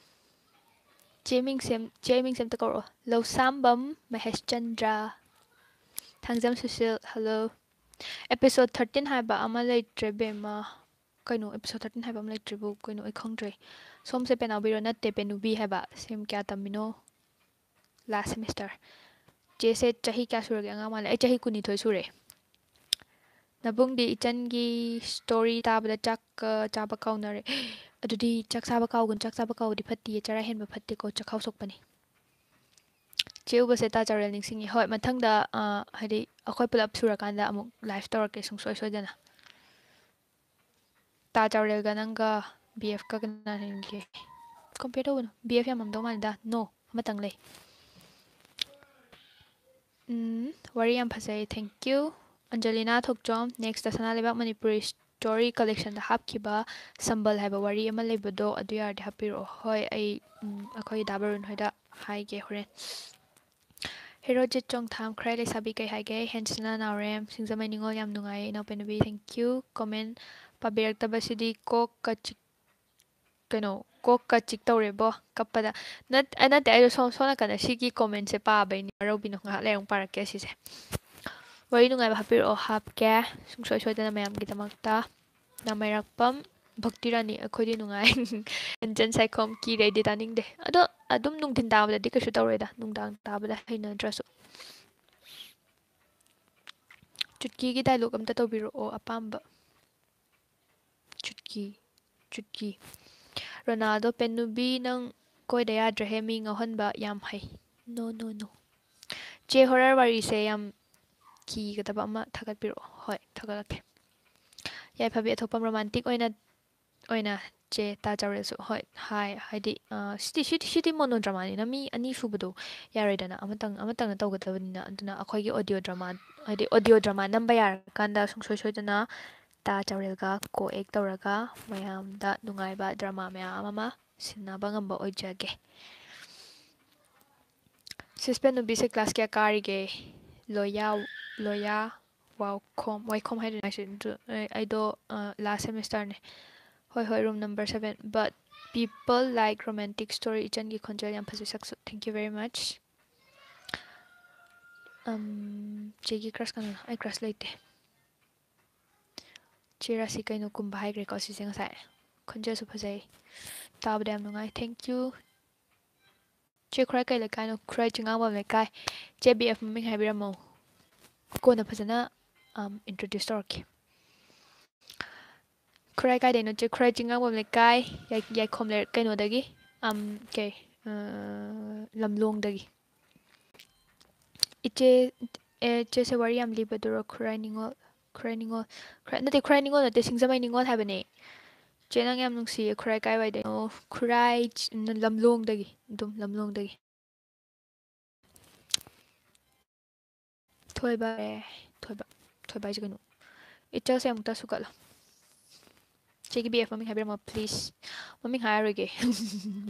ꯆꯦ ꯃꯤꯡꯁꯦꯝ, ꯆꯦ ꯃꯤꯡꯁꯦꯝꯇ ꯀꯧꯔꯛꯑꯣ꯫ ꯂꯧꯁꯥꯝꯕꯝ ꯃꯍꯦꯁꯆꯟꯗ꯭ꯔ꯫ Thangjam Sushil, hello꯫ Episode thirteen ꯍꯥꯏꯕ ꯑꯃ ꯂꯩꯇ꯭ꯔꯦ ꯕꯦꯝꯃ꯫ ꯀꯩꯅꯣ, episode thirteen ꯍꯥꯏꯕ ꯑꯃ ꯂꯩꯇ꯭ꯔꯤꯕꯨ ꯀꯩꯅꯣ? ꯑꯩ ꯈꯪꯗ꯭ꯔꯦ꯫ ꯁꯣꯝꯁꯦ ꯄꯦꯅꯥꯎꯕꯤꯔꯣ? ꯅꯠꯇꯦ, ꯄꯦꯅꯨꯕꯤ ꯍꯥꯏꯕ꯫ ꯁꯦꯝ ꯀꯌꯥ ꯇꯝꯃꯤꯅꯣ? Last semester꯫ ꯆꯦꯁꯦ ꯆꯍꯤ ꯀꯌꯥ ꯁꯨꯔꯒꯦ? ꯑꯉꯥꯡ ꯃꯥꯜꯂꯦ꯫ ꯑꯩ ꯆꯍꯤ ꯀꯨꯟꯅꯤꯊꯣꯏ ꯁꯨꯔꯦ꯫ ꯅꯕꯨꯡꯗꯤ ꯏꯆꯟꯒꯤ story ꯇꯥꯕꯗ ꯆꯥꯛꯀ ꯆꯥꯕ ꯀꯥꯎꯅꯔꯦ꯫ ꯑꯗꯨꯗꯤ ꯆꯥꯛ ꯆꯥꯕ ꯀꯥꯎꯒꯅꯨ, ꯆꯥꯛ ꯆꯥꯕ ꯀꯥꯎꯕꯗꯤ ꯐꯠꯇꯤꯌꯦ, ꯆꯔꯥ ꯍꯦꯟꯕ ꯐꯠꯇꯦꯀꯣ, ꯆꯈꯥꯎ ꯁꯣꯛꯄꯅꯤ꯫ ꯆꯦ ꯎꯕꯁꯦ ꯇꯥ ꯆꯥꯎꯔꯦꯜ ꯅꯤꯡꯁꯤꯡꯉꯤ꯫ ꯍꯣꯏ, ꯃꯊꯪꯗ, ꯑ, ꯍꯥꯏꯗꯤ, ꯑꯩꯈꯣꯏ ꯄꯨꯂꯞ ꯁꯨꯔꯀꯥꯟꯗ ꯑꯃꯨꯛ live ꯇꯧꯔꯛꯀꯦ ꯁꯨꯡꯁꯣꯏ ꯁꯣꯏꯗꯅ꯫ ꯇꯥ ꯆꯥꯎꯔꯦꯜꯒ ꯅꯪꯒ ꯕꯤ ꯑꯦꯐꯀ ꯀꯅꯥꯅ ꯍꯦꯟꯒꯦ? Compare ꯇꯧꯒꯅꯨ, ꯕꯤ ꯑꯦꯐ ꯌꯥꯝꯃꯝꯗꯧ ꯃꯥꯜꯂꯤꯗ꯫ No, ꯑꯃꯇꯪ ꯂꯩ꯫ ꯎꯝ, ꯋꯥꯔꯤ ꯌꯥꯝ ꯐꯖꯩ, thank you꯫ ꯑꯟꯖꯂꯤꯅꯥ ꯊꯣꯛꯆꯣꯝ, next ꯇ ꯁꯅꯥ ꯂꯩꯕꯥꯛ ꯃꯅꯤꯄꯨꯔꯤ story collection ꯗ ꯍꯥꯞꯈꯤꯕ ꯁꯝꯕꯜ ꯍꯥꯏꯕ ꯋꯥꯔꯤ ꯑꯃ ꯂꯩꯕꯗꯣ, ꯑꯗꯨ ꯌꯥꯔꯗꯤ ꯍꯥꯞꯄꯤꯔꯛꯑꯣ꯫ ꯍꯣꯏ, ꯑꯩ, ꯎꯝ, ꯑꯩꯈꯣꯏ ꯗꯥ ꯕꯔꯨꯟ ꯍꯣꯏꯗ ꯍꯥꯏꯒꯦ ꯍꯣꯔꯦꯟ꯫ ꯍꯦꯔꯣꯖꯤꯠ ꯆꯣꯡꯊꯥꯝ, ꯈ꯭ꯔꯥꯏ ꯂꯩꯁꯥꯕꯤ ꯀꯩ ꯍꯥꯏꯒꯦ? ꯍꯦꯟꯁꯤꯅ ꯅꯥꯎꯔꯦꯝ, ꯁꯤꯡꯖꯃꯩ ꯅꯤꯉꯣꯜ ꯌꯥꯝ ꯅꯨꯡꯉꯥꯏꯌꯦ ꯏꯅꯥꯎꯄꯤ ꯅꯨꯕꯤ, thank you꯫ Comment ꯄꯥꯕꯤꯔꯛꯇꯕꯁꯤꯗꯤ ꯀꯣꯛꯀ ꯆꯤꯛ-, ꯀꯩꯅꯣ, ꯀꯣꯛꯀ ꯆꯤꯛ ꯇꯧꯔꯦꯕꯣ ꯀꯞꯄꯗ꯫ ꯅꯠ-, ꯑ, ꯅꯠꯇꯦ, ꯑꯩꯗꯣ ꯁꯣꯝ, ꯁꯣꯝ ꯅꯥꯀꯟꯗ ꯁꯤꯒꯤ comment ꯁꯦ ꯄꯥꯕꯩꯅꯦ, ꯋꯥꯔꯧꯕꯤꯅꯣ, ꯉꯥꯏꯍꯥꯛ ꯂꯩꯔ ꯑꯃꯨꯛ ꯄꯥꯔꯛꯀꯦ ꯁꯤꯁꯦ꯫ ꯋꯥꯔꯤ ꯅꯨꯡꯉꯥꯏꯕ ꯍꯥꯞꯄꯤꯔꯛꯑꯣ, ꯍꯥꯞꯀꯦ꯫ ꯁꯨꯡꯁꯣꯏ ꯁꯣꯏꯗꯅ ꯃꯌꯥꯝꯒꯤꯗꯃꯛꯇ꯫ ꯅꯥꯃꯩꯔꯥꯛꯄꯝ ꯚꯛꯇꯤ ꯔꯥꯅꯤ, ꯑꯩꯈꯣꯏꯗꯤ ꯅꯨꯡꯉꯥꯏ꯫ ꯔꯟꯖꯟ ꯁꯥꯏꯈꯣꯝ, ꯀꯤꯔꯦ ꯑꯩꯗꯤ ꯇꯥꯅꯤꯡꯗꯦ꯫ ꯑꯗꯣ ꯑꯗꯨꯝ ꯅꯨꯡꯊꯤꯟ ꯇꯥꯕꯗꯗꯤ ꯀꯩꯁꯨ ꯇꯧꯔꯣꯏꯗ, ꯅꯨꯡꯗꯥꯡ ꯇꯥꯕꯗ ꯍꯩꯅꯗ꯭ꯔꯁꯨ꯫ ꯆꯨꯠꯀꯤꯒꯤ dialogue ꯑꯝꯇ ꯇꯧꯕꯤꯔꯛꯑꯣ ꯑꯄꯥꯝꯕ꯫ ꯆꯨꯠꯀꯤ, ꯆꯨꯠꯀꯤ꯫ ꯔꯣꯅꯥꯜꯗꯣ ꯄꯦꯟ ꯅꯨꯕꯤ, ꯅꯪ ꯀꯣꯏꯗ ꯌꯥꯗ꯭ꯔꯦꯍꯦ, ꯃꯤ ꯉꯥꯎꯍꯟꯕ ꯌꯥꯝ ꯍꯩ꯫ No, no, no꯫ ꯆꯦ, horror ꯋꯥꯔꯤꯁꯦ ꯌꯥꯝ ꯀꯤꯒꯗꯕ ꯑꯃ ꯊꯥꯒꯠꯄꯤꯔꯛꯑꯣ꯫ ꯍꯣꯏ, ꯊꯥꯒꯠꯂꯛꯀꯦ꯫ ꯌꯥꯏꯐꯕꯤ ꯑꯊꯣꯛꯄꯝ, romantic ꯑꯣꯏꯅ, ꯑꯣꯏꯅ ꯆꯦ ꯇꯥ ꯆꯥꯎꯔꯦꯜꯁꯨ꯫ ꯍꯣꯏ, ꯍꯥꯏ, ꯍꯥꯏꯗꯤ, ꯑ, ꯁꯤꯗꯤ, ꯁꯤꯗꯤ, ꯁꯤꯗꯤ mono dramaꯅꯤꯅ ꯃꯤ ꯑꯅꯤ ꯁꯨꯕꯗꯣ ꯌꯥꯔꯣꯏꯗꯅ, ꯑꯃꯇꯪ, ꯑꯃꯇꯪꯅ ꯇꯧꯒꯗꯕꯅꯤꯅ꯫ ꯑꯗꯨꯅ ꯑꯩꯈꯣꯏꯒꯤ audio drama, ꯍꯥꯏꯗꯤ audio drama ꯅꯝꯕ ꯌꯥꯔꯀꯥꯟꯗ ꯁꯨꯡꯁꯣꯏ ꯁꯣꯏꯗꯅ ꯇꯥ ꯆꯥꯎꯔꯦꯜꯒ co-act ꯇꯧꯔꯒ ꯃꯌꯥꯝꯗ ꯅꯨꯡꯉꯥꯏꯕ drama ꯃꯌꯥꯝ ꯑꯃ ꯁꯤꯟꯅꯕ ꯉꯝꯕ ꯑꯣꯏꯖꯒꯦ꯫ ꯁꯤꯁꯄꯦꯟ ꯅꯨꯄꯤꯁꯦ class ꯀꯌꯥ ꯀꯥꯔꯤꯒꯦ? ꯂꯣꯌꯥ, ꯂꯣꯌꯥ ꯋꯥꯎꯈꯣꯝ, ꯋꯥꯏꯈꯣꯝ ꯍꯥꯏꯗꯣꯏꯅꯦ ꯑꯩꯁꯦ꯫ ꯑꯗꯨ, ꯑꯩ-, ꯑꯩꯗꯣ, ꯑ, last semesterꯅꯦ꯫ ꯍꯣꯏ, ꯍꯣꯏ, room number seven꯫ But people like romantic story, ꯏꯆꯟꯒꯤ ꯈꯣꯟꯖꯦꯜ ꯌꯥꯝ ꯐꯖꯩ, ꯁꯛꯁꯨ꯫ Thank you very much꯫ ꯑꯝ, ꯆꯦꯒꯤ crush ꯀꯅꯥꯅꯣ? ꯑꯩ crush ꯂꯩꯇꯦ꯫ ꯆꯦ ꯔꯥꯁꯤ ꯀꯩꯅꯣ ꯀꯨꯝꯕ ꯍꯥꯏꯈ꯭ꯔꯦꯀꯣ ꯁꯤꯁꯦ ꯉꯁꯥꯏ꯫ ꯈꯣꯟꯖꯦꯜꯁꯨ ꯐꯖꯩ꯫ ꯇꯥꯕꯗ ꯌꯥꯝ ꯅꯨꯡꯉꯥꯏ꯫ Thank you꯫ ꯆꯦ ꯈꯨꯔꯥꯏ ꯀꯩ ꯂꯩꯀꯥꯏꯅꯣ? ꯈꯨꯔꯥꯏ ꯆꯤꯡꯉꯥꯡꯕꯝ ꯂꯩꯀꯥꯏ꯫ ꯆꯦ B F ꯃꯃꯤꯡ ꯍꯥꯏꯕꯤꯔꯝꯃꯣ꯫ ꯀꯣꯟꯅ ꯐꯖꯅ, ꯑꯝ, introduce ꯇꯧꯔꯛꯀꯦ꯫ ꯈꯨꯔꯥꯏ ꯀꯥꯏꯗꯩꯅꯣ ꯆꯦ? ꯈꯨꯔꯥꯏ ꯆꯤꯡꯉꯥꯡꯕꯝ ꯂꯩꯀꯥꯏ, ꯌꯥꯏ-, ꯌꯥꯏꯈꯣꯝ ꯂꯩꯔꯛ ꯀꯩꯅꯣꯗꯒꯤ, ꯑꯝ, ꯀꯩ, ꯑ, ꯂꯝꯂꯣꯡꯗꯒꯤ꯫ ꯏꯆꯦ, ꯑꯦ, ꯏꯆꯦꯁꯦ ꯋꯥꯔꯤ ꯌꯥꯝ ꯂꯤꯕꯗꯨꯔꯣ? ꯈꯨꯔꯥꯏ ꯅꯤꯉꯣꯜ, ꯈꯨꯔꯥꯏ ꯅꯤꯉꯣꯜ, ꯈꯨꯔꯥꯏ, ꯅꯠꯇꯦ, ꯈꯨꯔꯥꯏ ꯅꯤꯉꯣꯜ ꯅꯠꯇꯦ, ꯁꯤꯡꯖꯃꯩ ꯅꯤꯉꯣꯜ ꯍꯥꯏꯕꯅꯦ꯫ ꯆꯦ, ꯅꯪ ꯌꯥꯝ ꯅꯨꯡꯁꯤꯌꯦ꯫ ꯈꯨꯔꯥꯏ ꯀꯥꯏꯋꯥꯏꯗꯩꯅꯣ? ꯈꯨꯔꯥꯏ ꯆ-, ꯂꯝꯂꯣꯡꯗꯒꯤ, ꯑꯗꯨꯝ ꯂꯝꯂꯣꯡꯗꯒꯤ꯫ ꯊꯣꯏꯕ, ꯑꯦ, ꯊꯣꯏꯕ, ꯊꯣꯏꯕ ꯍꯥꯏꯁꯦ ꯀꯩꯅꯣ? ꯏꯆꯜꯁꯦ ꯑꯃꯨꯛꯇ ꯁꯨꯒꯠꯂꯣ꯫ ꯆꯦꯒꯤ B F ꯃꯃꯤꯡ ꯍꯥꯏꯕꯤꯔꯝꯃꯣ, please꯫ ꯃꯃꯤꯡ ꯍꯥꯏꯔꯔꯣꯏꯒꯦ꯫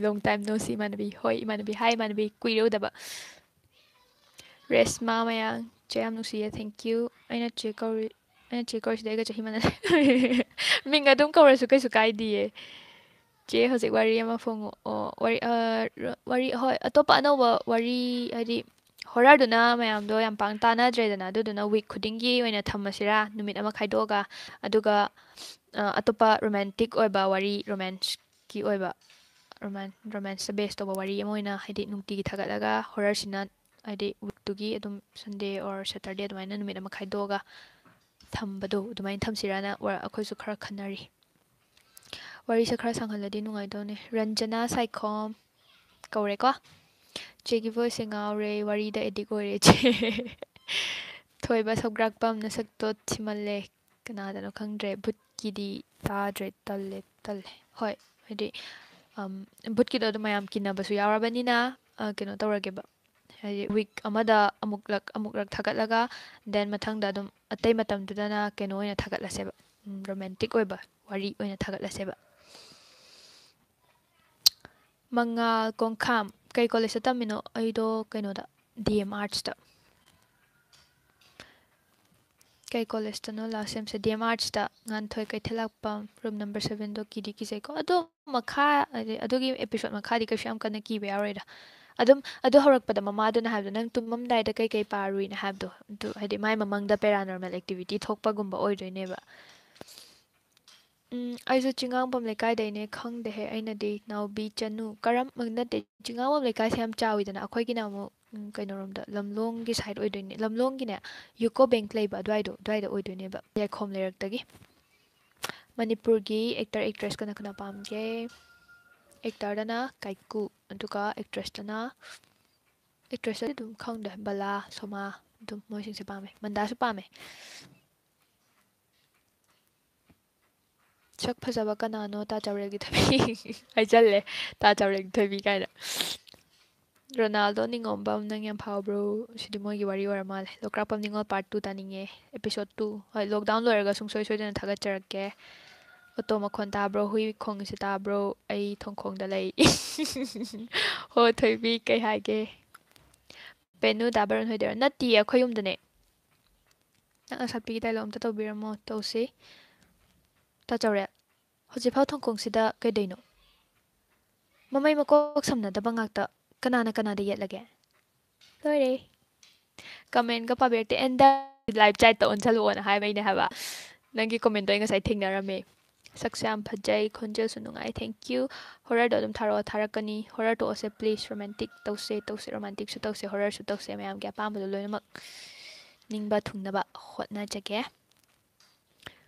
Long time no see, ꯏꯃꯥꯟꯅꯕꯤ꯫ ꯍꯣꯏ, ꯏꯃꯥꯟꯅꯕꯤ꯫ Hi, ꯏꯃꯥꯟꯅꯕꯤ꯫ ꯀꯨꯏꯔꯦ ꯎꯗꯕ꯫ ꯔꯦꯁꯃꯥ ꯃꯌꯥꯡ꯫ ꯆꯦ, ꯌꯥꯝ ꯅꯨꯡꯁꯤꯌꯦ꯫ Thank you꯫ ꯑꯩꯅ ꯆꯦ ꯀꯧꯔꯤ-, ꯑꯩꯅ ꯆꯦ ꯀꯧꯔꯤꯁꯤꯗꯤ ꯑꯩꯒ ꯆꯍꯤ ꯃꯥꯟꯅꯗꯦ꯫ ꯃꯤꯡ ꯑꯗꯨꯝ ꯀꯧꯔꯁꯨ ꯀꯩꯁꯨ ꯀꯥꯏꯗꯤꯌꯦ꯫ ꯆꯦ, ꯍꯧꯖꯤꯛ ꯋꯥꯔꯤ ꯑꯃ ꯐꯣꯡꯉꯛꯑꯣ꯫ ꯋꯥꯔꯤ, ꯑ, ꯔ-, ꯋꯥꯔꯤ, ꯍꯣꯏ, ꯑꯇꯣꯞꯄ ꯑꯅꯧꯕ ꯋꯥꯔꯤ, ꯍꯥꯏꯗꯤ, horrorꯗꯨꯅ ꯃꯌꯥꯝꯗꯣ ꯌꯥꯝ ꯄꯥꯡ ꯇꯥꯟꯅꯗ꯭ꯔꯦꯗꯅ, ꯑꯗꯨꯗꯨꯅ week ꯈꯨꯗꯤꯡꯒꯤ ꯑꯣꯏꯅ ꯊꯝꯃꯁꯤꯔꯥ, ꯅꯨꯃꯤꯠ ꯑꯃ ꯈꯥꯏꯗꯣꯛꯑꯒ, ꯑꯗꯨꯒ, ꯑ, ꯑꯇꯣꯞꯄ romantic ꯑꯣꯏꯕ ꯋꯥꯔꯤ, romanceꯀꯤ ꯑꯣꯏꯕ, ꯔꯣꯃꯥꯟ ꯔꯣꯃꯥꯟꯁꯇ ꯕꯦꯁ ꯇꯧꯕ ꯋꯥꯔꯤ ꯑꯃ ꯑꯣꯏꯅ, ꯍꯥꯏꯗꯤ ꯅꯨꯡꯇꯤꯒꯤ ꯊꯥꯒꯠꯂꯒ ꯍꯣꯔꯔꯁꯤꯅ ꯍꯥꯏꯗꯤ ꯋꯤꯛꯇꯨꯒꯤ ꯑꯗꯨꯝ ꯁꯟꯗꯦ ꯑꯣꯔ ꯁꯦꯇꯔꯗꯦ ꯑꯗꯨꯃꯥꯏꯅ ꯅꯨꯃꯤꯠ ꯑꯃ ꯈꯥꯏꯗꯣꯛꯑꯒ ꯊꯝꯕꯗꯣ ꯑꯗꯨꯃꯥꯏꯅ ꯊꯝꯁꯤꯔꯅ ꯑꯩꯈꯣꯏꯁꯨ ꯈꯔ ꯈꯟꯅꯔꯤ꯫ ꯋꯥꯔꯤꯁꯦ ꯈꯔ ꯁꯥꯡꯍꯜꯂꯗꯤ ꯅꯨꯡꯉꯥꯏꯗꯧꯅꯦ꯫ ꯔꯟꯖꯅꯥ ꯁꯥꯏꯈꯣꯝ ꯀꯧꯔꯦꯀꯣ꯫ ꯆꯦꯒꯤ ꯚꯣꯏꯁꯁꯦ ꯉꯥꯎꯔꯦ, ꯋꯥꯔꯤꯗ ꯑꯦꯗꯤꯛ ꯑꯣꯏꯔꯦ ꯆꯦ꯫ ꯊꯣꯏꯕ ꯁꯧꯒ꯭ꯔꯥꯛꯄꯝ ꯅꯁꯛꯇꯣ ꯊꯤꯃꯜꯂꯦ꯫ ꯀꯅꯥꯗꯅꯣ ꯈꯪꯗ꯭ꯔꯦ꯫ ꯚꯨꯠꯀꯤꯗꯤ ꯇꯥꯗ꯭ꯔꯦ꯫ ꯇꯜꯂꯦ ꯇꯜꯂꯦ꯫ ꯍꯣꯏ, ꯍꯥꯏꯗꯤ ꯚꯨꯠꯀꯤꯗꯣ ꯑꯗꯨꯝ ꯃꯌꯥꯝ ꯀꯤꯅꯕꯁꯨ ꯌꯥꯎꯔꯕꯅꯤꯅ ꯀꯩꯅꯣ ꯇꯧꯔꯒꯦꯕ꯫ ꯍꯥꯏꯗꯤ ꯋꯤꯛ ꯑꯃꯗ ꯑꯃꯨꯛꯂꯛ ꯑꯃꯨꯛꯂꯛ ꯊꯥꯒꯠꯂꯒ ꯗꯦꯟ ꯃꯊꯪꯗ ꯑꯗꯨꯝ ꯑꯇꯩ ꯃꯇꯝꯗꯨꯗꯅ ꯀꯩꯅꯣ ꯑꯣꯏꯅ ꯊꯥꯒꯠꯂꯁꯦꯕ꯫ ꯔꯣꯃꯦꯟꯇꯤꯛ ꯑꯣꯏꯕ ꯋꯥꯔꯤ ꯑꯣꯏꯅ ꯊꯥꯒꯠꯂꯁꯦꯕ꯫ ꯃꯉꯥꯜ ꯀꯣꯡꯈꯥꯝ, ꯀꯩ ꯀꯣꯂꯦꯖꯇ ꯇꯝꯃꯤꯅꯣ? ꯑꯩꯗꯣ ꯀꯩꯅꯣꯗ, ꯗꯤ ꯑꯦꯝ ꯑꯥꯔꯠꯁꯇ꯫ ꯀꯩ ꯀꯣꯂꯦꯖꯇꯅꯣ ꯂꯥꯁ ꯁꯦꯝꯁꯦ? ꯗꯤ ꯑꯦꯝ ꯑꯥꯔꯠꯁꯇ꯫ ꯉꯥꯟꯊꯣꯏ ꯀꯩꯊꯦꯜꯂꯥꯛꯄꯝ, ꯔꯨꯝ ꯅꯝꯕꯔ ꯁꯕꯦꯟꯗꯣ ꯀꯤꯗꯤ ꯀꯤꯖꯩꯀꯣ꯫ ꯑꯗꯣ ꯃꯈꯥ, ꯍꯥꯏꯗꯤ ꯑꯗꯨꯒꯤ ꯑꯦꯄꯤꯁꯣꯠ ꯃꯈꯥꯗꯤ ꯀꯩꯁꯨ ꯌꯥꯝ ꯀꯟꯅ ꯀꯤꯕ ꯌꯥꯎꯔꯣꯏꯗ꯫ ꯑꯗꯨꯝ ꯑꯗꯨ ꯍꯧꯔꯛꯄꯗ ꯃꯃꯥꯗꯨꯅ ꯍꯥꯏꯕꯗꯣ, "ꯅꯪ ꯇꯨꯝꯃꯝꯗꯥꯏꯗ ꯀꯩꯀꯩ ꯄꯥꯔꯨꯏꯅ?" ꯍꯥꯏꯕꯗꯣ, ꯑꯗꯨ ꯍꯥꯏꯗꯤ ꯃꯥꯏ ꯃꯃꯥꯡꯗ ꯄꯦꯔꯥꯅꯣꯔꯃꯦꯜ ꯑꯦꯛꯇꯤꯚꯤꯇꯤ ꯊꯣꯛꯄꯒꯨꯝꯕ ꯑꯣꯏꯗꯣꯏꯅꯦꯕ꯫ ꯎꯝ, ꯑꯩꯁꯨ ꯆꯤꯡꯉꯥꯡꯕꯝ ꯂꯩꯀꯥꯏꯗꯩꯅꯦ꯫ ꯈꯪꯗꯦꯍꯦ, ꯑꯩꯅꯗꯤ ꯅꯥꯎꯕꯤ ꯆꯅꯨ꯫ ꯀꯔꯝ-, ꯅꯠꯇꯦ, ꯆꯤꯡꯉꯥꯡꯕꯝ ꯂꯩꯀꯥꯏꯁꯦ ꯌꯥꯝ ꯆꯥꯎꯋꯤꯗꯅ, ꯑꯩꯈꯣꯏꯒꯤꯅ ꯑꯃꯨꯛ, ꯎꯝ, ꯀꯩꯅꯣꯔꯣꯝꯗ, ꯂꯝꯂꯣꯡꯒꯤ ꯁꯥꯏꯠ ꯑꯣꯏꯗꯣꯏꯅꯦ꯫ ꯂꯝꯂꯣꯡꯒꯤꯅꯦ, ꯌꯨꯀꯣ ꯕꯦꯡꯛ ꯂꯩꯕ ꯑꯗꯨꯋꯥꯏꯗꯣ, ꯑꯗꯨꯋꯥꯏꯗ ꯑꯣꯏꯗꯣꯏꯅꯦꯕ, ꯌꯥꯏꯈꯣꯝ ꯂꯩꯔꯛꯇꯒꯤ꯫ ꯃꯅꯤꯄꯨꯔꯒꯤ ꯑꯦꯛꯇꯔ ꯑꯦꯛꯇ꯭ꯔꯦꯁ ꯀꯅꯥ ꯀꯅꯥ ꯄꯥꯝꯒꯦ? ꯑꯦꯛꯇꯔꯗꯅ ꯀꯥꯏꯀꯨ, ꯑꯗꯨꯒ ꯑꯦꯛꯇ꯭ꯔꯦꯁꯇꯅ, ꯑꯦꯛꯇ꯭ꯔꯦꯁꯇꯗꯤ ꯑꯗꯨꯝ ꯈꯪꯗꯦ, ꯕꯂꯥ, ꯁꯣꯃꯥ, ꯑꯗꯨꯝ ꯃꯣꯏꯁꯤꯡꯁꯦ ꯄꯥꯝꯃꯦ꯫ ꯃꯟꯗꯥꯁꯨ ꯄꯥꯝꯃꯦ꯫ ꯁꯛ ꯐꯖꯕ ꯀꯅꯥꯅꯣ? ꯇꯥ ꯆꯥꯎꯔꯦꯜꯒꯤ ꯊꯣꯏꯕꯤ꯫ ꯍꯥꯏꯖꯜꯂꯦ, ꯇꯥ ꯆꯥꯎꯔꯦꯜꯒꯤ ꯊꯣꯏꯕꯤ ꯀꯥꯏꯅ꯫ ꯔꯣꯅꯥꯜꯗꯣ ꯅꯤꯉꯣꯝꯕꯝ, ꯅꯪ ꯌꯥꯝ ꯐꯥꯎꯕ꯭ꯔꯣ? ꯁꯤꯗꯤ ꯃꯣꯏꯒꯤ ꯋꯥꯔꯤ ꯑꯣꯏꯔ ꯃꯥꯜꯂꯦ꯫ ꯂꯣꯛꯀ꯭ꯔꯥꯛꯄꯝ ꯅꯤꯉꯣꯜ ꯄꯥꯔꯠ ꯇꯨ ꯇꯥꯅꯤꯡꯉꯦ꯫ Episode two. ꯍꯣꯏ, ꯂꯣꯛꯗꯥꯎꯟ ꯂꯣꯏꯔꯒ ꯁꯨꯡꯁꯣꯏ ꯁꯣꯏꯗꯅ ꯊꯥꯒꯠꯆꯔꯛꯀꯦ꯫ ꯑꯣꯇꯣ ꯃꯈꯣꯟ ꯇꯥꯕ꯭ꯔꯣ? ꯍꯨꯏ ꯈꯣꯡꯉꯤꯁꯦ ꯇꯥꯕ꯭ꯔꯣ? ꯑꯩ ꯊꯣꯡꯈꯣꯡꯗ ꯂꯩ꯫ ꯍꯣ, ꯊꯣꯏꯕꯤ, ꯀꯩ ꯍꯥꯏꯒꯦ? ꯄꯦꯅꯨ ꯗꯥ ꯕꯔꯨꯟ ꯍꯣꯏꯗꯔꯣ? ꯅꯠꯇꯤꯌꯦ, ꯑꯩꯈꯣꯏ ꯌꯨꯝꯗꯅꯦ꯫ ꯅꯪ ꯑꯁꯥꯠꯄꯤꯒꯤ ꯗꯥꯏꯂꯣꯛ ꯑꯝꯇ ꯇꯧꯕꯤꯔꯝꯃꯣ꯫ ꯇꯧꯁꯤ꯫ ꯇꯥ ꯆꯥꯎꯔꯦꯜ, ꯍꯧꯖꯤꯛꯐꯥꯎ ꯊꯣꯡꯈꯣꯡꯁꯤꯗ ꯀꯩꯗꯩꯅꯣ? ꯃꯃꯩ ꯃꯀꯣꯛ ꯁꯝꯅꯗꯕ ꯉꯥꯛꯇ꯫ ꯀꯅꯥꯅ ꯀꯅꯥꯗ ꯌꯦꯠꯂꯒꯦ? ꯂꯣꯏꯔꯦ꯫ ꯀꯃꯦꯟꯒ ꯄꯥꯕꯤꯔꯛꯇꯦ꯫ ꯑꯦꯟꯗ ꯂꯥꯏꯐ ꯆꯥꯏꯠꯇ ꯑꯣꯟꯁꯜꯂꯛꯑꯣꯅ ꯍꯥꯏꯕꯩꯅꯦ ꯍꯥꯏꯕ꯫ ꯅꯪꯒꯤ ꯀꯃꯦꯟꯗꯣ ꯑꯩ ꯉꯁꯥꯏ ꯊꯦꯡꯅꯔꯝꯃꯦ꯫ ꯁꯛꯁꯨ ꯌꯥꯝ ꯐꯖꯩ, ꯈꯣꯟꯖꯦꯜꯁꯨ ꯅꯨꯡꯉꯥꯏ꯫ Thank you. Horrorꯗꯣ ꯑꯗꯨꯝ ꯊꯥꯔꯛꯑꯣ, ꯊꯥꯔꯛꯀꯅꯤ꯫ Horror ꯇꯣꯛꯑꯁꯦ please. Romantic ꯇꯧꯁꯦ, ꯇꯧꯁꯦ, romanticꯁꯨ ꯇꯧꯁꯦ, horrorꯁꯨ ꯇꯧꯁꯦ, ꯃꯌꯥꯝꯒꯤ ꯑꯄꯥꯝꯕꯗꯣ ꯂꯣꯏꯅꯃꯛ ꯅꯤꯡꯕ ꯊꯨꯡꯅꯕ ꯍꯣꯠꯅꯖꯒꯦ꯫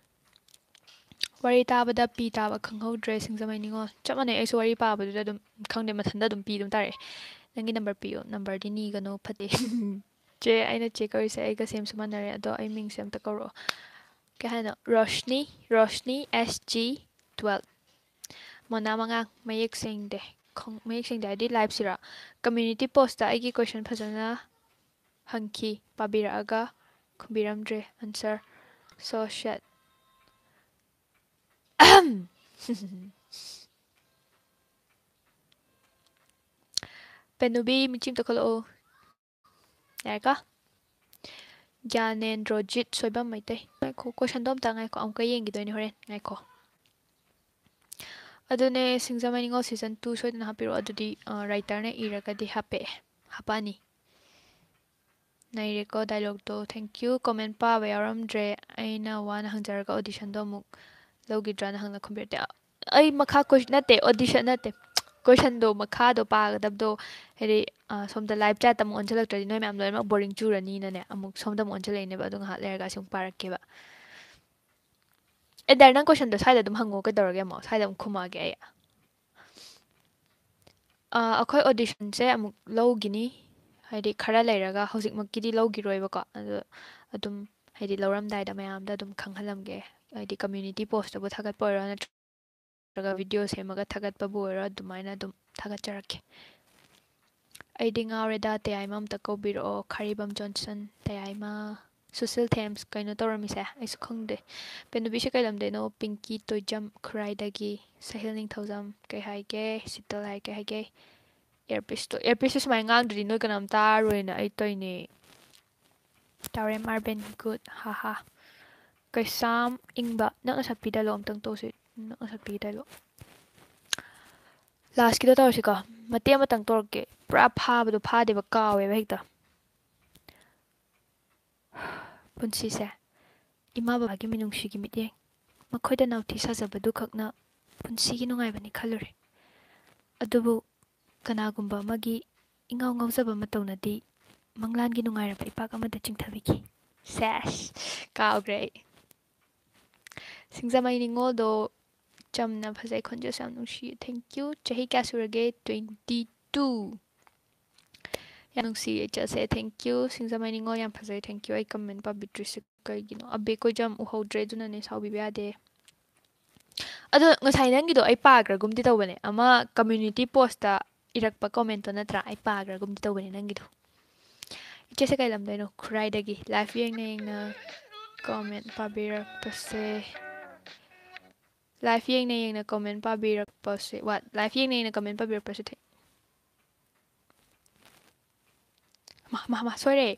ꯋꯥꯔꯤ ꯇꯥꯕꯗ ꯄꯤ ꯇꯥꯕ ꯈꯪꯍꯧꯗ꯭ꯔꯦ, ꯁꯤꯡꯖꯃꯩ ꯅꯤꯉꯣꯜ꯫ ꯆꯞ ꯃꯥꯟꯅꯩ, ꯑꯩꯁꯨ ꯋꯥꯔꯤ ꯄꯥꯕꯗꯨꯗ ꯑꯗꯨꯝ, ꯈꯪꯗꯦ, ꯃꯊꯟꯇ ꯑꯗꯨꯝ ꯄꯤ ꯑꯗꯨꯝ ꯇꯥꯔꯛꯑꯦ꯫ "ꯅꯪꯒꯤ number ꯄꯤꯌꯣ, numberꯗꯤ ꯅꯤꯒꯅꯨ, ꯐꯠꯇꯦ꯫" ꯆꯦ, ꯑꯩꯅ ꯆꯦ ꯀꯧꯔꯤꯁꯦ ꯑꯩꯒ sameꯁꯨ ꯃꯥꯟꯅꯔꯦ, ꯑꯗꯣ ꯑꯩ ꯃꯤꯡꯁꯦ ꯑꯝꯇ ꯀꯧꯔꯛꯑꯣ꯫ ꯀꯩ ꯍꯥꯏꯅꯣ? Roshni, Roshni S G twelve꯫ ꯃꯣꯅꯥ ꯃꯉꯥꯡ, ꯃꯌꯦꯛ ꯁꯦꯡꯗꯦ꯫ ꯈꯣꯡ-, ꯃꯌꯦꯛ ꯁꯦꯡꯗꯦ ꯍꯥꯏꯗꯤ liveꯁꯤꯔꯣ? Community postꯇ ꯑꯩꯒꯤ question ꯐꯖꯅ ꯍꯪꯈꯤ, ꯄꯥꯕꯤꯔꯛꯑꯒ ꯈꯨꯝꯕꯤꯔꯝꯗ꯭ꯔꯦ꯫ Answer, so sad꯫ ꯄꯦꯅꯨꯕꯤ, ꯃꯤꯆꯤ ꯑꯝꯇ ꯈꯣꯠꯂꯛꯑꯣ꯫ ꯌꯥꯔꯦꯀꯣ? ꯒ꯭ꯌꯥꯅꯦꯟꯗ꯭ꯔꯣꯖꯤꯠ ꯁꯣꯏꯕꯝ ꯃꯩꯇꯩ꯫ ꯉꯥꯏꯈꯣ, questionꯗꯣ ꯑꯝꯇ ꯉꯥꯏꯈꯣ, ꯑꯃꯨꯛꯀ ꯌꯦꯡꯈꯤꯗꯣꯏꯅꯦ ꯍꯣꯔꯦꯟ꯫ ꯉꯥꯏꯈꯣ꯫ ꯑꯗꯨꯅꯦ, ꯁꯤꯡꯖꯃꯩ ꯅꯤꯉꯣꯜ season two ꯁꯣꯏꯗꯅ ꯍꯥꯞꯄꯤꯔꯛꯑꯣ꯫ ꯑꯗꯨꯗꯤ, ꯑ, writerꯅ ꯏꯔꯒꯗꯤ ꯍꯥꯞꯄꯛꯑꯦ, ꯍꯥꯞꯄꯛꯑꯅꯤ꯫ ꯅꯩꯔꯦꯀꯣ dialogueꯗꯣ, thank you꯫ Comment ꯄꯥꯕ ꯌꯥꯎꯔꯝꯗ꯭ꯔꯦ, ꯑꯩꯅ ꯋꯥꯅ ꯍꯪꯖꯔꯒ auditionꯗꯣ ꯑꯃꯨꯛ ꯂꯧꯈꯤꯗ꯭ꯔꯥꯅ ꯍꯪꯅ ꯈꯨꯝꯕꯤꯔꯛꯇꯦ꯫ ꯑꯩ ꯃꯈꯥ ques-, ꯅꯠꯇꯦ, audition ꯅꯠꯇꯦ, questionꯗꯣ ꯃꯈꯥꯗꯣ ꯄꯥꯒꯗꯕꯗꯣ, ꯍꯥꯏꯗꯤ, ꯑ, ꯁꯣꯝꯗ live chatꯇ ꯑꯃꯨꯛ ꯑꯣꯟꯁꯤꯜꯂꯛꯇ꯭ꯔꯗꯤ ꯅꯣꯏ ꯃꯌꯥꯝ ꯂꯣꯏꯅꯃꯛ boring ꯆꯨꯔꯅꯤꯅꯅꯦ, ꯑꯃꯨꯛ ꯁꯣꯝꯗ ꯑꯃꯨꯛ ꯑꯣꯟꯁꯤꯜꯂꯛꯏꯅꯦꯕ꯫ ꯑꯗꯨ ꯉꯥꯏꯍꯥꯛ ꯂꯩꯔꯒ ꯑꯁꯤ ꯑꯃꯨꯛ ꯄꯥꯔꯛꯀꯦꯕ꯫ ꯑꯦ, ꯗꯥꯏꯔꯦꯛ ꯅꯪ questionꯗꯣ ꯁ꯭ꯋꯥꯏꯗ ꯑꯗꯨꯝ ꯍꯪꯉꯣ, ꯀꯩꯗꯧꯔꯒꯦ? ꯑꯃꯨꯛ ꯁ꯭ꯋꯥꯏꯗ ꯑꯃꯨꯛ ꯈꯨꯝꯃꯛꯑꯒꯦ ꯑꯩ꯫ ꯑ, ꯑꯩꯈꯣꯏ auditionꯁꯦ ꯑꯃꯨꯛ ꯂꯧꯈꯤꯅꯤ, ꯍꯥꯏꯗꯤ ꯈꯔ ꯂꯩꯔꯒ, ꯍꯧꯖꯤꯛꯃꯛꯀꯤꯗꯤ ꯂꯧꯈꯤꯔꯣꯏꯕꯀꯣ, ꯑꯗꯣ ꯑꯗꯨꯝ ꯍꯥꯏꯗꯤ ꯂꯧꯔꯝꯗꯥꯏꯗ ꯃꯌꯥꯝꯗ ꯑꯗꯨꯝ ꯈꯪꯍꯜꯂꯝꯒꯦ, ꯍꯥꯏꯗꯤ community postꯇꯕꯨ ꯊꯥꯒꯠꯄ ꯑꯣꯏꯔꯣ, ꯅꯠꯇ꯭ꯔꯒ video ꯁꯦꯝꯃꯒ ꯊꯥꯒꯠꯄꯕꯨ ꯑꯣꯏꯔꯣ, ꯑꯗꯨꯃꯥꯏꯅ ꯑꯗꯨꯝ ꯊꯥꯒꯠꯆꯔꯛꯀꯦ꯫ ꯑꯩꯗꯤ ꯉꯥꯎꯔꯦꯗ, ꯇꯌꯥꯏꯃ ꯑꯝꯇ ꯀꯧꯕꯤꯔꯛꯑꯣ, ꯈꯥꯔꯤꯕꯝ ꯖꯣꯟꯁꯟ, ꯇꯌꯥꯏꯃ꯫ ꯁꯨꯁꯤꯜ ꯊꯦꯝꯁ, ꯀꯩꯅꯣ ꯇꯧꯔꯝꯃꯤꯁꯦ? ꯑꯩꯁꯨ ꯈꯪꯗꯦ꯫ ꯄꯦꯅꯨꯕꯤꯁꯦ ꯀꯩ ꯂꯝꯗꯩꯅꯣ? ꯄꯤꯡꯀꯤ ꯇꯣꯏꯖꯝ ꯈꯨꯔꯥꯏꯗꯒꯤ꯫ ꯁꯍꯤꯜ ꯅꯤꯡꯊꯧꯖꯝ, ꯀꯩ ꯍꯥꯏꯒꯦ? ꯁꯤꯇꯜ ꯍꯥꯏ, ꯀꯩ ꯍꯥꯏꯒꯦ? Earpieceꯇꯣ, earpieceꯁꯦ ꯁꯨꯃꯥꯏꯅ ꯉꯥꯡꯗ꯭ꯔꯗꯤ ꯅꯣꯏ ꯀꯅꯥꯝ ꯇꯥꯔꯣꯏꯅ ꯑꯩ ꯇꯧꯔꯤꯅꯦ꯫ ꯇꯥꯎꯔꯦꯝ ꯑꯥꯔꯕꯦꯟ, good, ꯍꯥ ꯍꯥ꯫ ꯀꯩꯁꯥꯝ ꯏꯪꯕ, ꯅꯛꯅ ꯁꯛꯄꯤ dialogue ꯑꯝꯇꯪ ꯇꯧꯁꯤ꯫ ꯅꯛꯅ ꯁꯛꯄꯤ dialogue꯫ Lastꯀꯤꯗꯣ ꯇꯧꯔꯁꯤꯀꯣ꯫ ꯃꯇꯦꯛ ꯑꯃꯇꯪ ꯇꯧꯔꯛꯀꯦ꯫ ꯄꯨꯔꯥ ꯐꯥꯕꯗꯣ ꯐꯥꯗꯦꯕ, ꯀꯥꯎꯋꯦꯕ ꯍꯦꯛꯇ꯫ ꯄꯨꯟꯁꯤꯁꯦ ꯏꯃꯥ ꯕꯕꯥꯒꯤ ꯃꯤꯅꯨꯡꯁꯤꯒꯤ ꯃꯤꯠꯌꯦꯡ꯫ ꯃꯈꯣꯏꯗ ꯅꯥꯎꯊꯤ ꯁꯥꯖꯕꯗꯨ ꯈꯛꯅ ꯄꯨꯟꯁꯤꯒꯤ ꯅꯨꯡꯉꯥꯏꯕꯅꯤ ꯈꯜꯂꯨꯔꯦ꯫ ꯑꯗꯨꯕꯨ ꯀꯅꯥꯒꯨꯝꯕ ꯑꯃꯒꯤ ꯏꯉꯥꯎ ꯉꯥꯎꯖꯕ ꯃꯇꯧꯅꯗꯤ ꯃꯪꯂꯥꯟꯒꯤ ꯅꯨꯡꯉꯥꯏꯔꯕ ꯏꯄꯥꯛ ꯑꯃꯗ ꯆꯤꯡꯊꯕꯤꯈꯤ꯫ ꯁꯦꯁ, ꯀꯥꯎꯈ꯭ꯔꯦ ꯑꯩ꯫ ꯁꯤꯡꯖꯃꯩ ꯅꯤꯉꯣꯜꯗꯣ ꯆꯝꯅ ꯐꯖꯩ, ꯈꯣꯟꯖꯦꯜꯁꯨ ꯌꯥꯝ ꯅꯨꯡꯁꯤ꯫ Thank you꯫ ꯆꯍꯤ ꯀꯌꯥ ꯁꯨꯔꯒꯦ? Twenty two꯫ ꯌꯥꯝ ꯅꯨꯡꯁꯤꯌꯦ ꯏꯆꯜꯁꯦ꯫ Thank you꯫ ꯁꯤꯡꯖꯃꯩ ꯅꯤꯉꯣꯜ ꯌꯥꯝ ꯐꯖꯩ꯫ Thank you꯫ ꯑꯩ comment ꯄꯥꯕꯤꯗ꯭ꯔꯤꯁꯦ ꯀꯩꯒꯤꯅꯣ? ꯑꯕꯦ ꯀꯣꯏꯖꯝ ꯎꯍꯧꯗ꯭ꯔꯦ, ꯑꯗꯨꯅꯅꯦ, ꯁꯥꯎꯕꯤꯕ ꯌꯥꯗꯦ꯫ ꯑꯗꯣ ꯉꯁꯥꯏ ꯅꯪꯒꯤꯗꯣ ꯑꯩ ꯄꯥꯈ꯭ꯔꯒꯨꯝꯗꯤ ꯇꯧꯕꯅꯦ, ꯑꯃ community post ꯇ ꯏꯔꯛꯄ comment ꯇꯣ ꯅꯠꯇ꯭ꯔꯥ? ꯑꯩ ꯄꯥꯈ꯭ꯔꯒꯨꯝꯗꯤ ꯇꯧꯕꯅꯦ ꯅꯪꯒꯤꯗꯣ꯫ ꯏꯆꯦꯁꯦ ꯀꯩ ꯂꯝꯗꯩꯅꯣ? ꯈꯨꯔꯥꯏꯗꯒꯤ꯫ Live ꯌꯦꯡꯅ ꯌꯦꯡꯅ comment ꯄꯥꯕꯤꯔꯛꯄꯁꯦ, live ꯌꯦꯡꯅ ꯌꯦꯡꯅ comment ꯄꯥꯕꯤꯔꯛꯄꯁꯦ, what? Live ꯌꯦꯡꯅ ꯌꯦꯡꯅ comment ꯄꯥꯕꯤꯔꯛꯄꯁꯦ ꯊꯦꯡ-, ꯃꯥ, ꯃꯥ, ꯃꯥ, ꯁꯣꯏꯔꯦ꯫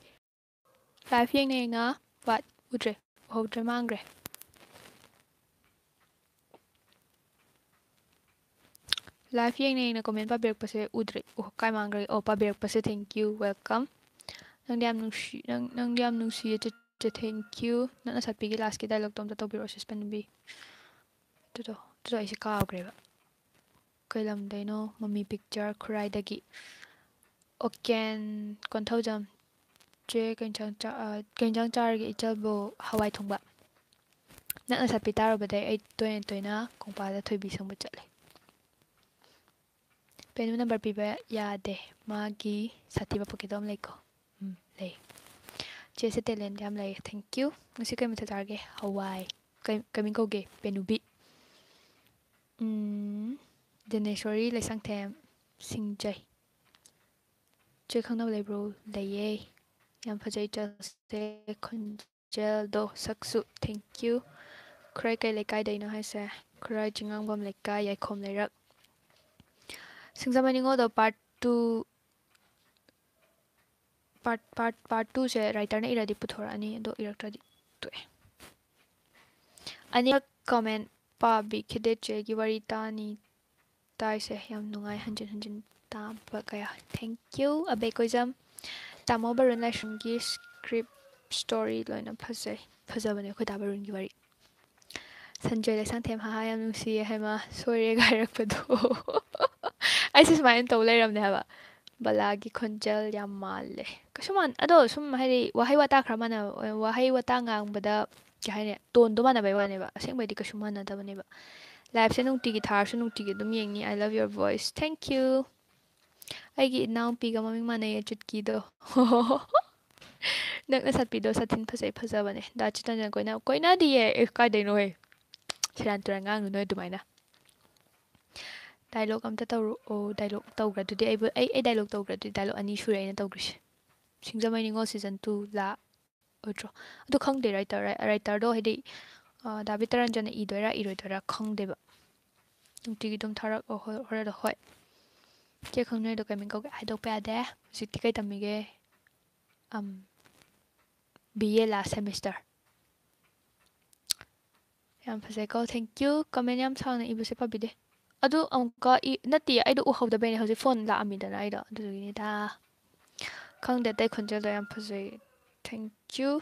Live ꯌꯦꯡꯅ ꯌꯦꯡꯅ, what? ꯎꯗ꯭ꯔꯦ, ꯎꯍꯧꯗ꯭ꯔꯦ, ꯃꯥꯡꯈ꯭ꯔꯦ꯫ Live ꯌꯦꯡꯅ ꯌꯦꯡꯅ comment ꯄꯥꯕꯤꯔꯛꯄꯁꯦ ꯎꯗ꯭ꯔꯦ꯫ ꯑꯣ, ꯀꯥꯏ ꯃꯥꯡꯈ꯭ꯔꯒꯦ? ꯑꯣ, ꯄꯥꯕꯤꯔꯛꯄꯁꯦ, thank you, welcome꯫ ꯅꯪꯗꯤ ꯌꯥꯝ ꯅꯨꯡꯁꯤ-, ꯅꯪ, ꯅꯪꯗꯤ ꯌꯥꯝ ꯅꯨꯡꯁꯤꯌꯦ, ꯆꯦ, ꯆꯦ, thank you꯫ ꯅꯪ ꯅꯁꯥꯠꯄꯤꯒꯤ last ꯀꯤ dialogue ꯇꯣ ꯑꯝꯇ ꯇꯧꯕꯤꯔꯛꯑꯣ, ꯁꯤꯁ ꯄꯦꯅꯨꯕꯤ꯫ ꯑꯗꯨꯗꯣ, ꯑꯗꯨꯗꯣ ꯑꯩꯁꯦ ꯀꯥꯎꯈ꯭ꯔꯦꯕ꯫ ꯀꯩ ꯂꯝꯗꯩꯅꯣ? ꯃꯃꯤ picture, ꯈꯨꯔꯥꯏꯗꯒꯤ꯫ ꯑꯣꯀꯦꯟ, ꯀꯣꯟꯊꯧꯖꯝ꯫ ꯆꯦ, ꯀꯩ ꯏꯟꯁꯥꯡ ꯆꯥ-, ꯑ, ꯀꯩ ꯏꯟꯁꯥꯡ ꯆꯥꯔꯒꯦ ꯏꯆꯜꯕꯨ? ꯍꯋꯥꯏ ꯊꯣꯡꯕ꯫ ꯅꯪ ꯅꯁꯥꯠꯄꯤ ꯇꯥꯔꯨꯕꯗꯩ ꯑꯩ ꯇꯣꯏꯅ ꯇꯣꯏꯅ ꯀꯣꯡꯄꯥꯜꯗ ꯊꯣꯏꯕꯤ ꯁꯪꯕ ꯆꯠꯂꯦ꯫ ꯄꯦꯅꯨ number ꯄꯤꯕ ꯌꯥꯗꯦ, ꯃꯥꯒꯤ ꯁꯥꯊꯤꯕ ꯄꯣꯀꯦꯠꯇꯣ ꯑꯃ ꯂꯩꯀꯣ꯫ ꯎꯝ, ꯂꯩ꯫ ꯆꯦꯁꯦ talent ꯌꯥꯝ ꯂꯩ꯫ Thank you꯫ ꯉꯁꯤ ꯀꯩ ꯃꯊꯦꯜ ꯆꯥꯔꯒꯦ? ꯍꯋꯥꯏ꯫ ꯀꯩ, ꯀꯩ ꯃꯤꯡ ꯀꯧꯒꯦ? ꯄꯦꯅꯨꯕꯤ꯫ ꯎꯝ, ꯗꯅꯦꯁꯣꯔꯤ ꯂꯩꯁꯥꯡꯊꯦꯝ ꯁꯤꯡꯖꯩ꯫ ꯆꯦ ꯈꯪꯅꯕ ꯂꯩꯕ꯭ꯔꯣ? ꯂꯩꯌꯦ꯫ ꯌꯥꯝ ꯐꯖꯩ ꯆꯦꯁꯦ, ꯈꯣꯟꯖꯦꯜꯗꯣ, ꯁꯛꯁꯨ꯫ Thank you꯫ ꯈꯨꯔꯥꯏ ꯀꯩ ꯂꯩꯀꯥꯏꯗꯩꯅꯣ ꯍꯥꯏꯁꯦ? ꯈꯨꯔꯥꯏ ꯆꯤꯡꯉꯥꯡꯕꯝ ꯂꯩꯀꯥꯏ, ꯌꯥꯏꯈꯣꯝ ꯂꯩꯔꯛ꯫ ꯁꯤꯡꯖꯃꯩ ꯅꯤꯉꯣꯜꯗꯣ part two, part, part, part two ꯁꯦ writer ꯅ ꯏꯔꯗꯤ ꯄꯨꯊꯣꯔꯛꯑꯅꯤ, ꯑꯗꯣ ꯏꯔꯛꯇ꯭ꯔꯗꯤ ꯇꯣꯛꯑꯦ꯫ ꯑꯅꯤꯔꯛ comment ꯄꯥꯕꯤꯈꯤꯗꯦ ꯆꯦꯒꯤ ꯋꯥꯔꯤ ꯇꯥꯅꯤ꯫ ꯇꯥꯏꯁꯦ ꯌꯥꯝ ꯅꯨꯡꯉꯥꯏ, ꯍꯟꯖꯤꯟ ꯍꯟꯖꯤꯟ ꯇꯥꯕ ꯀꯌꯥ꯫ Thank you, ꯑꯕꯦ ꯀꯣꯏꯖꯝ꯫ ꯇꯥꯃꯣ ꯕꯔꯨꯟ ꯂꯥꯏꯁ꯭ꯔꯝꯒꯤ script, story ꯂꯣꯏꯅ ꯐꯖꯩ꯫ ꯐꯖꯕꯅꯦ ꯑꯩꯈꯣꯏ ꯗꯥ ꯕꯔꯨꯟꯒꯤ ꯋꯥꯔꯤ꯫ ꯁꯟꯖꯣꯏ ꯂꯩꯁꯥꯡꯊꯦꯝ, ꯍꯥꯍꯥ, ꯌꯥꯝ ꯅꯨꯡꯁꯤꯌꯦ ꯍꯥꯏꯃ, ꯁꯣꯏꯔꯦꯒ ꯍꯥꯏꯔꯛꯄꯗꯣ꯫ ꯑꯩꯁꯦ ꯁꯨꯃꯥꯏꯅ ꯇꯧ ꯂꯩꯔꯝꯅꯦ ꯍꯥꯏꯕ꯫ ꯕꯂꯥꯒꯤ ꯈꯣꯟꯖꯦꯜ ꯌꯥꯝ ꯃꯥꯜꯂꯦ꯫ ꯀꯩꯁꯨ ꯃꯥꯟ-, ꯑꯗꯣ ꯁꯨꯝ ꯍꯥꯏꯗꯤ ꯋꯥꯍꯩ ꯋꯥꯇꯥ ꯈꯔ ꯃꯥꯟꯅ-, ꯋꯥꯍꯩ ꯋꯥꯇꯥ ꯉꯥꯡꯕꯗ ꯀꯩ ꯍꯥꯏꯅꯤ, ꯇꯣꯟꯗꯣ ꯃꯥꯟꯅꯕꯩ ꯋꯥꯅꯦꯕ꯫ ꯑꯁꯦꯡꯕꯩꯗꯤ ꯀꯩꯁꯨ ꯃꯥꯟꯅꯗꯕꯅꯦꯕ꯫ ꯂꯥꯏꯐꯁꯦ ꯅꯨꯡꯇꯤꯒꯤ ꯊꯥꯔꯁꯨ ꯅꯨꯡꯇꯤꯒꯤ ꯑꯗꯨꯝ ꯌꯦꯡꯅꯤ꯫ I love your voice. Thank you. ꯑꯩꯒꯤ ꯏꯅꯥꯎꯄꯤꯒ ꯃꯃꯤꯡ ꯃꯥꯟꯅꯩꯌꯦ, ꯆꯨꯠꯀꯤꯗꯣ꯫ ꯅꯛꯅ ꯁꯥꯠꯄꯤꯗꯣ ꯁꯥꯊꯤꯟ ꯐꯖꯩ, ꯐꯖꯕꯅꯦ꯫ ꯗꯥ ꯆꯤꯇꯟꯖꯟ ꯀꯣꯏꯅ-, ꯀꯣꯏꯅꯗꯤꯌꯦ꯫ ꯑꯦ, ꯀꯥꯏꯗꯩꯅꯣꯍꯦ? ꯁꯦꯔꯥꯟ ꯇꯨꯔꯥꯟ ꯉꯥꯡꯅꯨ ꯅꯣꯏ ꯑꯗꯨꯃꯥꯏꯅ꯫ ꯗꯥꯏꯂꯣꯛ ꯑꯝꯇ ꯇꯧꯔꯛꯑꯣ꯫ ꯗꯥꯏꯂꯣꯛ ꯇꯧꯈ꯭ꯔꯗꯨꯗꯤ ꯑꯩꯕꯨ-, ꯑꯩ, ꯑꯩ ꯗꯥꯏꯂꯣꯛ ꯇꯧꯈ꯭ꯔꯗꯨꯗꯤ ꯗꯥꯏꯂꯣꯛ ꯑꯅꯤ ꯁꯨꯔꯦ ꯑꯩꯅ ꯇꯧꯈ꯭ꯔꯤꯁꯦ꯫ ꯁꯤꯡꯖꯃꯩ ꯅꯤꯉꯣꯜ ꯁꯤꯖꯟ ꯇꯨ ꯂꯥꯛꯑꯣꯏꯗ꯭ꯔꯣ? ꯑꯗꯨ ꯈꯪꯗꯦ, ꯔꯥꯏꯇꯔ, ꯔꯥꯏꯇꯔꯗꯣ ꯍꯥꯏꯗꯤ, ꯑ, ꯗꯥ ꯕꯤꯇꯔꯟꯖꯟꯅ ꯏꯗꯣꯏꯔꯥ ꯏꯔꯣꯏꯗꯣꯏꯔꯥ ꯈꯪꯗꯦꯕ꯫ ꯅꯨꯡꯇꯤꯒꯤ ꯑꯗꯨꯝ ꯊꯥꯔꯛꯑꯣ, ꯍꯣ-, ꯍꯣꯔꯦꯟꯗꯣ, ꯍꯣꯏ꯫ ꯆꯦ ꯈꯪꯅꯩꯗꯣ ꯀꯩ ꯃꯤꯡ ꯀꯧꯒꯦ? ꯍꯥꯏꯗꯣꯛꯄ ꯌꯥꯗꯦ꯫ ꯍꯧꯖꯤꯛꯇꯤ ꯀꯩ ꯇꯝꯃꯤꯒꯦ? ꯑꯝ, B A last semester꯫ ꯌꯥꯝ ꯐꯖꯩꯀꯣ, thank you꯫ Comment ꯌꯥꯝ ꯁꯥꯡꯅ ꯏꯕꯁꯦ ꯄꯥꯕꯤꯗꯦ꯫ ꯑꯗꯨ ꯑꯃꯨꯛꯀ ꯏ-, ꯅꯠꯇꯦ, ꯑꯩꯗꯣ ꯎꯍꯧꯗꯕꯩꯅꯦ, ꯍꯧꯖꯤꯛ ꯐꯣꯟ ꯂꯥꯛꯑꯝꯃꯤꯗꯅ ꯑꯩꯗꯣ, ꯑꯗꯨꯗꯨꯒꯤꯅꯤꯗ꯫ ꯈꯪꯗꯦ, ꯑꯇꯩ ꯈꯣꯟꯖꯦꯜꯗꯣ ꯌꯥꯝ ꯐꯖꯩ꯫ Thank you꯫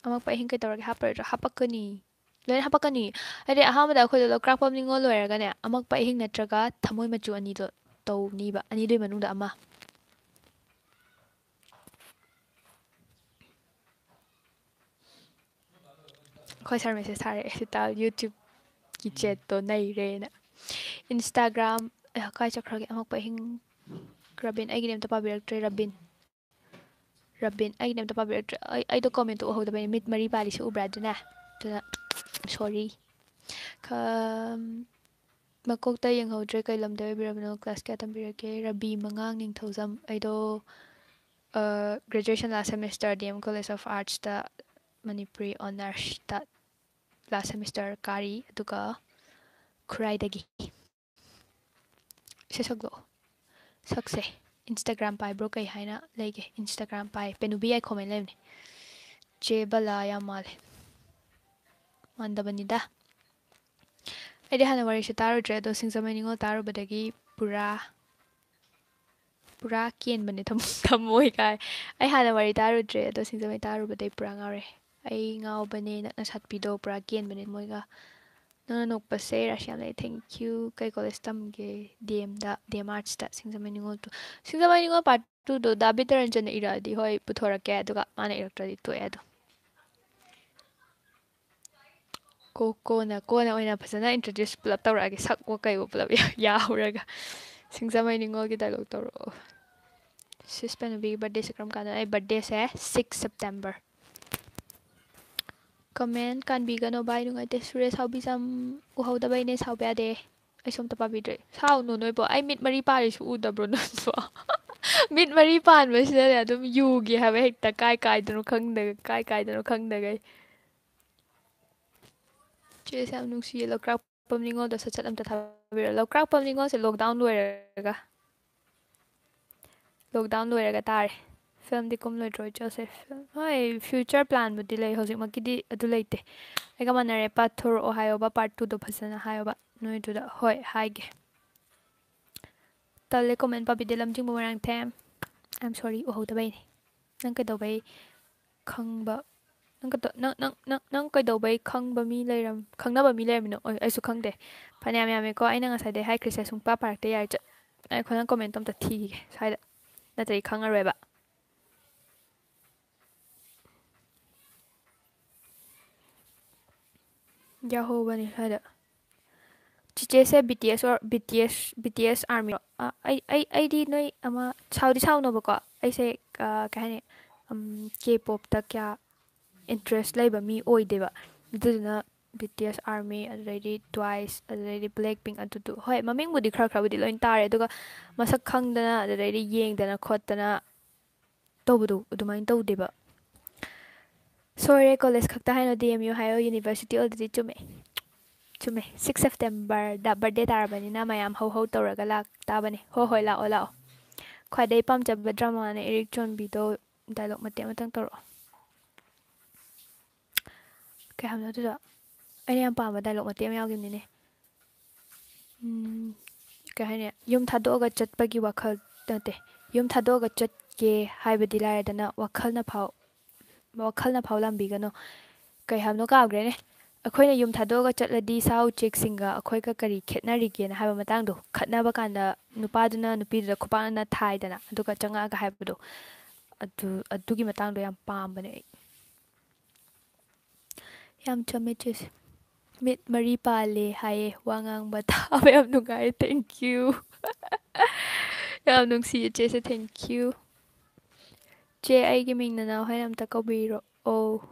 ꯑꯃꯛꯄ ꯑꯍꯤꯡ ꯀꯩꯗꯧꯔꯒꯦ? ꯍꯥꯞꯄꯔꯣꯏꯗ꯭ꯔꯣ? ꯍꯥꯄꯛꯀꯅꯤ꯫ ꯂꯣꯏꯅ ꯍꯥꯄꯛꯀꯅꯤ꯫ ꯍꯥꯏꯗꯤ ꯑꯍꯥꯟꯕꯗ ꯑꯩꯈꯣꯏꯗꯣ ꯂꯧꯀ꯭ꯔꯥꯛꯄꯝ ꯅꯤꯉꯣꯜ ꯂꯣꯏꯔꯒꯅꯦ, ꯑꯃꯛꯄ ꯑꯍꯤꯡ ꯅꯠꯇ꯭ꯔꯒ ꯊꯃꯣꯏ ꯃꯆꯨ ꯑꯅꯤꯗꯣ ꯇꯧꯅꯤꯕ꯫ ꯑꯅꯤꯗꯨꯒꯤ ꯃꯅꯨꯡꯗ ꯑꯃ꯫ ꯑꯩꯈꯣꯏ ꯁꯥꯔ message ꯊꯥꯔꯛꯑꯦ, "ꯁꯤꯇꯥꯜ YouTube-ꯀꯤ chat-ꯇꯣ ꯅꯩꯔꯦꯅ"꯫ Instagram, ꯑ, ꯀꯥꯏ ꯆꯠꯈ꯭ꯔꯒꯦ? ꯑꯃꯛꯄ ꯑꯍꯤꯡ꯫ ꯔꯕꯤꯟ, ꯑꯩꯒꯤꯗꯤ ꯑꯝꯇ ꯄꯥꯕꯤꯔꯛꯇ꯭ꯔꯦ, ꯔꯕꯤꯟ꯫ ꯔꯕꯤꯟ, ꯑꯩꯒꯤꯗꯤ ꯑꯝꯇ ꯄꯥꯕꯤꯔꯛꯇ꯭ꯔꯦ꯫ ꯑꯩ, ꯑꯩꯗꯣ comment-ꯇꯣ ꯎꯍꯧꯗꯕꯩꯅꯦ, ꯃꯤꯠ ꯃꯔꯤ ꯄꯥꯜꯂꯤꯁꯦ ꯎꯕ꯭ꯔꯥ? ꯑꯗꯨꯅ, sorry꯫ ꯈꯝ-, ꯃꯀꯣꯛꯇ ꯌꯦꯡꯍꯧꯗ꯭ꯔꯦ꯫ ꯀꯩ ꯂꯝꯗ ꯑꯣꯏꯕꯤꯔꯕꯅꯣ? Class ꯀꯌꯥ ꯇꯝꯕꯤꯔꯒꯦ? ꯔꯕꯤ ꯃꯉꯥꯡ ꯅꯤꯡꯊꯧꯖꯝ꯫ ꯑꯩꯗꯣ, ꯑ, graduation last semester D M College of Arts-ꯇ Manipuri honours-ꯇ last semester ꯀꯥꯔꯤ, ꯑꯗꯨꯒ ꯈꯨꯔꯥꯏꯗꯒꯤ꯫ ꯏꯁꯩ ꯁꯛꯂꯛꯑꯣ꯫ ꯁꯛꯁꯦ꯫ Instagram ꯄꯥꯏꯕ꯭ꯔꯣ? ꯀꯩ ꯍꯥꯏꯅ ꯂꯩꯒꯦ? Instagram ꯄꯥꯏ꯫ ꯄꯦꯅꯨꯕꯤ ꯌꯥꯏꯈꯣꯝ ꯍꯥꯏꯅ ꯂꯩꯕꯅꯦ꯫ ꯆꯦ ꯕꯂꯥ ꯌꯥꯝ ꯃꯥꯜꯂꯦ꯫ ꯃꯥꯟꯗꯕꯅꯤꯗ꯫ ꯑꯩꯗꯤ ꯍꯥꯟꯅ ꯋꯥꯔꯤꯁꯦ ꯇꯥꯔꯨꯗ꯭ꯔꯦ, ꯑꯗꯣ ꯁꯤꯡꯖꯃꯩ ꯅꯤꯉꯣꯜ ꯇꯥꯔꯨꯕꯗꯒꯤ ꯄꯨꯔꯥ, ꯄꯨꯔꯥ ꯀꯦꯟꯕꯅꯦ ꯊꯝ-, ꯊꯝꯃꯣꯏ ꯀꯥꯏ꯫ ꯑꯩ ꯍꯥꯟꯅ ꯋꯥꯔꯤ ꯇꯥꯔꯨꯗ꯭ꯔꯦ, ꯑꯗꯣ ꯁꯤꯡꯖꯃꯩ ꯇꯥꯔꯨꯕꯗꯩ ꯄꯨꯔꯥ ꯉꯥꯎꯔꯦ꯫ ꯑꯩ ꯉꯥꯎꯕꯅꯦ, ꯅꯛꯅ ꯁꯥꯠꯄꯤꯗꯣ ꯄꯨꯔꯥ ꯀꯦꯟꯕꯅꯦ ꯃꯣꯏꯒ꯫ ꯅꯪꯅ ꯅꯣꯛꯄꯁꯦ ꯔꯥꯁꯤ ꯌꯥꯝ ꯂꯩ꯫ Thank you꯫ ꯀꯩ ꯀꯣꯂꯦꯖ ꯇꯝꯒꯦ? ꯗꯤ ꯑꯦꯝꯗ, ꯗꯤ ꯑꯦꯝ ꯑꯥꯔꯠꯁꯇ꯫ ꯁꯤꯡꯖꯃꯩ ꯅꯤꯉꯣꯜ ꯇꯨ, ꯁꯤꯡꯖꯃꯩ ꯅꯤꯉꯣꯜ ꯄꯥꯔꯠ ꯇꯨꯗꯣ ꯗꯥ ꯕꯤꯇꯔꯟꯖꯟꯅ ꯏꯔꯛꯑꯗꯤ ꯍꯣꯏ ꯄꯨꯊꯣꯔꯛꯀꯦ, ꯑꯗꯨꯒ ꯃꯥꯅ ꯏꯔꯛꯇ꯭ꯔꯗꯤ ꯇꯣꯛꯑꯦ ꯑꯗꯣ꯫ ꯀꯣ ꯀꯣꯟꯅ ꯀꯣꯟꯅ ꯑꯣꯏꯅ ꯐꯖꯅ ꯏꯟꯇ꯭ꯔꯣꯗ꯭ꯌꯨꯁ ꯄꯨꯂꯞ ꯇꯧꯔꯛꯑꯒꯦ, ꯁꯛꯄꯣ ꯀꯩꯕꯣ ꯄꯨꯂꯞ ꯌꯥꯎꯔꯒ꯫ ꯁꯤꯡꯖꯃꯩ ꯅꯤꯉꯣꯜꯒꯤ ꯗꯥꯏꯂꯣꯛ ꯇꯧꯔꯛꯑꯣ꯫ ꯁꯤꯁ ꯄꯦꯅꯨꯕꯤꯒꯤ ꯕꯥꯔꯗꯦꯁꯦ ꯀꯔꯝ ꯀꯥꯟꯗ? ꯑꯩ ꯕꯥꯔꯗꯦꯁꯦ ꯁꯤꯛꯁ ꯁꯦꯞꯇꯦꯝꯕꯔ꯫ ꯀꯃꯦꯟ ꯀꯥꯟꯕꯤꯒꯅꯣ ꯚꯥꯏ, ꯅꯨꯡꯉꯥꯏꯇꯦ꯫ ꯁꯨꯔꯦꯁ ꯍꯥꯎꯕꯤꯖꯝ ꯎꯍꯧꯗꯕꯩꯅꯦ, ꯁꯥꯎꯕ ꯌꯥꯗꯦ꯫ ꯑꯩꯁꯨ ꯑꯝꯇ ꯄꯥꯕꯤꯗ꯭ꯔꯦ꯫ ꯁꯥꯎꯅꯨ ꯅꯣꯏꯕꯣ, ꯑꯩ ꯃꯤꯠ ꯃꯔꯤ ꯄꯥꯜꯂꯤꯁꯨ ꯎꯗꯕ꯭ꯔꯣ ꯅꯣꯏꯕꯣ? ꯃꯤꯠ ꯃꯔꯤ ꯄꯥꯟꯕꯁꯤꯗꯅꯦ ꯑꯗꯨꯝ ꯌꯨꯒꯤ ꯍꯥꯏꯕ, ꯍꯦꯛꯇ ꯀꯥꯏ ꯀꯥꯏꯗꯅꯣ ꯈꯪꯗꯒꯩ, ꯀꯥꯏ ꯀꯥꯏꯗꯅꯣ ꯈꯪꯗꯒꯩ꯫ ꯆꯦꯁꯦ ꯌꯥꯝ ꯅꯨꯡꯁꯤꯌꯦ꯫ ꯂꯧꯀ꯭ꯔꯥꯛꯄꯝ ꯅꯤꯉꯣꯜꯗꯣ ꯁꯠ ꯁꯠ ꯑꯝꯇ ꯊꯥꯕꯤꯔꯣ꯫ ꯂꯧꯀ꯭ꯔꯥꯛꯄꯝ ꯅꯤꯉꯣꯜꯁꯦ ꯂꯣꯛꯗꯥꯎꯟ ꯂꯣꯏꯔꯒ, ꯂꯣꯛꯗꯥꯎꯟ ꯂꯣꯏꯔꯒ ꯇꯥꯔꯦ꯫ ꯐꯤꯂꯝꯗꯤ ꯀꯨꯝꯂꯣꯏꯗ꯭ꯔꯣ ꯏꯆꯦꯁꯦ? ꯐꯤꯂꯝ, ꯍꯣꯏ, ꯐ꯭ꯌꯨꯆꯔ ꯄ꯭ꯂꯥꯟꯕꯨꯗꯤ ꯂꯩ, ꯍꯧꯖꯤꯛꯃꯛꯀꯤꯗꯤ ꯑꯗꯨ ꯂꯩꯇꯦ꯫ ꯑꯩꯒ ꯃꯥꯟꯅꯔꯦ, ꯄꯥꯊꯣꯔꯛꯑꯣ ꯍꯥꯏꯌꯣꯕ, ꯄꯥꯔꯠ ꯇꯨꯗꯣ ꯐꯖꯅ ꯍꯥꯏꯌꯣꯕ ꯅꯣꯏꯗꯨꯗ꯫ ꯍꯣꯏ, ꯍꯥꯏꯒꯦ꯫ ꯇꯜꯂꯦ ꯀꯣꯃꯦꯟ ꯄꯥꯕꯤꯗꯦ, ꯂꯝꯖꯤꯡꯕ ꯃꯣꯏꯔꯥꯡꯊꯦꯝ꯫ I'm sorry, ꯎꯍꯧꯗꯕꯩꯅꯦ꯫ ꯅꯪ ꯀꯩꯗꯧꯕꯩ ꯈꯪꯕ, ꯅꯪ ꯀꯩꯗꯧ-, ꯅꯪ, ꯅꯪ, ꯅꯪ, ꯅꯪ ꯀꯩꯗꯧꯕꯩ ꯈꯪꯕ ꯃꯤ ꯂꯩꯔꯝ-, ꯈꯪꯅꯕ ꯃꯤ ꯂꯩꯔꯝꯃꯤꯅꯣ? ꯑꯣꯏ, ꯑꯩꯁꯨ ꯈꯪꯗꯦ꯫ ꯐꯅꯌꯥꯝ ꯌꯥꯝꯃꯦꯀꯣ, ꯑꯩꯅ ꯉꯁꯥꯏꯗꯩ ꯍꯥꯏꯈ꯭ꯔꯤꯁꯦ ꯁꯨꯡꯄꯥ ꯄꯥꯔꯛꯇꯦ, ꯌꯥꯔꯦ, ꯆꯠ-, ꯉꯥꯏꯈꯣ, ꯅꯪ ꯀꯣꯃꯦꯟꯇꯣ ꯑꯝꯇ ꯊꯤꯈꯤꯒꯦ ꯁ꯭ꯋꯥꯏꯗ, ꯅꯠꯇ꯭ꯔꯗꯤ ꯈꯪꯉꯔꯣꯏꯕ꯫ ꯌꯥꯍꯧꯕꯅꯤ ꯁ꯭ꯋꯥꯏꯗ꯫ ꯆꯤꯆꯦꯁꯦ B T S or B T S, B T S ꯑꯥꯔꯃꯤꯔꯣ? ꯑ, ꯑꯩ, ꯑꯩ, ꯑꯩꯗꯤ ꯅꯣꯏ ꯑꯃ ꯁꯥꯎꯗꯤ ꯁꯥꯎꯅꯣꯕꯀꯣ, ꯑꯩꯁꯦ, ꯑ, ꯀꯩ ꯍꯥꯏꯅꯤ, ꯎꯝ, ꯀꯦ ꯄꯣꯞꯇ ꯀꯌꯥ ꯏꯟꯇꯔꯦꯁ ꯂꯩꯕ ꯃꯤ ꯑꯣꯏꯗꯦꯕ꯫ ꯑꯗꯨꯗꯨꯅ ꯕꯤ ꯇꯤ ꯑꯦꯁ ꯑꯥꯔꯃꯤ, ꯑꯗꯨꯗꯩꯗꯤ ꯇ꯭ꯋꯥꯏꯁ, ꯑꯗꯨꯗꯩꯗꯤ ꯕ꯭ꯂꯦꯛ ꯄꯤꯡ, ꯑꯗꯨꯗꯨ, ꯍꯣꯏ, ꯃꯃꯤꯡꯕꯨꯗꯤ ꯈꯔ ꯈꯔꯕꯨꯗꯤ ꯂꯣꯏ ꯇꯥꯔꯦ, ꯑꯗꯨꯒ ꯃꯁꯛ ꯈꯪꯗꯅ, ꯑꯗꯨꯗꯩꯗꯤ ꯌꯦꯡꯗꯅ ꯈꯣꯠꯇꯅ ꯇꯧꯕꯗꯣ ꯑꯗꯨꯃꯥꯏꯅ ꯇꯧꯗꯦꯕ꯫ ꯁꯣꯏꯔꯦ, ꯀꯣꯂꯦꯖ ꯈꯛꯇ ꯍꯥꯏꯅꯣ, ꯗꯤ ꯑꯦꯝ ꯌꯨ ꯍꯥꯏꯌꯣ, ꯌꯨꯅꯤꯚꯔꯁꯤꯇꯤ ꯑꯣꯏꯗꯗꯤ꯫ ꯆꯨꯝꯃꯦ, ꯆꯨꯝꯃꯦ, ꯁꯤꯛꯁ ꯁꯦꯞꯇꯦꯝꯕꯔꯗ ꯕꯔꯗꯦ ꯇꯥꯔꯕꯅꯤꯅ ꯃꯌꯥꯝ ꯍꯧ ꯍꯧ ꯇꯧꯔꯒ ꯂꯥꯛꯇꯥꯕꯅꯦ꯫ ꯍꯣꯏ, ꯍꯣꯏ, ꯂꯥꯛꯑꯣ, ꯂꯥꯛꯑꯣ꯫ ꯈ꯭ꯋꯥꯏꯗꯩ ꯄꯥꯝꯖꯕ ꯗ꯭ꯔꯃꯥꯅꯦ ꯏꯔꯤꯛ ꯆꯣꯟꯕꯤꯗꯣ꯫ ꯗꯥꯏꯂꯣꯛ ꯃꯇꯦꯛ ꯑꯃꯇꯪ ꯇꯧꯔꯛꯑꯣ꯫ ꯀꯩ ꯍꯥꯏꯕꯅꯣ ꯑꯗꯨꯗꯣ? ꯑꯩꯅ ꯌꯥꯝ ꯄꯥꯝꯕ ꯗꯥꯏꯂꯣꯛ ꯃꯇꯦꯛ ꯑꯃ ꯌꯥꯎꯈꯤꯕꯅꯤꯅꯦ꯫ ꯎꯝ, ꯀꯩ ꯍꯥꯏꯅꯤ? ꯌꯨꯝ ꯊꯥꯗꯣꯛꯑꯒ ꯆꯠꯄꯒꯤ ꯋꯥꯈꯜ, ꯅꯠꯇꯦ, ꯌꯨꯝ ꯊꯥꯗꯣꯛꯑꯒ ꯆꯠꯀꯦ ꯍꯥꯏꯕꯗꯤ ꯂꯥꯏꯔꯗꯅ, ꯋꯥꯈꯜꯅ ꯐꯥꯎ, ꯋꯥꯈꯜꯅ ꯐꯥꯎ ꯂꯥꯝꯕꯤꯒꯅꯨ꯫ ꯀꯩ ꯍꯥꯏꯕꯅꯣ ꯀꯥꯎꯈ꯭ꯔꯦꯅꯦ꯫ ꯑꯩꯈꯣꯏꯅ ꯌꯨꯝ ꯊꯥꯗꯣꯛꯑꯒ ꯆꯠꯂꯗꯤ ꯁꯥ ꯎꯆꯦꯛꯁꯤꯡꯒ ꯑꯩꯈꯣꯏꯒ ꯀꯔꯤ ꯈꯦꯠꯅꯔꯤꯒꯦꯅ ꯍꯥꯏꯕ ꯃꯇꯥꯡꯗꯣ, ꯈꯠꯅꯕ ꯀꯥꯟꯗ ꯅꯨꯄꯥꯗꯨꯅ ꯅꯨꯄꯤꯗꯨꯗ ꯈꯨꯄꯥꯛꯅ ꯊꯥꯏꯗꯅ, ꯑꯗꯨꯒ ꯆꯪꯉꯛꯑꯒ ꯍꯥꯏꯕꯗꯣ, ꯑꯗꯨ, ꯑꯗꯨꯒꯤ ꯃꯇꯥꯡꯗꯣ ꯌꯥꯝ ꯄꯥꯝꯕꯅꯦ ꯑꯩ꯫ ꯌꯥꯝ ꯆꯨꯝꯃꯦ ꯆꯦꯁꯦ꯫ ꯃꯤꯠ ꯃꯔꯤ ꯄꯥꯜꯂꯦ ꯍꯥꯏꯌꯦ, ꯋꯥ ꯉꯥꯡꯕ ꯇꯥꯕ ꯌꯥꯝ ꯅꯨꯡꯉꯥꯏ꯫ Thank you꯫ ꯌꯥꯝ ꯅꯨꯡꯁꯤꯌꯦ ꯆꯦꯁꯦ, thank you꯫ ꯆꯦ, ꯑꯩꯒꯤ ꯃꯤꯡ ꯅꯅꯥꯎ ꯍꯥꯏꯅ ꯑꯝꯇ ꯀꯧꯕꯤꯔꯛꯑꯣ꯫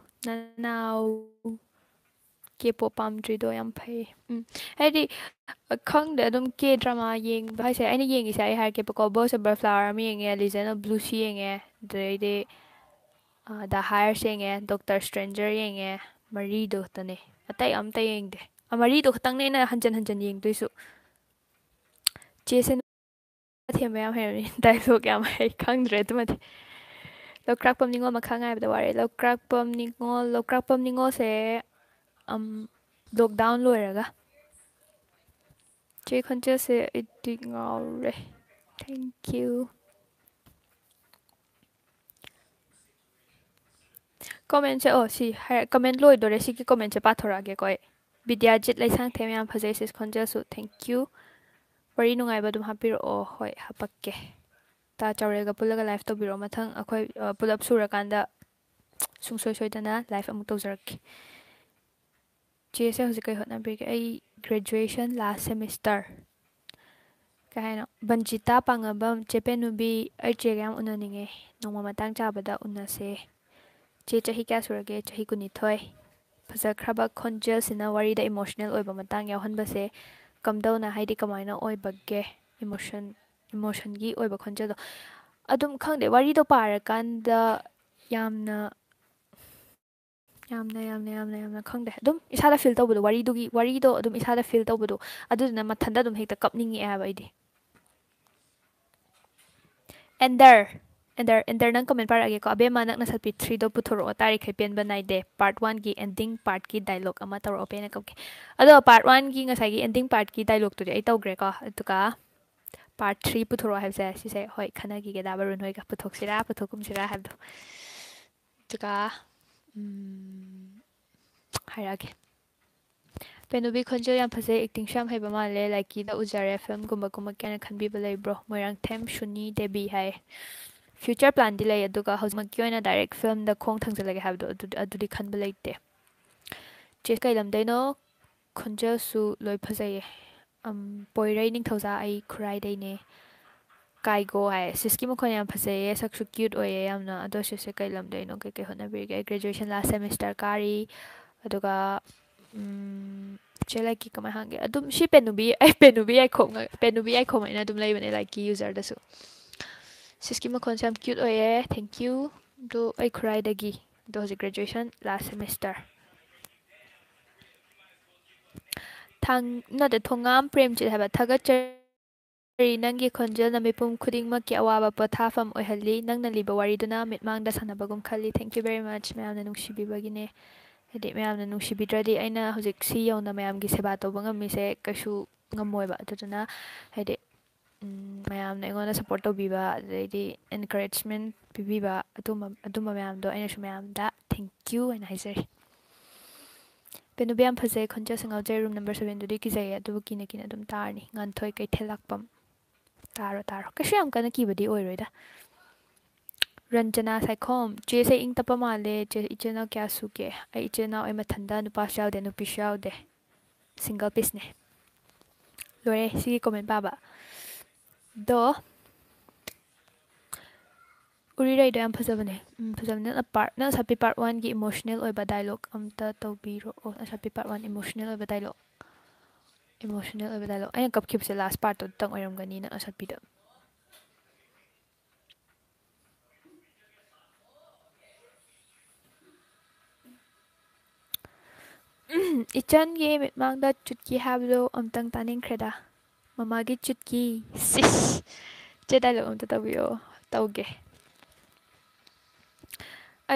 ꯅꯅꯥꯎ꯫ K-pop ꯄꯥꯝꯗ꯭ꯔꯤꯗꯣ ꯌꯥꯝ ꯐꯩ꯫ ꯎꯝ, ꯍꯥꯏꯗꯤ, ꯑ, ꯈꯪꯗꯦ, ꯑꯗꯨꯝ K drama ꯌꯦꯡꯕ ꯍꯥꯏꯁꯦ, ꯑꯩꯅ ꯌꯦꯡꯉꯤꯁꯦ ꯑꯩ ꯍꯥꯏꯔꯛꯀꯦꯕꯀꯣ, Boys Over Flower ꯑꯃ ꯌꯦꯡꯉꯦ, Legend of Blue ꯁꯤ ꯌꯦꯡꯉꯦ, ꯑꯗꯩꯗꯤ, ꯑ, The Hire ꯌꯦꯡꯉꯦ, Doctor Stranger ꯌꯦꯡꯉꯦ, ꯃꯔꯤꯗꯣ ꯈꯛꯇꯅꯦ, ꯑꯇꯩ ꯑꯝꯇ ꯌꯦꯡꯗꯦ꯫ ꯑ, ꯃꯔꯤꯗꯣ ꯈꯛꯇꯪꯅꯦ ꯑꯩꯅ ꯍꯟꯖꯟ ꯍꯟꯖꯟ ꯌꯦꯡꯗꯣꯏꯁꯨ꯫ ꯆꯦꯁꯦ ꯊꯦꯝꯕ ꯌꯥꯝ ꯍꯩꯔꯝꯃꯤ꯫ Dialogue ꯌꯥꯝ ꯍꯩ, ꯈꯪꯗ꯭ꯔꯦ ꯑꯗꯨꯃꯗꯤ꯫ ꯂꯧꯀ꯭ꯔꯥꯛꯄꯝ ꯅꯤꯉꯣꯜ ꯃꯈꯥ ꯉꯥꯏꯕꯗ ꯋꯥꯔꯦ꯫ ꯂꯧꯀ꯭ꯔꯥꯛꯄꯝ ꯅꯤꯉꯣꯜ, ꯂꯧꯀ꯭ꯔꯥꯛꯄꯝ ꯅꯤꯉꯣꯜꯁꯦ, ꯑꯝ, lockdown ꯂꯣꯏꯔꯒ꯫ ꯆꯦ ꯈꯣꯟꯖꯦꯜꯁꯦ ꯑꯩꯗꯤ ꯉꯥꯎꯔꯦ꯫ Thank you꯫ Commentꯁꯦ, ꯑꯣ, ꯁꯤ ꯍꯥꯏ-, comment ꯂꯣꯏꯗꯣꯔꯦ꯫ ꯁꯤꯒꯤ commentꯁꯦ ꯄꯥꯊꯣꯔꯛꯑꯒꯦꯀꯣ ꯑꯩ꯫ ꯕꯤꯗ꯭ꯌꯥꯖꯤꯠ ꯂꯩꯁꯥꯡꯊꯦꯝ, ꯌꯥꯝ ꯐꯖꯩ sis ꯈꯣꯟꯖꯦꯜꯁꯨ꯫ Thank you꯫ ꯋꯥꯔꯤ ꯅꯨꯡꯉꯥꯏꯕ ꯑꯗꯨꯝ ꯍꯥꯞꯄꯤꯔꯛꯑꯣ꯫ ꯍꯣꯏ, ꯍꯥꯄꯛꯀꯦ꯫ ꯇꯥ ꯆꯥꯎꯔꯦꯜꯒ ꯄꯨꯜꯂꯒ live ꯇꯧꯕꯤꯔꯛꯑꯣ꯫ ꯃꯊꯪ ꯑꯩꯈꯣꯏ, ꯑ, ꯄꯨꯂꯞ ꯁꯨꯔꯀꯥꯟꯗ ꯁꯨꯡꯁꯣꯏ ꯁꯣꯏꯗꯅ live ꯑꯃꯨꯛ ꯇꯧꯖꯔꯛꯀꯦ꯫ ꯆꯦꯁꯦ ꯍꯧꯖꯤꯛ ꯀꯩ ꯍꯣꯠꯅꯕꯤꯔꯤꯒꯦ? ꯑꯩ graduation last semester꯫ ꯀꯩ ꯍꯥꯏꯅꯣ? ꯕꯟꯖꯤꯇꯥ ꯄꯥꯡꯉꯕꯝ, ꯆꯦ ꯄꯦꯅꯨꯕꯤ, ꯑꯩ ꯆꯦꯒ ꯌꯥꯝ ꯎꯅꯅꯤꯡꯉꯦ꯫ ꯅꯣꯡꯃ ꯃꯇꯥꯡ ꯆꯥꯕꯗ ꯎꯅꯁꯦ꯫ ꯆꯦ ꯆꯍꯤ ꯀꯌꯥ ꯁꯨꯔꯒꯦ? ꯆꯍꯤ ꯀꯨꯟꯅꯤꯊꯣꯏ꯫ ꯐꯖꯈ꯭ꯔꯕ ꯈꯣꯟꯖꯦꯜꯁꯤꯅ ꯋꯥꯔꯤꯗ emotional ꯑꯣꯏꯕ ꯃꯇꯥꯡ ꯌꯥꯎꯍꯟꯕꯁꯦ ꯀꯝꯗꯧꯅ, ꯍꯥꯏꯗꯤ ꯀꯃꯥꯏꯅ ꯑꯣꯏꯕꯒꯦ? Emotion, emotionꯒꯤ ꯑꯣꯏꯕ ꯈꯣꯟꯖꯦꯜꯗꯣ꯫ ꯑꯗꯨꯝ ꯈꯪꯗꯦ, ꯋꯥꯔꯤꯗꯣ ꯄꯥꯔꯀꯥꯟꯗ ꯌꯥꯝꯅ, ꯌꯥꯝꯅ, ꯌꯥꯝꯅ, ꯌꯥꯝꯅ, ꯌꯥꯝꯅ ꯈꯪꯗꯦ꯫ ꯑꯗꯨꯝ ꯏꯁꯥꯗ feel ꯇꯧꯕꯗꯣ, ꯋꯥꯔꯤꯗꯨꯒꯤ, ꯋꯥꯔꯤꯗꯣ ꯑꯗꯨꯝ ꯏꯁꯥꯗ feel ꯇꯧꯕꯗꯣ, ꯑꯗꯨꯗꯨꯅ ꯃꯊꯟꯇ ꯑꯗꯨꯝ ꯍꯦꯛꯇ ꯀꯞꯅꯤꯡꯉꯛꯑꯦ ꯍꯥꯏꯕ ꯑꯩꯗꯤ꯫ ꯑꯦꯟꯗꯔ, ꯑꯦꯟꯗꯔ, ꯑꯦꯟꯗꯔ, ꯅꯪ comment ꯄꯥꯔꯛꯑꯒꯦꯀꯣ꯫ "ꯑꯕꯦꯝꯃ, ꯅꯪ ꯅꯁꯛꯄꯤ three ꯗꯣ ꯄꯨꯊꯣꯔꯛꯑꯣ, ꯇꯥꯔꯤꯈꯩ ꯄꯦꯟꯕ ꯅꯥꯏꯗꯦ꯫ Part one ꯒꯤ ending part ꯀꯤ dialogue ꯑꯃ ꯇꯧꯔꯛꯑꯣ, ꯄꯦꯟꯅ ꯀꯞꯀꯦ"꯫ ꯑꯗꯣ part one ꯒꯤ ꯉꯁꯥꯏꯒꯤ ending part ꯀꯤ dialogue ꯇꯨꯗꯤ ꯑꯩ ꯇꯧꯈ꯭ꯔꯦꯀꯣ꯫ ꯑꯗꯨꯒ part three ꯄꯨꯊꯣꯔꯛꯑꯣ ꯍꯥꯏꯕꯁꯦ, ꯁꯤꯁꯦ, ꯍꯣꯏ, ꯈꯟꯅꯈꯤꯒꯦꯗ ꯕꯔꯨꯟ ꯍꯣꯏꯒ, ꯄꯨꯊꯣꯛꯁꯤꯔꯥ ꯄꯨꯊꯣꯛꯀꯨꯝꯁꯤꯔꯥ ꯍꯥꯏꯕꯗꯣ꯫ ꯑꯗꯨꯒ, ꯎꯝ, ꯍꯥꯏꯔꯛꯑꯒꯦ꯫ ꯄꯦꯅꯨꯕꯤ ꯈꯣꯟꯖꯦꯜ ꯌꯥꯝ ꯐꯖꯩ, ꯑꯦꯛꯇꯤꯡꯁꯨ ꯌꯥꯝ ꯍꯩꯕ ꯃꯥꯜꯂꯦ꯫ ꯂꯥꯏꯀꯤꯗ ꯎꯖꯔꯦ꯫ ꯐꯤꯂꯝꯒꯨꯝꯕ ꯀꯨꯝꯃꯛꯀꯦꯅ ꯈꯟꯕꯤꯕ ꯂꯩꯕ꯭ꯔꯣ? ꯃꯣꯏꯔꯥꯡꯊꯦꯝ ꯁꯨꯅꯤ ꯗꯦꯕꯤ ꯍꯥꯏ꯫ ꯐ꯭ꯌꯨꯆꯔ ꯄ꯭ꯂꯥꯟꯗꯤ ꯂꯩ, ꯑꯗꯨꯒ ꯍꯧꯖꯤꯛꯃꯛꯀꯤ ꯑꯣꯏꯅ ꯗꯥꯏꯔꯦꯛ ꯐꯤꯂꯝꯗ ꯈꯣꯡ ꯊꯥꯡꯖꯤꯜꯂꯒꯦ ꯍꯥꯏꯕꯗꯣ ꯑꯗꯨ-, ꯑꯗꯨꯗꯤ ꯈꯟꯕ ꯂꯩꯇꯦ꯫ ꯆꯦ ꯀꯩ ꯂꯝꯗꯩꯅꯣ? ꯈꯣꯟꯖꯦꯜꯁꯨ ꯂꯣꯏ ꯐꯖꯩꯌꯦ꯫ ꯑꯝ, ꯄꯣꯏꯔꯩ ꯅꯤꯡꯊꯧꯖꯥ, ꯑꯩ ꯈꯨꯔꯥꯏꯗꯩꯅꯦ꯫ ꯀꯥꯏꯒꯣ ꯍꯥꯏ꯫ ꯁꯤꯁꯀꯤ ꯃꯈꯣꯟ ꯌꯥꯝ ꯐꯖꯩꯌꯦ, ꯁꯛꯁꯨ ꯀ꯭ꯌꯨꯠ ꯑꯣꯏꯌꯦ ꯌꯥꯝꯅ꯫ ꯑꯗꯣ ꯁꯤꯁꯁꯦ ꯀꯩ ꯂꯝꯗꯩꯅꯣ? ꯀꯩꯀꯩ ꯍꯣꯠꯅꯕꯤꯔꯤꯒꯦ? ꯑꯩ ꯒ꯭ꯔꯦꯖꯨꯑꯦꯁꯟ ꯂꯥꯁ ꯁꯦꯃꯤꯁꯇꯔ ꯀꯥꯔꯤ꯫ ꯑꯗꯨꯒ, ꯎꯝ, ꯆꯦ ꯂꯥꯏꯀꯤ ꯀꯃꯥꯏ ꯍꯥꯡꯒꯦ? ꯑꯗꯨꯝ ꯁꯤ ꯄꯦꯅꯨꯕꯤ, ꯑꯩ ꯄꯦꯅꯨꯕꯤ ꯌꯥꯏꯈꯣꯝ ꯉ-, ꯄꯦꯅꯨꯕꯤ ꯌꯥꯏꯈꯣꯝ ꯍꯥꯏꯅ ꯑꯗꯨꯝ ꯂꯩꯕꯅꯦ ꯂꯥꯏꯀꯤ ꯌꯨꯖꯔꯗꯁꯨ꯫ ꯁꯤꯁꯀꯤ ꯃꯈꯣꯟꯁꯦ ꯌꯥꯝ ꯀ꯭ꯌꯨꯠ ꯑꯣꯏꯌꯦ꯫ Thank you꯫ ꯑꯗꯣ ꯑꯩ ꯈꯨꯔꯥꯏꯗꯒꯤ꯫ ꯑꯗꯣ ꯍꯧꯖꯤꯛ ꯒ꯭ꯔꯦꯖꯨꯑꯦꯁꯟ ꯂꯥꯁ ꯁꯦꯃꯤꯁꯇꯔ꯫ ꯊꯥꯡ-, ꯅꯠꯇꯦ, ꯊꯣꯉꯥꯝ ꯄ꯭ꯔꯦꯝꯖꯤꯠ ꯍꯥꯏꯕ꯫ ꯊꯥꯒꯠꯆꯔꯤ, ꯅꯪꯒꯤ ꯈꯣꯟꯖꯦꯜꯅ ꯃꯤꯄꯨꯝ ꯈꯨꯗꯤꯡꯃꯛꯀꯤ ꯑꯋꯥꯕ ꯄꯣꯊꯥꯐꯝ ꯑꯣꯏꯍꯜꯂꯤ꯫ ꯅꯪꯅ ꯂꯤꯕ ꯋꯥꯔꯤꯗꯨꯅ ꯃꯤꯠꯃꯥꯡꯗ ꯁꯥꯟꯅꯕꯒꯨꯝ ꯈꯜꯂꯤ꯫ Thank you very much꯫ ꯃꯌꯥꯝꯅ ꯅꯨꯡꯁꯤꯕꯤꯕꯒꯤꯅꯦ꯫ ꯍꯥꯏꯗꯤ, ꯃꯌꯥꯝꯅ ꯅꯨꯡꯁꯤꯕꯤꯗ꯭ꯔꯗꯤ ꯑꯩꯅ ꯍꯧꯖꯤꯛ ꯁꯤ ꯌꯧꯅ ꯃꯌꯥꯝꯒꯤ ꯁꯦꯕꯥ ꯇꯧꯕ ꯉꯝꯃꯤꯁꯦ ꯀꯩꯁꯨ ꯉꯝꯃꯣꯏꯕ꯫ ꯑꯗꯨꯗꯨꯅ, ꯍꯥꯏꯗꯤ, ꯎꯝ, ꯃꯌꯥꯝꯅ ꯑꯩꯉꯣꯟꯗ ꯁꯞꯄꯣꯔꯠ ꯇꯧꯕꯤꯕ, ꯑꯗꯩꯗꯤ ꯑꯦꯟꯀꯔꯦꯖꯃꯦꯟ ꯄꯤꯕꯤꯕ, ꯑꯗꯨꯝꯕ, ꯑꯗꯨꯝꯕ ꯃꯌꯥꯝꯗꯣ ꯑꯩꯅꯁꯨ ꯃꯌꯥꯝꯗ thank you ꯍꯥꯏꯅ ꯍꯥꯏꯖꯔꯤ꯫ ꯄꯦꯅꯨꯕꯤ ꯌꯥꯝ ꯐꯖꯩ, ꯈꯣꯟꯖꯦꯜꯁꯨ ꯉꯥꯎꯖꯩ꯫ ꯔꯨꯝ ꯅꯝꯕꯔ ꯁꯚꯦꯟꯗꯨꯗꯤ ꯀꯤꯖꯩꯌꯦ, ꯑꯗꯨꯕꯨ ꯀꯤꯅ ꯀꯤꯅ ꯑꯗꯨꯝ ꯇꯥꯔꯅꯤ꯫ ꯉꯥꯟꯊꯣꯏ ꯀꯩꯊꯦꯜ ꯂꯥꯛꯄꯝ꯫ ꯇꯥꯔꯣ, ꯇꯥꯔꯣ꯫ ꯀꯩꯁꯨ ꯌꯥꯝ ꯀꯟꯅ ꯀꯤꯕꯗꯤ ꯑꯣꯏꯔꯣꯏꯗ꯫ ꯔꯟꯖꯅꯥ ꯁꯥꯏꯈꯣꯝ, ꯆꯦꯁꯦ ꯏꯪ ꯇꯞꯄ ꯃꯥꯜꯂꯦ꯫ ꯆꯦ, ꯏꯆꯤꯜ ꯏꯅꯥꯎ ꯀꯌꯥ ꯁꯨꯒꯦ? ꯑꯩ ꯏꯆꯤꯜ ꯏꯅꯥꯎ ꯑꯩ ꯃꯊꯟꯗ, ꯅꯨꯄꯥꯁꯨ ꯌꯥꯎꯗꯦ, ꯅꯨꯄꯤꯁꯨ ꯌꯥꯎꯗꯦ꯫ ꯁꯤꯡꯒꯜ ꯄꯤꯁꯅꯦ꯫ ꯂꯣꯏꯔꯦ ꯁꯤꯒꯤ ꯀꯣꯃꯦꯟ ꯄꯥꯕ꯫ ꯑꯗꯣ, ꯎꯔꯤꯔꯩꯗꯣ ꯌꯥꯝ ꯐꯖꯕꯅꯦ꯫ ꯎꯝ, ꯐꯖꯕꯅꯦ꯫ ꯅꯪ ꯄꯥꯔꯠ, ꯅꯪ ꯑꯁꯥꯄꯤ ꯄꯥꯔꯠ ꯋꯥꯟꯒꯤ ꯏꯃꯣꯁꯅꯦꯜ ꯑꯣꯏꯕ ꯗꯥꯏꯂꯣꯛ ꯑꯝꯇ ꯇꯧꯕꯤꯔꯛꯑꯣ꯫ ꯑꯁꯥꯄꯤ ꯄꯥꯔꯠ ꯋꯥꯟ ꯏꯃꯣꯁꯅꯦꯜ ꯑꯣꯏꯕ ꯗꯥꯏꯂꯣꯛ꯫ ꯏꯃꯣꯁꯅꯦꯜ ꯑꯣꯏꯕ ꯗꯥꯏꯂꯣꯛ꯫ ꯑꯩꯅ ꯀꯞꯈꯤꯕꯁꯦ ꯂꯥꯁ ꯄꯥꯔꯠꯇꯨꯗꯪ ꯑꯣꯏꯔꯝꯒꯅꯤ ꯅꯪ ꯑꯁꯥꯄꯤꯗ꯫ ꯏꯆꯟꯒꯤ ꯃꯤꯠꯃꯥꯡꯗ ꯆꯨꯠꯀꯤ ꯍꯥꯏꯕꯗꯣ ꯑꯝꯇꯪ ꯇꯥꯅꯤꯡꯈ꯭ꯔꯦꯗ꯫ ꯃꯃꯥꯒꯤ ꯆꯨꯠꯀꯤ꯫ ꯁꯤꯁ! ꯆꯦ ꯗꯥꯏꯂꯣꯛ ꯑꯝꯇ ꯇꯧꯕꯤꯌꯣ꯫ ꯇꯧꯒꯦ꯫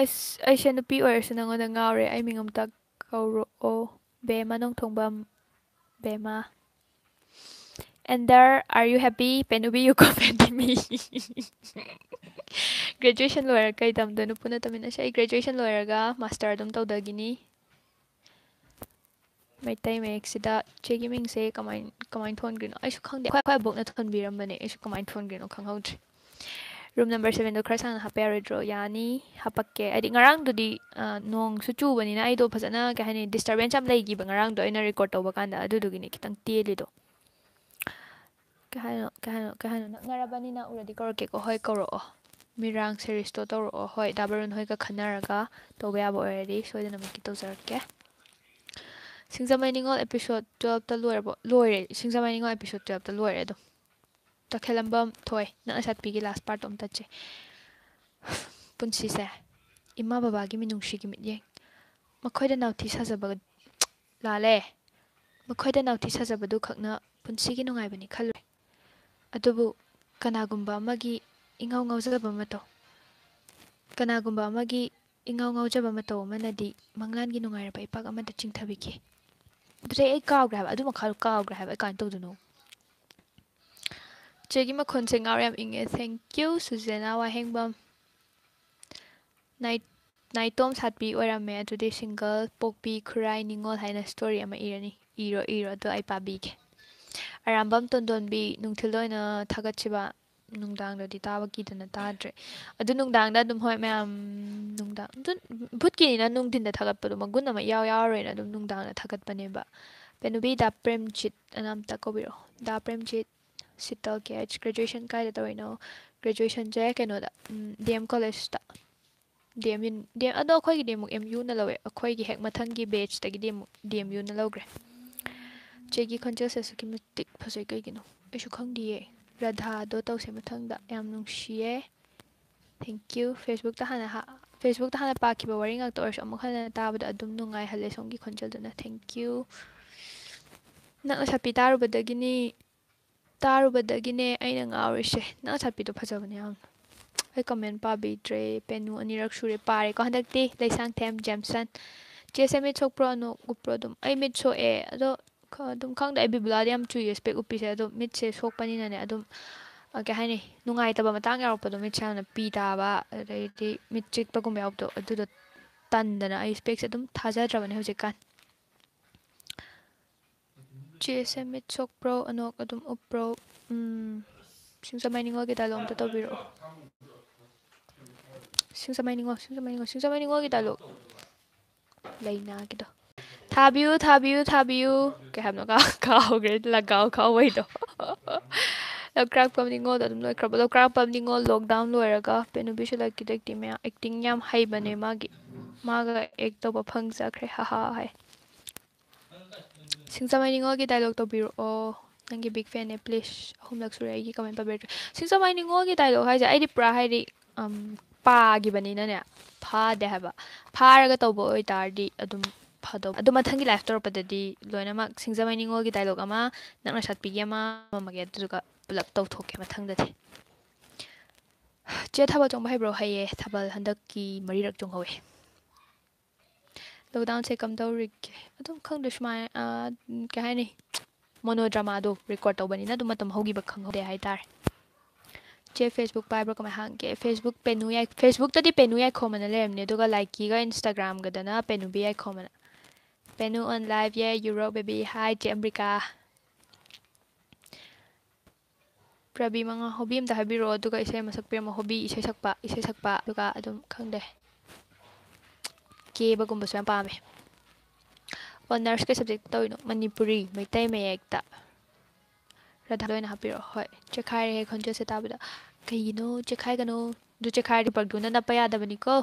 ꯑꯁ, ꯑꯩꯁꯦ ꯅꯨꯄꯤ ꯑꯣꯏꯔꯁꯨ ꯅꯪꯉꯣꯟꯗ ꯉꯥꯎꯔꯦ꯫ ꯑꯩ ꯃꯤꯡ ꯑꯝꯇ ꯀꯧꯔꯛꯑꯣ꯫ ꯕꯦꯝꯃ ꯅꯣꯡꯊꯣꯡꯕꯝ꯫ ꯕꯦꯝꯃ꯫ Ender, are you happy? ꯄꯦꯅꯨꯕꯤ, you comment me꯫ Graduation ꯂꯣꯏꯔꯒ ꯀꯩ ꯇꯝꯗꯣꯏꯅꯣ? ꯄꯨꯟꯅ ꯇꯝꯃꯤꯟꯅꯁꯦ꯫ ꯑꯩ ꯒ꯭ꯔꯦꯖꯨꯑꯦꯁꯟ ꯂꯣꯏꯔꯒ ꯃꯥꯁꯇꯔ ꯑꯗꯨꯝ ꯇꯧꯗꯒꯤꯅꯤ꯫ ꯃꯩꯇꯩ ꯃꯌꯦꯛꯁꯤꯗ ꯆꯦꯒꯤ ꯃꯤꯡꯁꯦ ꯀꯃꯥꯏ ꯀꯃꯥꯏꯅ ꯊꯣꯟꯈ꯭ꯔꯤꯅꯣ? ꯑꯩꯁꯨ ꯈꯪꯗꯦ, ꯑꯩꯈꯣꯏ ꯑꯩꯈꯣꯏ ꯑꯕꯣꯛꯅ ꯊꯣꯟꯕꯤꯔꯝꯕꯅꯦ, ꯑꯩꯁꯨ ꯀꯃꯥꯏꯅ ꯊꯣꯟꯈ꯭ꯔꯤꯅꯣ ꯈꯪꯍꯧꯗ꯭ꯔꯦ꯫ ꯔꯨꯝ ꯅꯝꯕꯔ ꯁꯕꯦꯟꯗꯣ ꯈꯔ ꯁꯥꯡꯅ ꯍꯥꯞꯄ ꯌꯥꯔꯣꯏꯗ꯭ꯔꯣ? ꯌꯥꯅꯤ, ꯍꯥꯄꯛꯀꯦ꯫ ꯍꯥꯏꯗꯤ ꯉꯔꯥꯡꯗꯨꯗꯤ ꯑ, ꯅꯣꯡꯁꯨ ꯆꯨꯕꯅꯤꯅ ꯑꯩꯗꯣ ꯐꯖꯅ, ꯀꯩ ꯍꯥꯏꯅꯤ, ꯗꯤꯁꯇꯔꯕꯦꯟꯁ ꯌꯥꯝ ꯂꯩꯈꯤꯕ ꯉꯔꯥꯡꯗꯣ ꯑꯩꯅ ꯔꯦꯀꯣꯔꯠ ꯇꯧꯕ ꯀꯥꯟꯗ, ꯑꯗꯨꯗꯨꯒꯤꯅꯦ ꯈꯤꯇꯪ ꯇꯦꯜꯂꯤꯗꯣ꯫ ꯀꯩ ꯍꯥꯏꯅꯣ, ꯀꯩ ꯍꯥꯏꯅꯣ, ꯀꯩ ꯍꯥꯏꯅꯣ? ꯅꯛꯅꯔꯕꯅꯤꯅ ꯎꯔꯗꯤ ꯀꯧꯔꯛꯀꯦꯀꯣ꯫ ꯍꯣꯏ, ꯀꯧꯔꯛꯑꯣ꯫ ꯃꯤꯔꯥꯡ ꯁꯦꯔꯤꯁꯇꯣ ꯇꯧꯔꯛꯑꯣ꯫ ꯍꯣꯏ, ꯗꯥ ꯕꯔꯨꯟ ꯍꯣꯏꯒ ꯈꯟꯅꯔꯒ ꯇꯧꯕ ꯌꯥꯕ ꯑꯣꯏꯔꯗꯤ ꯁꯣꯏꯗꯅꯃꯛꯀꯤ ꯇꯧꯖꯔꯛꯀꯦ꯫ ꯁꯤꯡꯖꯃꯩ ꯅꯤꯉꯣꯜ ꯑꯦꯄꯤꯁꯣꯠ ꯇꯨꯌꯦꯜꯞꯇ ꯂꯣꯏꯔꯕꯣ? ꯂꯣꯏꯔꯦ꯫ ꯁꯤꯡꯖꯃꯩ ꯅꯤꯉꯣꯜ ꯑꯦꯄꯤꯁꯣꯠ ꯇꯨꯌꯦꯜꯞꯇ ꯂꯣꯏꯔꯦ ꯑꯗꯨꯝ꯫ ꯇꯈꯦꯂꯝꯕꯝ ꯊꯣꯏ, ꯅꯪ ꯑꯁꯥꯠꯄꯤꯒꯤ ꯂꯥꯁ ꯄꯥꯔꯠꯇꯣ ꯑꯝ ꯇꯠꯁꯦ꯫ ꯄꯨꯟꯁꯤꯁꯦ ꯏꯃꯥ ꯕꯕꯥꯒꯤ ꯃꯤꯅꯨꯡꯁꯤꯒꯤ ꯃꯤꯠꯌꯦꯡ꯫ ꯃꯈꯣꯏꯗ ꯅꯥꯎꯊꯤ ꯁꯥꯖꯕ, ꯂꯥꯜꯂꯦ꯫ ꯃꯈꯣꯏꯗ ꯅꯥꯎꯊꯤ ꯁꯥꯖꯕꯗꯨ ꯈꯛꯅ ꯄꯨꯟꯁꯤꯒꯤ ꯅꯨꯡꯉꯥꯏꯕꯅꯤ ꯈꯜꯂꯨꯔꯦ꯫ ꯑꯗꯨꯕꯨ ꯀꯅꯥꯒꯨꯝꯕ ꯑꯃꯒꯤ ꯏꯉꯥꯎ ꯉꯥꯎꯖꯕ ꯃꯇꯧ, ꯀꯅꯥꯒꯨꯝꯕ ꯑꯃꯒꯤ ꯏꯉꯥꯎ ꯉꯥꯎꯖꯕ ꯃꯇꯧ ꯑꯃꯅꯗꯤ ꯃꯪꯂꯥꯟꯒꯤ ꯅꯨꯡꯉꯥꯏꯔꯕ ꯏꯄꯥꯛ ꯑꯃꯗ ꯆꯤꯡꯊꯕꯤꯈꯤ꯫ ꯑꯗꯨꯗꯩ ꯑꯩ ꯀꯥꯎꯈ꯭ꯔꯦ ꯍꯥꯏꯕ, ꯑꯗꯨ ꯃꯈꯥꯗꯣ ꯀꯥꯎꯈ꯭ꯔꯦ ꯍꯥꯏꯕ, ꯑꯩ ꯀꯃꯥꯏꯅ ꯇꯧꯗꯣꯏꯅꯣ? ꯆꯦꯒꯤ ꯃꯈꯣꯟꯁꯦ ꯉꯥꯎꯔꯦ ꯌꯥꯝ ꯏꯪꯉꯦ꯫ Thank you, ꯁꯨꯖꯦꯅꯥ ꯋꯥꯍꯦꯡꯕꯝ꯫ ꯅꯥꯏ-, ꯅꯥꯏꯇꯣꯝ ꯁꯥꯠꯄꯤ ꯑꯣꯏꯔꯝꯃꯦ꯫ ꯑꯗꯨꯗꯤ ꯁꯤꯡꯒꯜ ꯄꯣꯛꯄꯤ ꯈꯨꯔꯥꯏ ꯅꯤꯉꯣꯜ ꯍꯥꯏꯅ ꯁ꯭ꯇꯣꯔꯤ ꯑꯃ ꯏꯔꯅꯤ꯫ ꯏꯔꯣ, ꯏꯔꯣ, ꯑꯗꯣ ꯑꯩ ꯄꯥꯕꯤꯒꯦ꯫ ꯑꯔꯥꯝꯕꯝ ꯇꯣꯟꯗꯣꯟꯕꯤ, ꯅꯨꯡꯊꯤꯜꯗ ꯑꯣꯏꯅ ꯊꯥꯒꯠꯁꯤꯕ, ꯅꯨꯡꯗꯥꯡꯗꯗꯤ ꯇꯥꯕ ꯀꯤꯗꯅ ꯇꯥꯗ꯭ꯔꯦ꯫ ꯑꯗꯨ ꯅꯨꯡꯗꯥꯡꯗ ꯑꯗꯨꯝ, ꯍꯣꯏ, ꯃꯌꯥꯝ, ꯅꯨꯡꯗꯥꯡ, ꯑꯗꯨ ꯚꯨꯠꯀꯤꯅꯤꯅ ꯅꯨꯡꯊꯤꯟꯗ ꯊꯥꯒꯠꯄꯗꯣ ꯃꯒꯨꯟ ꯑꯃ ꯏꯌꯥꯎ ꯌꯥꯎꯔꯔꯣꯏꯅ ꯑꯗꯨꯝ ꯅꯨꯡꯗꯥꯡꯗ ꯊꯥꯒꯠꯄꯅꯦꯕ꯫ ꯄꯦꯅꯨꯕꯤ, ꯗꯥ ꯄ꯭ꯔꯦꯝꯖꯤꯠ ꯑꯅ ꯑꯝꯇ ꯀꯧꯕꯤꯔꯛꯑꯣ꯫ ꯗꯥ ꯄ꯭ꯔꯦꯝꯖꯤꯠ, ꯁꯤꯇꯜ ꯀꯦ ꯑꯩꯆ꯫ ꯒ꯭ꯔꯦꯖꯨꯑꯦꯁꯟ ꯀꯥꯏꯗ ꯇꯧꯔꯤꯅꯣ? ꯒ꯭ꯔꯦꯖꯨꯑꯦꯁꯟꯁꯦ ꯀꯩꯅꯣꯗ, ꯎꯝ, ꯗꯤ ꯑꯦꯝ ꯀꯣꯂꯦꯖꯇ꯫ D M U, D M, ꯑꯗꯣ ꯑꯩꯈꯣꯏꯒꯤꯗꯤ ꯑꯃꯨꯛ ꯑꯦꯝ ꯌꯨꯅ ꯂꯧꯋꯦ꯫ ꯑꯩꯈꯣꯏꯒꯤ ꯍꯦꯛ ꯃꯊꯪꯒꯤ ꯕꯦꯠꯁꯇꯒꯤꯗꯤ ꯑꯃꯨꯛ ꯗꯤ ꯑꯦꯝ ꯌꯨꯅ ꯂꯧꯈ꯭ꯔꯦ꯫ ꯆꯦꯒꯤ ꯈꯣꯟꯖꯦꯜꯁꯦ ꯑꯁꯨꯛꯀꯤ ꯃꯇꯤꯛ ꯐꯖꯩ꯫ ꯀꯩꯒꯤꯅꯣ? ꯑꯩꯁꯨ ꯈꯪꯗꯤꯌꯦ꯫ ꯔꯥꯙꯥꯗꯣ ꯇꯧꯁꯦ ꯃꯊꯪꯗ꯫ ꯌꯥꯝ ꯅꯨꯡꯁꯤꯌꯦ꯫ Thank you꯫ ꯐꯦꯁꯕꯨꯛꯇ ꯍꯥꯟꯅ ꯍꯥ-, ꯐꯦꯁꯕꯨꯛꯇ ꯍꯥꯟꯅ ꯄꯥꯈꯤꯕ ꯋꯥꯔꯤ ꯉꯥꯛꯇ ꯑꯣꯏꯔꯁꯨ ꯑꯃꯨꯛ ꯍꯟꯅ ꯇꯥꯕꯗ ꯑꯗꯨꯝ ꯅꯨꯡꯉꯥꯏꯍꯜꯂꯦ ꯁꯣꯝꯒꯤ ꯈꯣꯟꯖꯦꯜꯗꯨꯅ꯫ Thank you꯫ ꯅꯪ ꯑꯁꯥꯠꯄꯤ ꯇꯥꯔꯨꯕꯗꯒꯤꯅꯤ, ꯇꯥꯔꯨꯕꯗꯒꯤꯅꯦ ꯑꯩꯅ ꯉꯥꯎꯔꯤꯁꯦ꯫ ꯅꯪ ꯑꯁꯥꯠꯄꯤꯗꯣ ꯐꯖꯕꯅꯦ ꯌꯥꯝꯅ꯫ ꯑꯩ ꯀꯃꯦꯟ ꯄꯥꯕꯤꯗ꯭ꯔꯦ꯫ ꯄꯦꯅꯨ ꯑꯅꯤꯔꯛ ꯁꯨꯔꯦ ꯄꯥꯔꯦꯀꯣ ꯍꯟꯗꯛꯇꯤ꯫ ꯂꯩꯁꯥꯡꯊꯦꯝ ꯖꯦꯝꯁꯟ꯫ ꯆꯦꯁꯦ ꯃꯤꯠ ꯁꯣꯛꯄ꯭ꯔꯣ? ꯅꯣꯛ ꯎꯞꯄ꯭ꯔꯣ? ꯑꯗꯨꯝ ꯑꯩ ꯃꯤꯠ ꯁꯣꯛꯑꯦ꯫ ꯑꯗꯣ ꯈ-, ꯑꯗꯨꯝ ꯈꯪꯗꯦ, ꯑꯩ ꯕꯤꯕꯨꯂꯥꯗꯤ ꯌꯥꯝ ꯆꯨꯏꯌꯦ ꯁ꯭ꯄꯦꯛ ꯎꯞꯄꯤꯁꯦ꯫ ꯑꯗꯣ ꯃꯤꯠꯁꯦ ꯁꯣꯛꯄꯅꯤꯅꯅꯦ ꯑꯗꯨꯝ, ꯑ, ꯀꯩ ꯍꯥꯏꯅꯤ, ꯅꯨꯡꯉꯥꯏꯇꯕ ꯃꯇꯥꯡ ꯌꯥꯎꯔꯛꯄꯗꯣ, ꯃꯤꯠꯁꯦ ꯌꯥꯝꯅ ꯄꯤ ꯇꯥꯕ, ꯑꯗꯩꯗꯤ ꯃꯤꯠ ꯆꯤꯛꯄꯒꯨꯝꯕ ꯌꯥꯎꯕꯗꯣ, ꯑꯗꯨꯗꯣ ꯇꯟꯗꯅ ꯑꯩ ꯁ꯭ꯄꯦꯛꯁꯦ ꯑꯗꯨꯝ ꯊꯥꯖꯗ꯭ꯔꯕꯅꯦ ꯍꯧꯖꯤꯛꯀꯥꯟ꯫ ꯆꯦꯁꯦ ꯃꯤꯠ ꯁꯣꯛꯄ꯭ꯔꯣ? ꯑꯅꯣꯛ ꯑꯗꯨꯝ ꯎꯞꯄ꯭ꯔꯣ? ꯎꯝ, ꯁꯤꯡꯖꯃꯩ ꯅꯤꯉꯣꯜꯒꯤ dialogue ꯑꯝꯇ ꯇꯧꯕꯤꯔꯛꯑꯣ꯫ ꯁꯤꯡꯖꯃꯩ ꯅꯤꯉꯣꯜ, ꯁꯤꯡꯖꯃꯩ ꯅꯤꯉꯣꯜ, ꯁꯤꯡꯖꯃꯩ ꯅꯤꯉꯣꯜꯒꯤ dialogue꯫ ꯂꯩꯅꯥꯒꯤꯗꯣ꯫ "ꯊꯥꯕꯤꯌꯨ, ꯊꯥꯕꯤꯌꯨ, ꯊꯥꯕꯤꯌꯨ"꯫ ꯀꯩ ꯍꯥꯏꯕꯅꯣ? ꯀꯥ-, ꯀꯥꯎꯈ꯭ꯔꯦ꯫ ꯂꯒꯥꯎ ꯈꯥꯎꯕꯩꯗꯣ꯫ ꯂꯧꯀ꯭ꯔꯥꯛꯄꯝ ꯅꯤꯉꯣꯜꯗꯣ ꯑꯗꯨꯝ ꯂꯣꯏꯈ꯭ꯔꯕ? ꯂꯧꯀ꯭ꯔꯥꯛꯄꯝ ꯅꯤꯉꯣꯜ lockdown ꯂꯣꯏꯔꯒ ꯄꯦꯅꯨꯕꯤ ꯁꯤꯂꯛꯀꯤꯗ acting ꯃꯌꯥꯝ, acting ꯌꯥꯝ ꯍꯩꯕꯅꯦ ꯃꯥꯒꯤ꯫ ꯃꯥꯒ act ꯇꯧꯕ ꯐꯪꯖꯈ꯭ꯔꯦ꯫ ꯍꯥ ꯍꯥ ꯍꯥꯏ꯫ ꯁꯤꯡꯖꯃꯩ ꯅꯤꯉꯣꯜꯒꯤ dialogue ꯇꯧꯕꯤꯔꯛꯑꯣ꯫ ꯅꯪꯒꯤ big fan ꯅꯦ, please꯫ ꯑꯍꯨꯝꯂꯛ ꯁꯨꯔꯦ ꯑꯩꯒꯤ comment ꯄꯥꯕꯤꯔꯛꯇ꯭ꯔꯦ꯫ ꯁꯤꯡꯖꯃꯩ ꯅꯤꯉꯣꯜꯒꯤ dialogue ꯍꯥꯏꯁꯦ ꯑꯩꯗꯤ ꯄꯨꯔꯥ ꯍꯥꯏꯗꯤ, ꯎꯝ, ꯄꯥꯈꯤꯕꯅꯤꯅꯅꯦ, ꯐꯥꯗꯦ ꯍꯥꯏꯕ꯫ ꯐꯥꯔꯒ ꯇꯧꯕ ꯑꯣꯏꯇꯥꯔꯗꯤ ꯑꯗꯨꯝ ꯐꯗꯧꯕ꯫ ꯑꯗꯨ ꯃꯊꯪꯒꯤ live ꯇꯧꯔꯛꯄꯗꯗꯤ ꯂꯣꯏꯅꯃꯛ ꯁꯤꯡꯖꯃꯩ ꯅꯤꯉꯣꯜꯒꯤ dialogue ꯑꯃ, ꯅꯛꯅ ꯁꯥꯠꯄꯤꯒꯤ ꯑꯃ, ꯇꯝꯃꯝꯃꯒꯦ, ꯑꯗꯨꯗꯨꯒ ꯄꯨꯂꯞ ꯇꯧꯊꯣꯛꯀꯦ ꯃꯊꯪꯗꯗꯤ꯫ ꯆꯦ, ꯊꯥꯕꯜ ꯆꯣꯡꯕ ꯍꯩꯕ꯭ꯔꯣ? ꯍꯩꯌꯦ꯫ ꯊꯥꯕꯜ ꯍꯟꯗꯛꯀꯤ ꯃꯔꯤꯔꯛ ꯆꯣꯡꯍꯧꯋꯦ꯫ Lockdown ꯁꯦ ꯀꯝꯗꯧꯔꯤꯒꯦ? ꯑꯗꯨꯝ ꯈꯪꯗꯦ, ꯁꯨꯃꯥꯏꯅ, ꯑ, ꯀꯩ ꯍꯥꯏꯅꯤ, mono drama ꯗꯣ record ꯇꯧꯕꯅꯤꯅ ꯑꯗꯨꯝ ꯃꯇꯝ ꯍꯧꯈꯤꯕ ꯈꯪꯍꯧꯗꯦ ꯍꯥꯏꯇꯥꯔꯦ꯫ ꯆꯦ, Facebook ꯄꯥꯏꯕ꯭ꯔꯣ? ꯀꯃꯥꯏ ꯍꯥꯡꯒꯦ? Facebook ꯄꯦꯅꯨ ꯌꯥꯏ-, Facebook ꯇꯗꯤ ꯄꯦꯅꯨ ꯌꯥꯏꯈꯣꯝ ꯑꯅ ꯂꯩꯔꯝꯅꯦ, ꯑꯗꯨꯒ ꯂꯥꯏꯀꯤꯒ Instagram ꯒꯗꯅ ꯄꯦꯅꯨꯕꯤ ꯌꯥꯏꯈꯣꯝ ꯑꯅ꯫ ꯄꯦꯅꯨ on live, yeah, Europe baby, hi ꯆꯦ ꯑꯝꯕ꯭ꯔꯤꯀꯥ꯫ ꯄ꯭ꯔꯕꯤ ꯃꯉꯥ, hobby ꯑꯝꯇ ꯍꯥꯏꯕꯤꯔꯛꯑꯣ, ꯑꯗꯨꯒ ꯏꯁꯩ ꯑꯃ ꯁꯛꯄꯤꯔꯝꯃꯣ꯫ Hobby ꯏꯁꯩ ꯁꯛꯄ, ꯏꯁꯩ ꯁꯛꯄ, ꯑꯗꯨꯒ ꯑꯗꯨꯝ ꯈꯪꯗꯦ, ꯀꯦꯕꯒꯨꯝꯕꯁꯨ ꯌꯥꯝ ꯄꯥꯝꯃꯦ꯫ Honours ꯀꯩ subject ꯇꯧꯔꯤꯅꯣ? ꯃꯅꯤꯄꯨꯔꯤ, ꯃꯩꯇꯩ ꯃꯌꯦꯛꯇ꯫ ꯔꯥꯙꯥ ꯑꯣꯏꯅ ꯍꯥꯞꯄꯤꯔꯛꯑꯣ꯫ ꯍꯣꯏ, ꯆꯦꯈꯥꯏꯔꯦꯍꯦ ꯈꯣꯟꯖꯦꯜꯁꯦ ꯇꯥꯕꯗ꯫ ꯀꯩꯒꯤꯅꯣ ꯆꯦꯈꯥꯏꯒꯅꯣ? ꯑꯗꯨ ꯆꯦꯈꯥꯏꯔꯗꯤ ꯄ꯭ꯔꯗꯨꯅ ꯅꯞꯄ ꯌꯥꯗꯕꯅꯤꯀꯣ꯫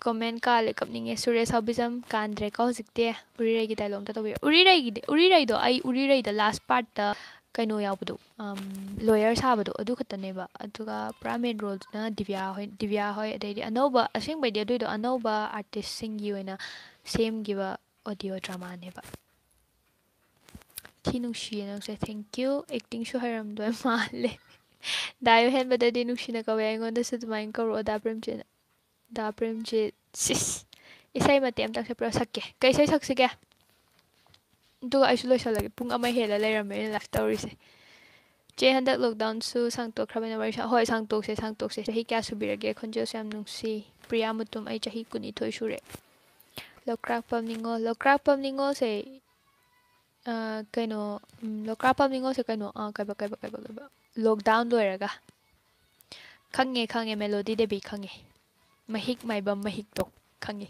Comment ꯀꯥꯜꯂꯦ, ꯀꯞꯅꯤꯡꯉꯦ꯫ ꯁꯨꯔꯦꯁ ꯍꯥꯎꯕꯤꯖꯝ ꯀꯥꯟꯗ꯭ꯔꯦꯀꯣ ꯍꯧꯖꯤꯛꯇꯤ꯫ ꯎꯔꯤꯔꯩꯒꯤ dialogue ꯑꯝꯇ ꯇꯧꯕꯤꯔꯣ꯫ ꯎꯔꯤꯔꯩꯒꯤꯗꯤ, ꯎꯔꯤꯔꯩꯗꯣ, ꯑꯩ ꯎꯔꯤꯔꯩꯗ last part ꯇ ꯀꯩꯅꯣ ꯌꯥꯎꯕꯗꯣ, ꯑꯝ, lawyer ꯁꯥꯕꯗꯣ, ꯑꯗꯨ ꯈꯛꯇꯅꯦꯕ꯫ ꯑꯗꯨꯒ ꯄꯨꯔꯥ main role ꯗꯨꯅ ꯗꯤꯕ꯭ꯌꯥ ꯍꯣꯏ, ꯗꯤꯕ꯭ꯌꯥ ꯍꯣꯏ, ꯑꯗꯩꯗꯤ ꯑꯅꯧꯕ, ꯑꯁꯦꯡꯕꯩꯗꯤ ꯑꯗꯨꯏꯗꯣ ꯑꯅꯧꯕ artist ꯁꯤꯡꯒꯤ ꯑꯣꯏꯅ ꯁꯦꯝꯈꯤꯕ audio drama ꯅꯦꯕ꯫ ꯊꯤ ꯅꯨꯡꯁꯤꯌꯦ ꯅꯪꯁꯦ, thank you꯫ Acting ꯁꯨ ꯍꯩꯔꯝꯗꯣꯏ ꯃꯥꯜꯂꯦ꯫ ꯗꯥꯏ ꯍꯦꯟꯕꯗꯗꯤ ꯅꯨꯡꯁꯤꯅ ꯀꯧꯋꯦ, ꯑꯩꯉꯣꯟꯗꯁꯨ ꯑꯗꯨꯃꯥꯏꯅ ꯀꯧꯔꯛꯑꯣ, ꯗꯥ ꯄ꯭ꯔꯦꯝꯖꯤꯠꯅ꯫ ꯗꯥ ꯄ꯭ꯔꯦꯝꯖꯤꯠ, ꯁꯤꯁ꯫ ꯏꯁꯩ ꯃꯇꯦꯛ ꯑꯝꯇꯪ ꯁꯛꯄꯤꯔꯣ, ꯁꯛꯀꯦ꯫ ꯀꯩ ꯏꯁꯩ ꯁꯛꯁꯤꯒꯦ? ꯑꯗꯨꯒ ꯑꯩꯁꯨ ꯂꯣꯏꯁꯜꯂꯒꯦ, ꯄꯨꯡ ꯑꯃ ꯍꯦꯜꯂ ꯂꯩꯔꯝꯃꯦ ꯑꯩꯅ live ꯇꯧꯔꯤꯁꯦ꯫ ꯆꯦ, ꯍꯟꯗꯛ lockdown ꯁꯨ ꯁꯥꯡꯇꯣꯛꯈ꯭ꯔꯕꯅꯤꯅ ꯋꯥꯔꯤ ꯁꯥ-, ꯍꯣꯏ, ꯁꯥꯡꯇꯣꯛꯁꯦ, ꯁꯥꯡꯇꯣꯛꯁꯦ꯫ ꯆꯍꯤ ꯀꯌꯥ ꯁꯨꯕꯤꯔꯒꯦ? ꯈꯣꯟꯖꯦꯜꯁꯨ ꯌꯥꯝ ꯅꯨꯡꯁꯤ꯫ ꯄ꯭ꯔꯤꯌꯥ ꯃꯨꯇꯨꯝ, ꯑꯩ ꯆꯍꯤ ꯀꯨꯟꯅꯤꯊꯣꯏ ꯁꯨꯔꯦ꯫ ꯂꯧꯀ꯭ꯔꯥꯛꯄꯝ ꯅꯤꯉꯣꯜ, ꯂꯧꯀ꯭ꯔꯥꯛꯄꯝ ꯅꯤꯉꯣꯜꯁꯦ ꯑ, ꯀꯩꯅꯣ, ꯎꯝ, ꯂꯣꯀ꯭ꯔꯥ ꯄꯥꯝꯅꯤꯡꯉꯣꯁꯦ ꯀꯩꯅꯣ, ꯑ, ꯀꯩꯕ, ꯀꯩꯕ, ꯀꯩꯕ, ꯀꯩꯕ? Lockdown ꯂꯣꯏꯔꯒ꯫ ꯈꯪꯉꯦ, ꯈꯪꯉꯦ, ꯃꯦꯂꯣꯗꯤ ꯗꯦꯕꯤ ꯈꯪꯉꯦ꯫ ꯃꯍꯤꯛ ꯃꯥꯏꯕꯝ ꯃꯍꯤꯛꯇꯣ ꯈꯪꯉꯦ꯫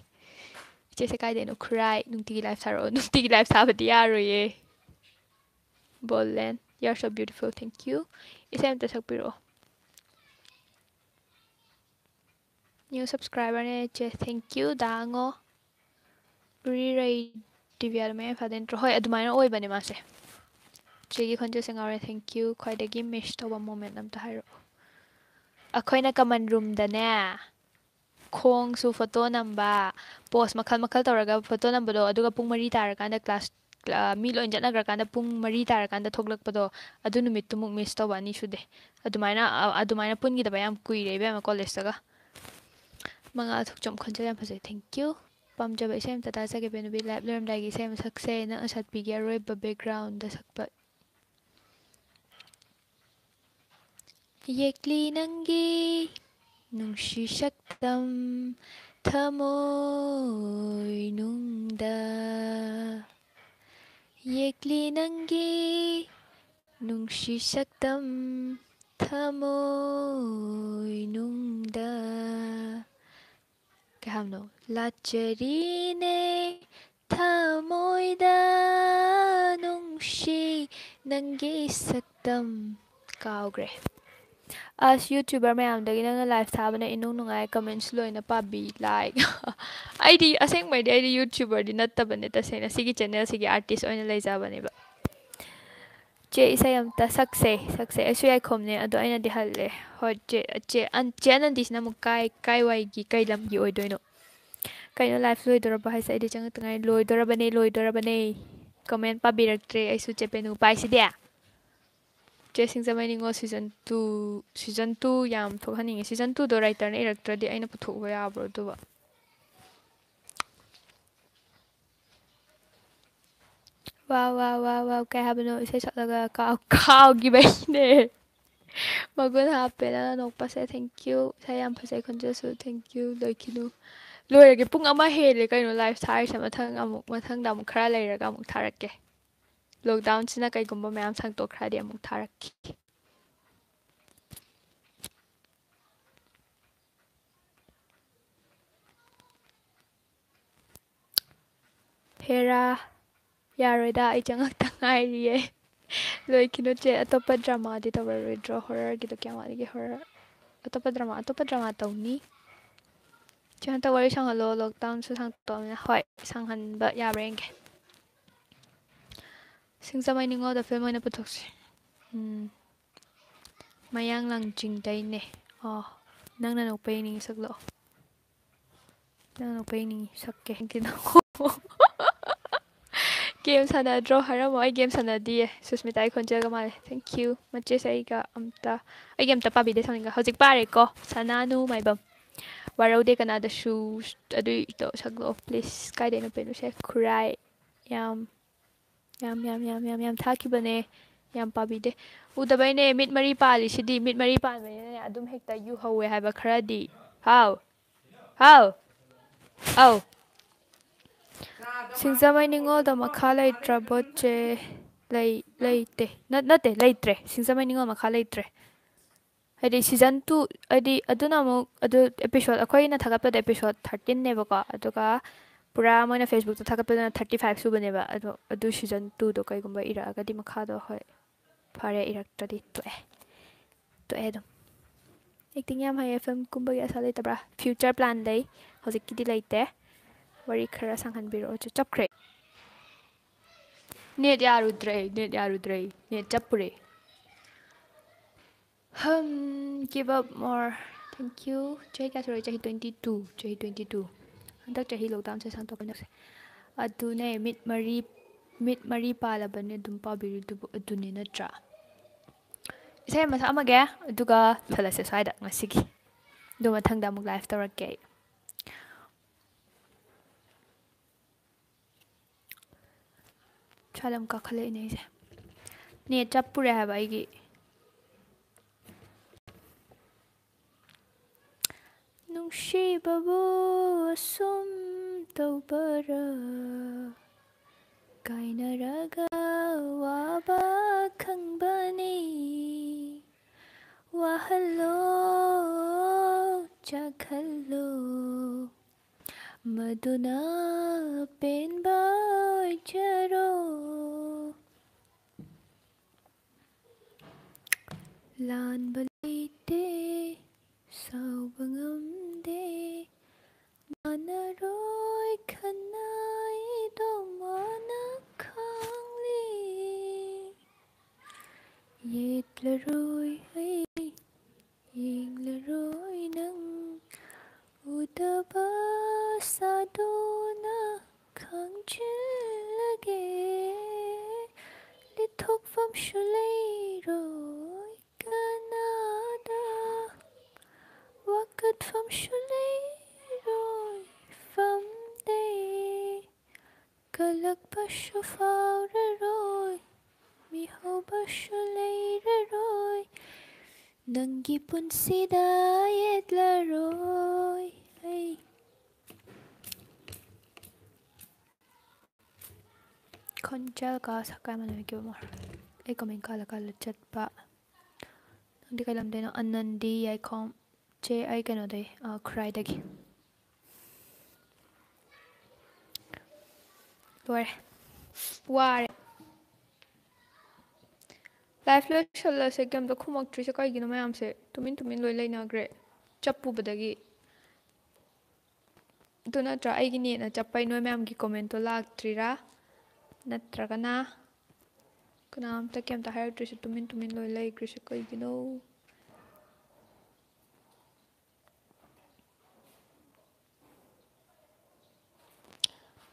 ꯏꯆꯦꯁꯦ ꯀꯥꯏꯗꯩꯅꯣ? ꯈꯨꯔꯥꯏ꯫ ꯅꯨꯡꯇꯤꯒꯤ live ꯊꯥꯔꯛꯑꯣ꯫ ꯅꯨꯡꯇꯤꯒꯤ live ꯊꯥꯕꯗꯤ ꯌꯥꯔꯣꯏꯌꯦ꯫ ꯕꯣꯂꯦꯟ, "You are so beautiful, thank you." ꯏꯁꯩ ꯑꯝꯇ ꯁꯛꯄꯤꯔꯛꯑꯣ꯫ New subscriberꯅꯦ ꯏꯆꯦ, thank you, ꯗꯥꯉꯣ꯫ ꯂꯨꯔꯤꯔꯩ ꯗꯤꯕꯤꯌꯥꯗꯣ ꯃꯌꯥꯏ ꯏꯝꯐꯥꯜꯗꯩ ꯅꯠꯇ꯭ꯔꯣ? ꯍꯣꯏ, ꯑꯗꯨꯃꯥꯏꯅ ꯑꯣꯏꯕꯅꯦ ꯃꯥꯁꯦ꯫ ꯆꯦꯒꯤ ꯈꯣꯟꯖꯦꯜꯁꯦ ꯉꯥꯎꯔꯦ, thank you꯫ ꯈ꯭ꯋꯥꯏꯗꯒꯤ miss ꯇꯧꯕ moment ꯑꯝꯇ ꯍꯥꯏꯔꯛꯑꯣ꯫ ꯑꯩꯈꯣꯏꯅ common roomꯗꯅꯦ, ꯈꯣꯡꯁꯨ photo ꯅꯝꯕ, pose ꯃꯈꯜ ꯃꯈꯜ ꯇꯧꯔꯒ photo ꯅꯝꯕꯗꯣ, ꯑꯗꯨꯒ ꯄꯨꯡ ꯃꯔꯤ ꯇꯥꯔꯀꯥꯟꯗ class, ꯑ, ꯃꯤ ꯂꯣꯏ ꯆꯠꯅꯈ꯭ꯔꯀꯥꯟꯗ ꯄꯨꯡ ꯃꯔꯤ ꯇꯥꯔꯀꯥꯟꯗ ꯊꯣꯛꯂꯛꯄꯗꯣ, ꯑꯗꯨ ꯅꯨꯃꯤꯠꯇꯨꯃꯨꯛ miss ꯇꯧꯕ ꯑꯅꯤ ꯁꯨꯗꯦ꯫ ꯑꯗꯨꯃꯥꯏꯅ, ꯑ, ꯑꯗꯨꯃꯥꯏꯅ ꯄꯨꯟꯈꯤꯗꯕ ꯌꯥꯝ ꯀꯨꯏꯔꯦ ꯏꯕꯦꯝꯃ, collegeꯇꯒ꯫ ꯃꯉꯥꯜ ꯊꯣꯛꯆꯣꯝ, ꯈꯣꯟꯖꯦꯜ ꯌꯥꯝ ꯐꯖꯩ, thank you꯫ ꯄꯥꯝꯖꯕ ꯏꯁꯩ ꯑꯝꯇ ꯇꯥꯖꯒꯦ, ꯕꯦꯅꯨꯕꯤ꯫ Live ꯂꯣꯏꯔꯝꯗꯥꯏꯒꯤ ꯏꯁꯩ ꯑꯃ ꯁꯛꯁꯦ, ꯅꯪ ꯑꯁꯥꯠꯄꯤꯒꯤ ꯑꯔꯣꯏꯕ backgroundꯗ ꯁꯛꯄ꯫ ꯌꯦꯛꯂꯤ ꯅꯪꯒꯤ ꯅꯨꯡꯁꯤ ꯁꯛꯇꯝ ꯊꯃꯣꯏ ꯅꯨꯡꯗ꯫ ꯌꯦꯛꯂꯤ ꯅꯪꯒꯤ ꯅꯨꯡꯁꯤ ꯁꯛꯇꯝ ꯊꯃꯣꯏ ꯅꯨꯡꯗ꯫ ꯀꯩ ꯍꯥꯏꯕꯅꯣ? ꯂꯥꯠꯆꯔꯤꯅꯦ ꯊꯃꯣꯏꯗ ꯅꯨꯡꯁꯤ ꯅꯪꯒꯤ ꯁꯛꯇꯝ꯫ ꯀꯥꯎꯈ꯭ꯔꯦ꯫ ꯑꯁ, YouTuber ꯃꯌꯥꯝꯗꯒꯤ ꯅꯪꯅ live ꯊꯥꯕꯅ ꯏꯅꯨꯡ ꯅꯨꯡꯉꯥꯏ, comments ꯂꯣꯏꯅ ꯄꯥꯕꯤ, like꯫ ꯑꯩꯗꯤ ꯑꯁꯦꯡꯕꯩꯗꯤ ꯑꯩꯗꯤ YouTuberꯗꯤ ꯅꯠꯇꯕꯅꯦ, ꯇꯁꯦꯡꯅ ꯁꯤꯒꯤ channelꯁꯤꯒꯤ artist ꯑꯣꯏꯅ ꯂꯩꯖꯕꯅꯦꯕ꯫ ꯆꯦ, ꯏꯁꯩ ꯑꯝꯇ ꯁꯛꯁꯦ, ꯁꯛꯁꯦ꯫ ꯑꯩꯁꯨ ꯌꯥꯏꯈꯣꯝꯅꯦ, ꯑꯗꯣ ꯑꯩꯅꯗꯤ ꯍꯜꯂꯦ꯫ ꯍꯣꯏ, ꯆꯦ, ꯆꯦ ꯑꯟ-, ꯆꯦ ꯑꯅꯟꯗꯤꯁꯤꯅ ꯑꯃꯨꯛ ꯀꯥꯏ, ꯀꯥꯏꯋꯥꯏꯒꯤ, ꯀꯩ ꯂꯝꯒꯤ ꯑꯣꯏꯗꯣꯏꯅꯣ? ꯀꯩꯅꯣ, live ꯂꯣꯏꯗꯣꯔꯕ ꯍꯥꯏꯁꯦ? ꯑꯩꯗꯤ ꯆꯪꯉꯛꯇ ꯉꯥꯏ꯫ ꯂꯣꯏꯗꯣꯔꯕꯅꯦ, ꯂꯣꯏꯗꯣꯔꯕꯅꯦ꯫ Comment ꯄꯥꯕꯤꯔꯛꯇ꯭ꯔꯦ ꯑꯩꯁꯨ, ꯆꯦ ꯄꯦꯅꯨ ꯄꯥꯏꯁꯤꯗꯤ꯫ ꯆꯦ ꯁꯤꯡꯖꯃꯩ ꯅꯤꯉꯣꯜ season two, season two ꯌꯥꯝ ꯊꯣꯛꯍꯟꯅꯤꯡꯉꯦ꯫ Season twoꯗꯣ writerꯅ ꯏꯔꯛꯇ꯭ꯔꯗꯤ ꯑꯩꯅ ꯄꯨꯊꯣꯛꯄ ꯌꯥꯕ꯭ꯔꯣ ꯑꯗꯨꯕꯣ? ꯋꯥꯎ, ꯋꯥꯎ, ꯋꯥꯎ, ꯋꯥꯎ, ꯀꯩ ꯍꯥꯏꯕꯅꯣ? ꯏꯁꯩ ꯁꯛꯂꯒ ꯀꯥꯎ-, ꯀꯥꯎꯈꯤꯕꯩꯅꯦ꯫ ꯃꯒꯨꯟ ꯍꯥꯞꯄꯦ ꯅꯪꯅ ꯅꯣꯛꯄꯁꯦ, thank you꯫ ꯏꯁꯩ ꯌꯥꯝ ꯐꯖꯩ ꯈꯣꯟꯖꯦꯜꯁꯨ, thank you꯫ ꯂꯣꯏꯈꯤꯅꯨ꯫ ꯂꯣꯏꯔꯒꯦ, ꯄꯨꯡ ꯑꯃ ꯍꯦꯜꯂꯦ ꯀꯩꯅꯣ live ꯊꯥꯔꯤꯁꯦ꯫ ꯃꯊꯪ ꯑꯃꯨꯛ, ꯃꯊꯪꯗ ꯑꯃꯨꯛ ꯈꯔ ꯂꯩꯔꯒ ꯑꯃꯨꯛ ꯊꯥꯔꯛꯀꯦ꯫ ꯂꯣꯛꯗꯥꯎꯟꯁꯤꯅ ꯀꯩꯒꯨꯝꯕ ꯃꯌꯥꯝ ꯁꯥꯡꯗꯣꯛꯈ꯭ꯔꯗꯤ ꯑꯃꯨꯛ ꯊꯥꯔꯛꯈꯤ꯫ ꯍꯦꯔꯥ, ꯌꯥꯔꯣꯏꯗ, ꯑꯩ ꯆꯪꯉꯛꯇ ꯉꯥꯏꯔꯤꯌꯦ꯫ ꯂꯣꯏꯈꯤꯅꯨ ꯆꯦ, ꯑꯇꯣꯞꯄ ꯗ꯭ꯔꯃꯥꯗꯤ ꯇꯧꯔꯔꯣꯏꯗ꯭ꯔꯣ? ꯍꯣꯔꯔꯒꯤꯗꯣ ꯀꯌꯥꯝ ꯋꯥꯠꯂꯤꯒꯦ? ꯍꯣꯔꯔ, ꯑꯇꯣꯞꯄ ꯗ꯭ꯔꯃꯥ, ꯑꯇꯣꯞꯄ ꯗ꯭ꯔꯃꯥ ꯇꯧꯅꯤ꯫ ꯆꯦ, ꯍꯟꯗꯛ ꯋꯥꯔꯤ ꯁꯥꯡꯍꯜꯂꯣ, ꯂꯣꯛꯗꯥꯎꯟꯁꯨ ꯁꯥꯡꯇꯣꯛꯑꯕꯅꯤꯅ꯫ ꯍꯣꯏ, ꯁꯥꯡꯍꯟꯕ ꯌꯥꯕ꯭ꯔꯥ ꯌꯦꯡꯒꯦ꯫ ꯁꯤꯡꯖꯃꯩ ꯅꯤꯉꯣꯜꯗ ꯐꯤꯂꯝ ꯑꯣꯏꯅ ꯄꯨꯊꯣꯛꯁꯤ꯫ ꯎꯝ꯫ ꯃꯌꯥꯡ ꯂꯥꯡꯖꯤꯡꯗꯩꯅꯦ꯫ ꯑꯣ, ꯅꯪꯅ ꯅꯣꯛꯄ ꯌꯦꯡꯅꯤꯡꯉꯤ, ꯁꯛꯂꯛꯑꯣ꯫ ꯅꯪ ꯅꯣꯛꯄ ꯌꯦꯡꯅꯤꯡꯉꯤ, ꯁꯛꯀꯦ꯫ ꯀꯩꯅꯣ? ꯒꯦꯝ ꯁꯥꯟꯅꯗ꯭ꯔꯣ? ꯍꯥꯏꯔꯝꯃꯣ, ꯑꯩ ꯒꯦꯝ ꯁꯥꯟꯅꯗꯤꯌꯦ꯫ ꯁꯨꯁꯃꯤꯇꯥꯒꯤ ꯈꯣꯟꯖꯦꯜꯒ ꯃꯥꯜꯂꯦ꯫ Thank you꯫ ꯃꯆꯦꯁꯦ ꯑꯩꯒ ꯑꯝꯇ, ꯑꯩꯒꯤ ꯑꯝꯇ ꯄꯥꯕꯤꯗꯦ, ꯁꯥꯎꯅꯤꯡꯉꯦ꯫ ꯍꯧꯖꯤꯛ ꯄꯥꯔꯦꯀꯣ꯫ ꯁꯅꯥꯅꯨ ꯃꯥꯏꯕꯝ꯫ ꯋꯥꯔꯧꯗꯦ ꯀꯅꯥꯗꯁꯨ꯫ ꯑꯗꯨꯏꯗꯣ ꯁꯛꯂꯛꯑꯣ, please꯫ ꯀꯥꯏꯗꯩꯅꯣ ꯄꯦꯅꯨꯁꯦ? ꯈꯨꯔꯥꯏ꯫ ꯌꯥꯝ, ꯌꯥꯝ, ꯌꯥꯝ, ꯌꯥꯝ, ꯌꯥꯝ, ꯌꯥꯝ ꯊꯥꯈꯤꯕꯅꯦ꯫ ꯌꯥꯝ ꯄꯥꯕꯤꯗꯦ꯫ ꯎꯗꯕꯩꯅꯦ, ꯃꯤꯠ ꯃꯔꯤ ꯄꯥꯜꯂꯤꯁꯤꯗꯤ꯫ ꯃꯤꯠ ꯃꯔꯤ ꯄꯥꯟꯕꯅꯤꯅꯅꯦ, ꯑꯗꯨꯝ ꯍꯦꯛꯇ ꯌꯨ ꯍꯧꯋꯦ ꯍꯥꯏꯕ ꯈꯔꯗꯤ꯫ ꯍꯥꯎ꯫ ꯍꯥꯎ꯫ ꯑꯧ꯫ ꯁꯤꯡꯖꯃꯩ ꯅꯤꯉꯣꯜꯗꯣ ꯃꯈꯥ ꯂꯩꯇ꯭ꯔꯕꯣ ꯆꯦ? ꯂꯩ-, ꯂꯩꯇꯦ꯫ ꯅꯠ-, ꯅꯠꯇꯦ, ꯂꯩꯇ꯭ꯔꯦ꯫ ꯁꯤꯡꯖꯃꯩ ꯅꯤꯉꯣꯜ ꯃꯈꯥ ꯂꯩꯇ꯭ꯔꯦ꯫ ꯍꯥꯏꯗꯤ season two, ꯍꯥꯏꯗꯤ ꯑꯗꯨꯅ ꯑꯃꯨꯛ, ꯑꯗꯨ episode, ꯑꯩꯈꯣꯏꯅ ꯊꯥꯒꯠꯄꯗ episode thirteen ꯅꯦꯕꯀꯣ, ꯑꯗꯨꯒ ꯄꯨꯔꯥ ꯃꯣꯏꯅ Facebook-ꯇ ꯊꯥꯒꯠꯄꯗꯨꯅ thirty five ꯁꯨꯕꯅꯦꯕ꯫ ꯑꯗꯣ ꯑꯗꯨ season two-ꯗꯣ ꯀꯩꯒꯨꯝꯕ ꯏꯔꯛꯑꯒꯗꯤ ꯃꯈꯥꯗꯣ, ꯍꯣꯏ, ꯐꯔꯦ, ꯏꯔꯛꯇ꯭ꯔꯗꯤ ꯇꯣꯛꯑꯦ, ꯇꯣꯛꯑꯦ ꯑꯗꯨꯝ꯫ Acting ꯌꯥꯝ ꯍꯩꯌꯦ꯫ Film ꯀꯨꯝꯕꯒꯤ ꯑꯁꯥ ꯂꯩꯇꯕ꯭ꯔꯥ? Future plan ꯂꯩ, ꯍꯧꯖꯤꯛꯀꯤꯗꯤ ꯂꯩꯇꯦ꯫ ꯋꯥꯔꯤ ꯈꯔ ꯁꯥꯡꯍꯟꯕꯤꯔꯛꯑꯣ꯫ ꯆꯨ-, ꯆꯞꯈ꯭ꯔꯦ꯫ Net ꯌꯥꯔꯨꯗ꯭ꯔꯦ, net ꯌꯥꯔꯨꯗ꯭ꯔꯦ, net ꯆꯞꯄꯨꯔꯦ꯫ Hum, give up more. Thank you. ꯆꯍꯤ ꯀꯌꯥ ꯁꯨꯔꯦ? ꯆꯍꯤ twenty two, ꯆꯍꯤ twenty two꯫ ꯍꯟꯗꯛ ꯆꯍꯤ lockdown ꯁꯦ ꯁꯥꯡꯗꯣꯛꯄꯅꯁꯦ꯫ ꯑꯗꯨꯅꯦ, ꯃꯤꯠ ꯃꯔꯤ, ꯃꯤꯠ ꯃꯔꯤ ꯄꯥꯜꯂꯕꯅꯦ ꯑꯗꯨꯝ ꯄꯥꯕꯤꯔꯤꯗꯨꯕꯨ, ꯑꯗꯨꯅꯤ ꯅꯠꯇ꯭ꯔꯥ? ꯏꯁꯩ ꯑꯃ ꯁꯛꯑꯝꯃꯒꯦ, ꯑꯗꯨꯒ ꯂꯣꯏꯁꯜꯂꯁꯦ ꯁ꯭ꯋꯥꯏꯗ ꯉꯁꯤꯒꯤ꯫ ꯑꯗꯨ ꯃꯊꯪꯗ ꯑꯃꯨꯛ live ꯇꯧꯔꯛꯀꯦ ꯑꯩ꯫ ꯁ꯭ꯋꯥꯏꯗ ꯑꯃꯨꯛ ꯀꯥꯈꯠꯂꯛꯏꯅꯦ ꯑꯩꯁꯦ꯫ Net ꯆꯞꯄꯨꯔꯦ ꯍꯥꯏꯕ ꯑꯩꯒꯤ꯫ ꯅꯨꯡꯁꯤꯕꯕꯨ ꯑꯁꯨꯝ ꯇꯧꯕꯔ, ꯀꯥꯏꯅꯔꯒ ꯋꯥꯕ ꯈꯪꯕꯅꯤ꯫ ꯋꯥꯍꯜꯂꯣ, ꯆꯥꯛꯍꯜꯂꯣ, ꯃꯗꯨꯅ ꯄꯦꯟꯕ ꯑꯣꯏꯖꯔꯣ꯫ ꯂꯥꯟꯕ ꯂꯩꯇꯦ, ꯁꯥꯎꯕ ꯉꯝꯗꯦ, ꯃꯥꯟꯅꯔꯣꯏ ꯈꯟꯅꯩꯗꯣ ꯃꯥꯅ ꯈꯪꯂꯤ꯫ ꯌꯦꯠꯂꯔꯣꯏ ꯑꯩ, ꯌꯦꯡꯂꯔꯣꯏ ꯅꯪ, ꯎꯗꯕ ꯁꯥꯗꯨꯅ ꯈꯪꯖꯤꯜꯂꯒꯦ꯫ ꯂꯤꯊꯣꯛꯐꯝꯁꯨ ꯂꯩꯔꯣꯏ ꯀꯅꯥꯗ, ꯋꯥꯀꯠꯐꯝꯁꯨ ꯂꯩꯔꯣꯏ ꯐꯝꯗꯦ꯫ ꯀꯜꯂꯛꯄꯁꯨ ꯐꯥꯎꯔꯔꯣꯏ, ꯃꯤꯍꯧꯕꯁꯨ ꯂꯩꯔꯔꯣꯏ, ꯅꯪꯒꯤ ꯄꯨꯟꯁꯤꯗ ꯌꯦꯠꯂꯔꯣꯏ ꯑꯩ꯫ ꯈꯣꯟꯖꯦꯜꯒ ꯁꯛꯀ ꯃꯥꯟꯅꯕꯤꯈꯤꯕ ꯑꯃ꯫ ꯑꯩ ꯀꯃꯦꯟ ꯀꯥꯜꯂ ꯀꯥꯜꯂ ꯆꯠꯄ꯫ ꯅꯪꯗꯤ ꯀꯩ ꯂꯝꯗꯩꯅꯣ? ꯑꯅꯟꯗꯤ ꯌꯥꯏꯈꯣꯝ꯫ ꯆꯦ, ꯑꯩ ꯀꯩꯅꯣꯗꯩ, ꯑ, ꯈꯨꯔꯥꯏꯗꯒꯤ꯫ ꯂꯣꯏꯔꯦ꯫ ꯋꯥꯔꯦ꯫ ꯂꯥꯏꯐ ꯂꯣꯏꯁꯜꯂꯁꯦ꯫ ꯀꯩꯝꯇ ꯈꯨꯝꯃꯛꯇ꯭ꯔꯤꯁꯦ ꯀꯩꯒꯤꯅꯣ ꯃꯌꯥꯝꯁꯦ? ꯇꯨꯃꯤꯟ ꯇꯨꯃꯤꯟ ꯂꯣꯏ ꯂꯩꯅꯈ꯭ꯔꯦ꯫ ꯆꯞꯄꯨꯕꯗꯒꯤ꯫ ꯑꯗꯨ ꯅꯠꯇ꯭ꯔꯥ? ꯑꯩꯒꯤ ꯅꯦꯠꯅ ꯆꯞꯄꯩ ꯅꯣꯏ ꯃꯌꯥꯝꯒꯤ ꯀꯣꯃꯦꯟꯇꯣ ꯂꯥꯛꯇ꯭ꯔꯤꯔꯥ? ꯅꯠꯇ꯭ꯔꯒꯅ ꯀꯅꯥꯝꯇ ꯀꯩꯝꯇ ꯍꯥꯏꯔꯛꯇ꯭ꯔꯤꯁꯦ? ꯇꯨꯃꯤꯟ ꯇꯨꯃꯤꯟ ꯂꯣꯏ ꯂꯩꯈ꯭ꯔꯤꯁꯦ ꯀꯩꯒꯤꯅꯣ?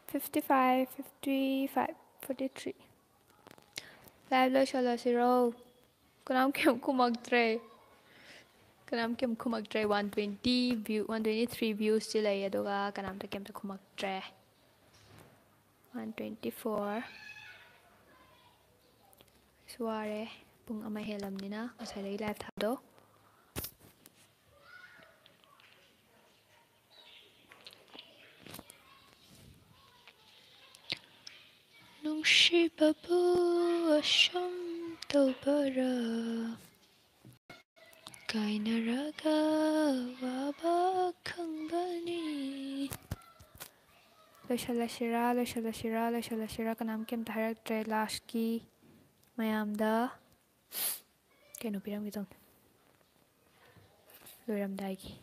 Fifty five, fifty five, forty three. Live ꯂꯣꯏꯁꯜꯂꯁꯤꯔꯣ? ꯀꯅꯥꯝ ꯀꯩꯝ ꯈꯨꯝꯃꯛꯇ꯭ꯔꯦ꯫ ꯀꯅꯥꯝ ꯀꯩꯝ ꯈꯨꯝꯃꯛꯇ꯭ꯔꯦ꯫ One twenty view, one twenty three viewsꯇꯤ ꯂꯩ, ꯑꯗꯨꯒ ꯀꯅꯥꯝꯇ ꯀꯩꯝꯇ ꯈꯨꯝꯃꯛꯇ꯭ꯔꯦ꯫ One twenty four꯫ ꯑꯩꯁꯨ ꯋꯥꯔꯦ꯫ ꯄꯨꯡ ꯑꯃ ꯍꯦꯜꯂꯝꯅꯤꯅ ꯉꯁꯥꯏꯗꯒꯤ ꯂꯥꯏꯚ ꯊꯥꯕꯗꯣ꯫ ꯅꯨꯡꯁꯤꯕꯕꯨ꯫ ꯁꯨꯝ ꯇꯧꯕꯔ? ꯀꯥꯏꯅꯔꯒ ꯋꯥꯕ ꯈꯪꯕꯅꯤ꯫ ꯂꯣꯏꯁꯜꯂꯁꯤꯔꯥ, ꯂꯣꯏꯁꯜꯂꯁꯤꯔꯥ, ꯂꯣꯏꯁꯜꯂꯁꯤꯔꯥ? ꯀꯅꯥꯝ ꯀꯩꯝꯇ ꯍꯥꯏꯔꯛꯇ꯭ꯔꯦ ꯂꯥꯁꯀꯤ ꯃꯌꯥꯝꯗ꯫ ꯀꯩꯅꯣ ꯄꯤꯔꯝꯒꯦ ꯇꯧꯅꯤ꯫ ꯂꯣꯏꯔꯝꯗꯥꯏꯒꯤ,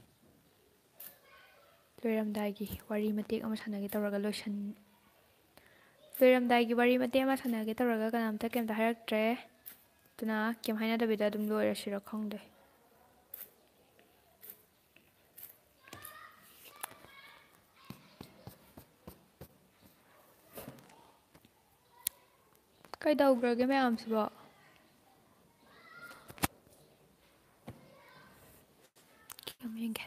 ꯂꯣꯏꯔꯝꯗꯥꯏꯒꯤ ꯋꯥꯔꯤ ꯃꯇꯦꯛ ꯑꯃ ꯁꯥꯟꯅꯒꯦ ꯇꯧꯔꯒ ꯂꯣꯏꯁꯟ-, ꯂꯣꯏꯔꯝꯗꯥꯏꯒꯤ ꯋꯥꯔꯤ ꯃꯇꯦꯛ ꯑꯃ ꯁꯥꯟꯅꯒꯦ ꯇꯧꯔꯒ ꯀꯅꯥꯝꯇ ꯀꯩꯝꯇ ꯍꯥꯏꯔꯛꯇ꯭ꯔꯦ꯫ ꯑꯗꯨꯅ ꯀꯩꯝ ꯍꯥꯏꯅꯗꯕꯤꯗ ꯑꯗꯨꯝ ꯂꯣꯏꯔꯁꯤꯔ ꯈꯪꯗꯦ꯫ ꯀꯩꯗꯧꯈ꯭ꯔꯒꯦ ꯃꯌꯥꯝꯁꯤꯕꯣ? ꯀꯩꯅꯣꯝ ꯌꯦꯡꯒꯦ꯫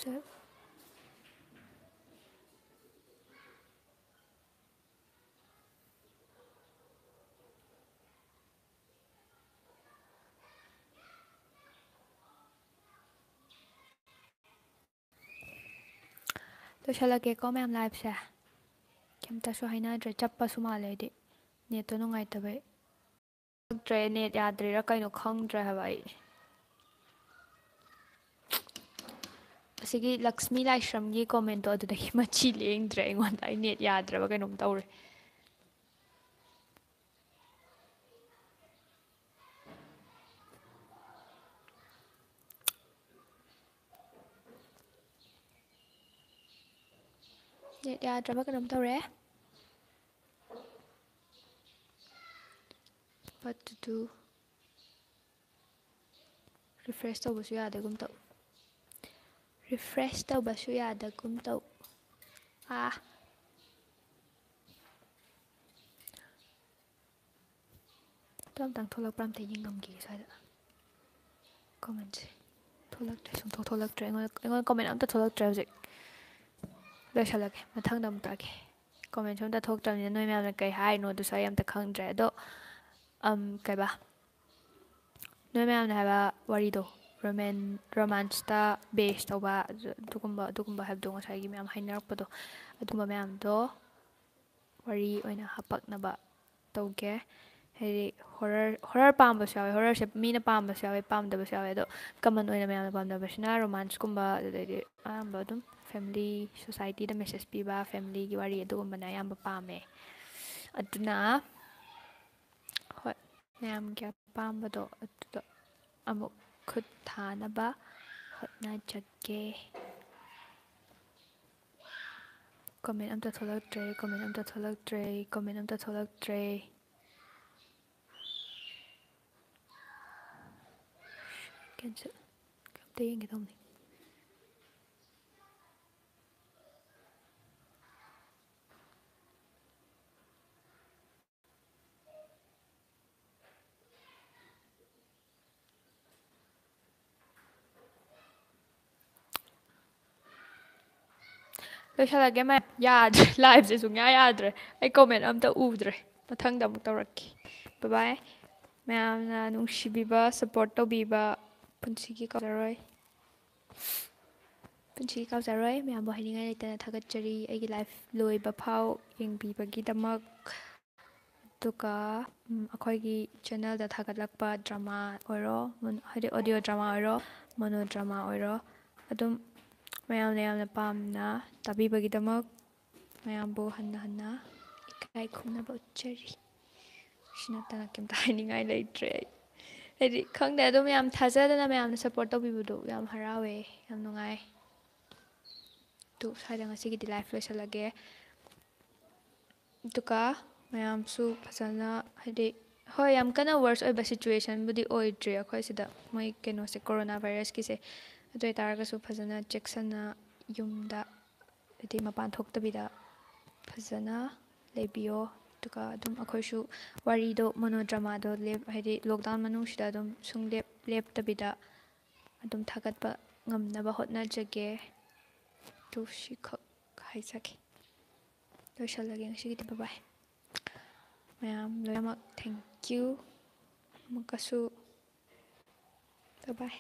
ꯁꯦ꯫ ꯂꯣꯏꯁꯜꯂꯛꯀꯦꯀꯣ ꯃꯌꯥꯝ ꯂꯥꯏꯐꯁꯦ꯫ ꯀꯩꯝꯇꯁꯨ ꯍꯥꯏꯅꯗ꯭ꯔꯦ, ꯆꯞꯄꯁꯨ ꯃꯥꯜꯂꯦ ꯑꯩꯗꯤ꯫ ꯅꯦꯠꯇꯣ ꯅꯨꯡꯉꯥꯏꯇꯕꯩ꯫ ꯈꯪꯗ꯭ꯔꯦ, ꯅꯦꯠ ꯌꯥꯗ꯭ꯔꯤꯔꯥ ꯀꯩꯅꯣ ꯈꯪꯗ꯭ꯔꯦ ꯍꯥꯏꯕ ꯑꯩ꯫ ꯑꯁꯤꯒꯤ ꯂꯛꯁꯃꯤ ꯂꯥꯏꯁ꯭ꯔꯝꯒꯤ ꯀꯣꯃꯦꯟꯇꯣ ꯑꯗꯨꯗꯒꯤ ꯃꯆꯤ ꯂꯦꯡꯗ꯭ꯔꯦ ꯑꯩꯉꯣꯟꯗ꯫ ꯑꯩ ꯅꯦꯠ ꯌꯥꯗ꯭ꯔꯕ ꯀꯩꯅꯣꯝ ꯇꯧꯔꯦ꯫ ꯅꯦꯠ ꯌꯥꯗ꯭ꯔꯕ ꯀꯩꯅꯣꯝ ꯇꯧꯔꯦ꯫ What to do? ꯔꯤꯐ꯭ꯔꯦꯁ ꯇꯧꯕꯁꯨ ꯌꯥꯗꯒꯨꯝ ꯇꯧ꯫ ꯔꯤꯐ꯭ꯔꯦꯁ ꯇꯧꯕꯁꯨ ꯌꯥꯗꯒꯨꯝ ꯇꯧ꯫ ꯑꯥ꯫ ꯑꯗꯣ ꯑꯝꯇꯪ ꯊꯣꯛꯂꯛꯄ꯭ꯔꯥ ꯑꯝꯇ ꯌꯦꯡꯉꯝꯈꯤꯒꯦ ꯁ꯭ꯋꯥꯏꯗ꯫ ꯀꯣꯃꯦꯟꯁꯦ ꯊꯣꯛꯂꯛꯇ꯭ꯔꯦ, ꯁꯨꯡꯊꯣꯛ ꯊꯣꯛꯂꯛꯇ꯭ꯔꯦ꯫ ꯑꯩꯉꯣꯟꯗ, ꯑꯩꯉꯣꯟꯗ ꯀꯣꯃꯦꯟ ꯑꯝꯇ ꯊꯣꯛꯂꯛꯇ꯭ꯔꯦ ꯍꯧꯖꯤꯛ꯫ ꯂꯣꯏꯁꯜꯂꯛꯀꯦ, ꯃꯊꯪꯗ ꯑꯃꯨꯛ ꯇꯥꯛꯀꯦ꯫ ꯀꯣꯃꯦꯟꯁꯨ ꯑꯝꯇ ꯊꯣꯛꯇ꯭ꯔꯕꯅꯤꯅ ꯅꯣꯏ ꯃꯌꯥꯝꯅ ꯀꯩ ꯍꯥꯏꯔꯤꯅꯣ ꯑꯗꯨꯁꯨ ꯑꯩ ꯑꯝꯇ ꯈꯪꯗ꯭ꯔꯦ꯫ ꯑꯗꯣ, ꯑꯝ, ꯀꯩꯕꯥ? ꯅꯣꯏ ꯃꯌꯥꯝꯅ ꯍꯥꯏꯕ ꯋꯥꯔꯤꯗꯣ, ꯔꯣꯃꯦꯟ-, ꯔꯣꯃꯥꯟꯁꯇ ꯕꯦꯁ ꯇꯧꯕ, ꯑꯗꯨꯒꯨꯝꯕ, ꯑꯗꯨꯒꯨꯝꯕ ꯍꯥꯏꯕꯗꯣ, ꯉꯁꯥꯏꯒꯤ ꯃꯌꯥꯝ ꯍꯥꯏꯅꯔꯛꯄꯗꯣ, ꯑꯗꯨꯒꯨꯝꯕ ꯃꯌꯥꯝꯗꯣ ꯋꯥꯔꯤ ꯑꯣꯏꯅ ꯍꯥꯄꯛꯅꯕ ꯇꯧꯒꯦ꯫ ꯍꯥꯏꯗꯤ ꯍꯣꯔꯔ ꯍꯣꯔꯔ ꯄꯥꯝꯕꯁꯨ ꯌꯥꯎꯋꯦ, ꯍꯣꯔꯔꯁꯦ ꯃꯤꯅ ꯄꯥꯝꯕꯁꯨ ꯌꯥꯎꯋꯦ, ꯄꯥꯝꯗꯕꯁꯨ ꯌꯥꯎꯋꯦ꯫ ꯑꯗꯣ ꯀꯃꯟ ꯑꯣꯏꯅ ꯃꯌꯥꯝꯅ ꯄꯥꯝꯅꯕꯁꯤꯅ ꯔꯣꯃꯥꯟꯁꯀꯨꯝꯕ, ꯑꯗꯨꯗꯩꯗꯤ ꯑꯌꯥꯝꯕ ꯑꯗꯨꯝ ꯐꯦꯃꯤꯂꯤ, ꯁꯣꯁꯥꯏꯇꯤꯗ ꯃꯦꯁꯦꯖ ꯄꯤꯕ, ꯐꯦꯃꯤꯂꯤꯒꯤ ꯋꯥꯔꯤ, ꯑꯗꯨꯒꯨꯝꯕꯅ ꯑꯌꯥꯝꯕ ꯄꯥꯝꯃꯦ꯫ ꯑꯗꯨꯅ ꯍꯣꯏ, ꯃꯌꯥꯝꯒꯤ ꯑꯄꯥꯝꯕꯗꯣ ꯑꯗꯨꯗꯣ ꯑꯃꯨꯛ ꯈꯨꯠ ꯊꯥꯅꯕ ꯍꯣꯠꯅꯖꯒꯦ꯫ ꯀꯣꯃꯦꯟ ꯑꯝꯇ ꯊꯣꯛꯂꯛꯇ꯭ꯔꯦ, ꯀꯣꯃꯦꯟ ꯑꯝꯇ ꯊꯣꯛꯂꯛꯇ꯭ꯔꯦ, ꯀꯣꯃꯦꯟ ꯑꯝꯇ ꯊꯣꯛꯂꯛꯇ꯭ꯔꯦ꯫ ꯀꯦꯟꯁꯦꯜ꯫ ꯑꯝꯇ ꯌꯦꯡꯒꯦ ꯇꯧꯕꯅꯤ꯫ ꯂꯣꯏꯁꯤꯜꯂꯒꯦ ꯃꯌꯥꯝ꯫ ꯌꯥꯗ꯭ꯔꯦ, ꯂꯥꯏꯞꯁꯦ ꯁꯨꯡꯌꯥ ꯌꯥꯗ꯭ꯔꯦ꯫ ꯑꯩ ꯀꯣꯃꯦꯟ ꯑꯝꯇ ꯎꯗ꯭ꯔꯦ꯫ ꯃꯊꯪꯗ ꯑꯃꯨꯛ ꯇꯧꯔꯛꯀꯦ꯫ ꯕꯥꯏ ꯕꯥꯏ꯫ ꯃꯌꯥꯝꯅ ꯅꯨꯡꯁꯤꯕꯤꯕ, ꯁꯞꯄꯣꯔꯠ ꯇꯧꯕꯤꯕ ꯄꯨꯟꯁꯤꯒꯤ ꯀꯥꯎꯖꯔꯣꯏ꯫ ꯄꯨꯟꯁꯤꯒꯤ ꯀꯥꯎꯖꯔꯣꯏ꯫ ꯃꯌꯥꯝꯕꯨ ꯍꯥꯏꯅꯤꯡꯉꯥꯏ ꯂꯩꯇꯅ ꯊꯥꯒꯠꯆꯔꯤ, ꯑꯩꯒꯤ ꯂꯥꯏꯐ ꯂꯣꯏꯕ ꯐꯥꯎ ꯌꯦꯡꯕꯤꯕꯒꯤꯗꯃꯛ꯫ ꯑꯗꯨꯒ ꯎꯝ, ꯑꯩꯈꯣꯏꯒꯤ ꯆꯦꯅꯦꯜꯗ ꯊꯥꯒꯠꯂꯛꯄ ꯗ꯭ꯔꯃꯥ ꯑꯣꯏꯔꯣ, ꯃꯣꯟ- ꯍꯥꯏꯗꯤ ꯑꯣꯗꯤꯑꯣ ꯗ꯭ꯔꯃꯥ ꯑꯣꯏꯔꯣ, ꯃꯣꯅꯣ ꯗ꯭ꯔꯃꯥ ꯑꯣꯏꯔꯣ, ꯑꯗꯨꯝ ꯃꯌꯥꯝꯅ ꯌꯥꯝꯅ ꯄꯥꯝꯅ ꯇꯥꯕꯤꯕꯒꯤꯗꯃꯛ ꯃꯌꯥꯝꯕꯨ ꯍꯟꯅ ꯍꯟꯅ ꯏꯀꯥꯏ ꯈꯨꯝꯅꯕ ꯎꯠꯆꯔꯤ꯫ ꯁꯤ ꯅꯠꯇꯅ ꯀꯩꯝꯇ ꯍꯥꯏꯅꯤꯡꯉꯥꯏ ꯂꯩꯇ꯭ꯔꯦ ꯑꯩ꯫ ꯍꯥꯏꯗꯤ ꯈꯪꯗꯦ, ꯑꯗꯨꯝ ꯌꯥꯝ ꯊꯥꯖꯗꯅ ꯃꯌꯥꯝꯅ ꯁꯞꯄꯣꯔꯠ ꯇꯧꯕꯤꯕꯗꯣ ꯌꯥꯝ ꯍꯔꯥꯎꯋꯦ, ꯌꯥꯝ ꯅꯨꯡꯉꯥꯏ꯫ ꯑꯗꯨ ꯁ꯭ꯋꯥꯏꯗ ꯉꯁꯤꯒꯤꯗꯤ ꯂꯥꯏꯐ ꯂꯣꯏꯁꯤꯜꯂꯒꯦ꯫ ꯑꯗꯨꯒ ꯃꯌꯥꯝꯁꯨ ꯐꯖꯅ, ꯍꯥꯏꯗꯤ, ꯍꯣꯏ, ꯌꯥꯝ ꯀꯟꯅ ꯋꯔꯁ ꯑꯣꯏꯕ ꯁꯤꯆꯨꯋꯦꯁꯟꯕꯨꯗꯤ ꯑꯣꯏꯗ꯭ꯔꯤ ꯑꯩꯈꯣꯏ ꯁꯤꯗ, ꯃꯣꯏ ꯀꯩꯅꯣꯁꯦ, ꯀꯣꯔꯣꯅꯥ ꯚꯥꯏꯔꯁꯀꯤꯁꯦ꯫ ꯑꯗꯨ ꯑꯣꯏꯇꯥꯔꯒꯁꯨ ꯐꯖꯅ ꯆꯦꯛꯁꯟꯅ ꯌꯨꯝꯗ, ꯍꯥꯏꯗꯤ, ꯃꯄꯥꯟ ꯊꯣꯛꯇꯕꯤꯗ ꯐꯖꯅ ꯂꯩꯕꯤꯌꯣ꯫ ꯑꯗꯨꯒ ꯑꯗꯨꯝ ꯑꯩꯈꯣꯏꯁꯨ ꯋꯥꯔꯤꯗꯣ, ꯃꯣꯅꯣ ꯗ꯭ꯔꯃꯥꯗꯣ ꯂꯦꯞ-, ꯍꯥꯏꯗꯤ, ꯂꯣꯛꯗꯥꯎꯟ ꯃꯅꯨꯡꯁꯤꯗ ꯑꯗꯨꯝ ꯁꯨꯡꯂꯦꯞ ꯂꯦꯞꯇꯕꯤꯗ ꯑꯗꯨꯝ ꯊꯥꯒꯠꯄ ꯉꯝꯅꯕ ꯍꯣꯠꯅꯖꯒꯦ꯫ ꯑꯗꯨ ꯁꯤꯈꯛ ꯍꯥꯏꯖꯒꯦ꯫ ꯂꯣꯏꯁꯤꯜꯂꯒꯦ ꯉꯁꯤꯒꯤꯗꯤ꯫ ꯕꯥꯏ ꯕꯥꯏ꯫ ꯃꯌꯥꯝ ꯂꯣꯏꯅꯃꯛ, thank you꯫ ꯑꯃꯨꯛꯀꯁꯨ ꯕꯥꯏ ꯕꯥꯏ꯫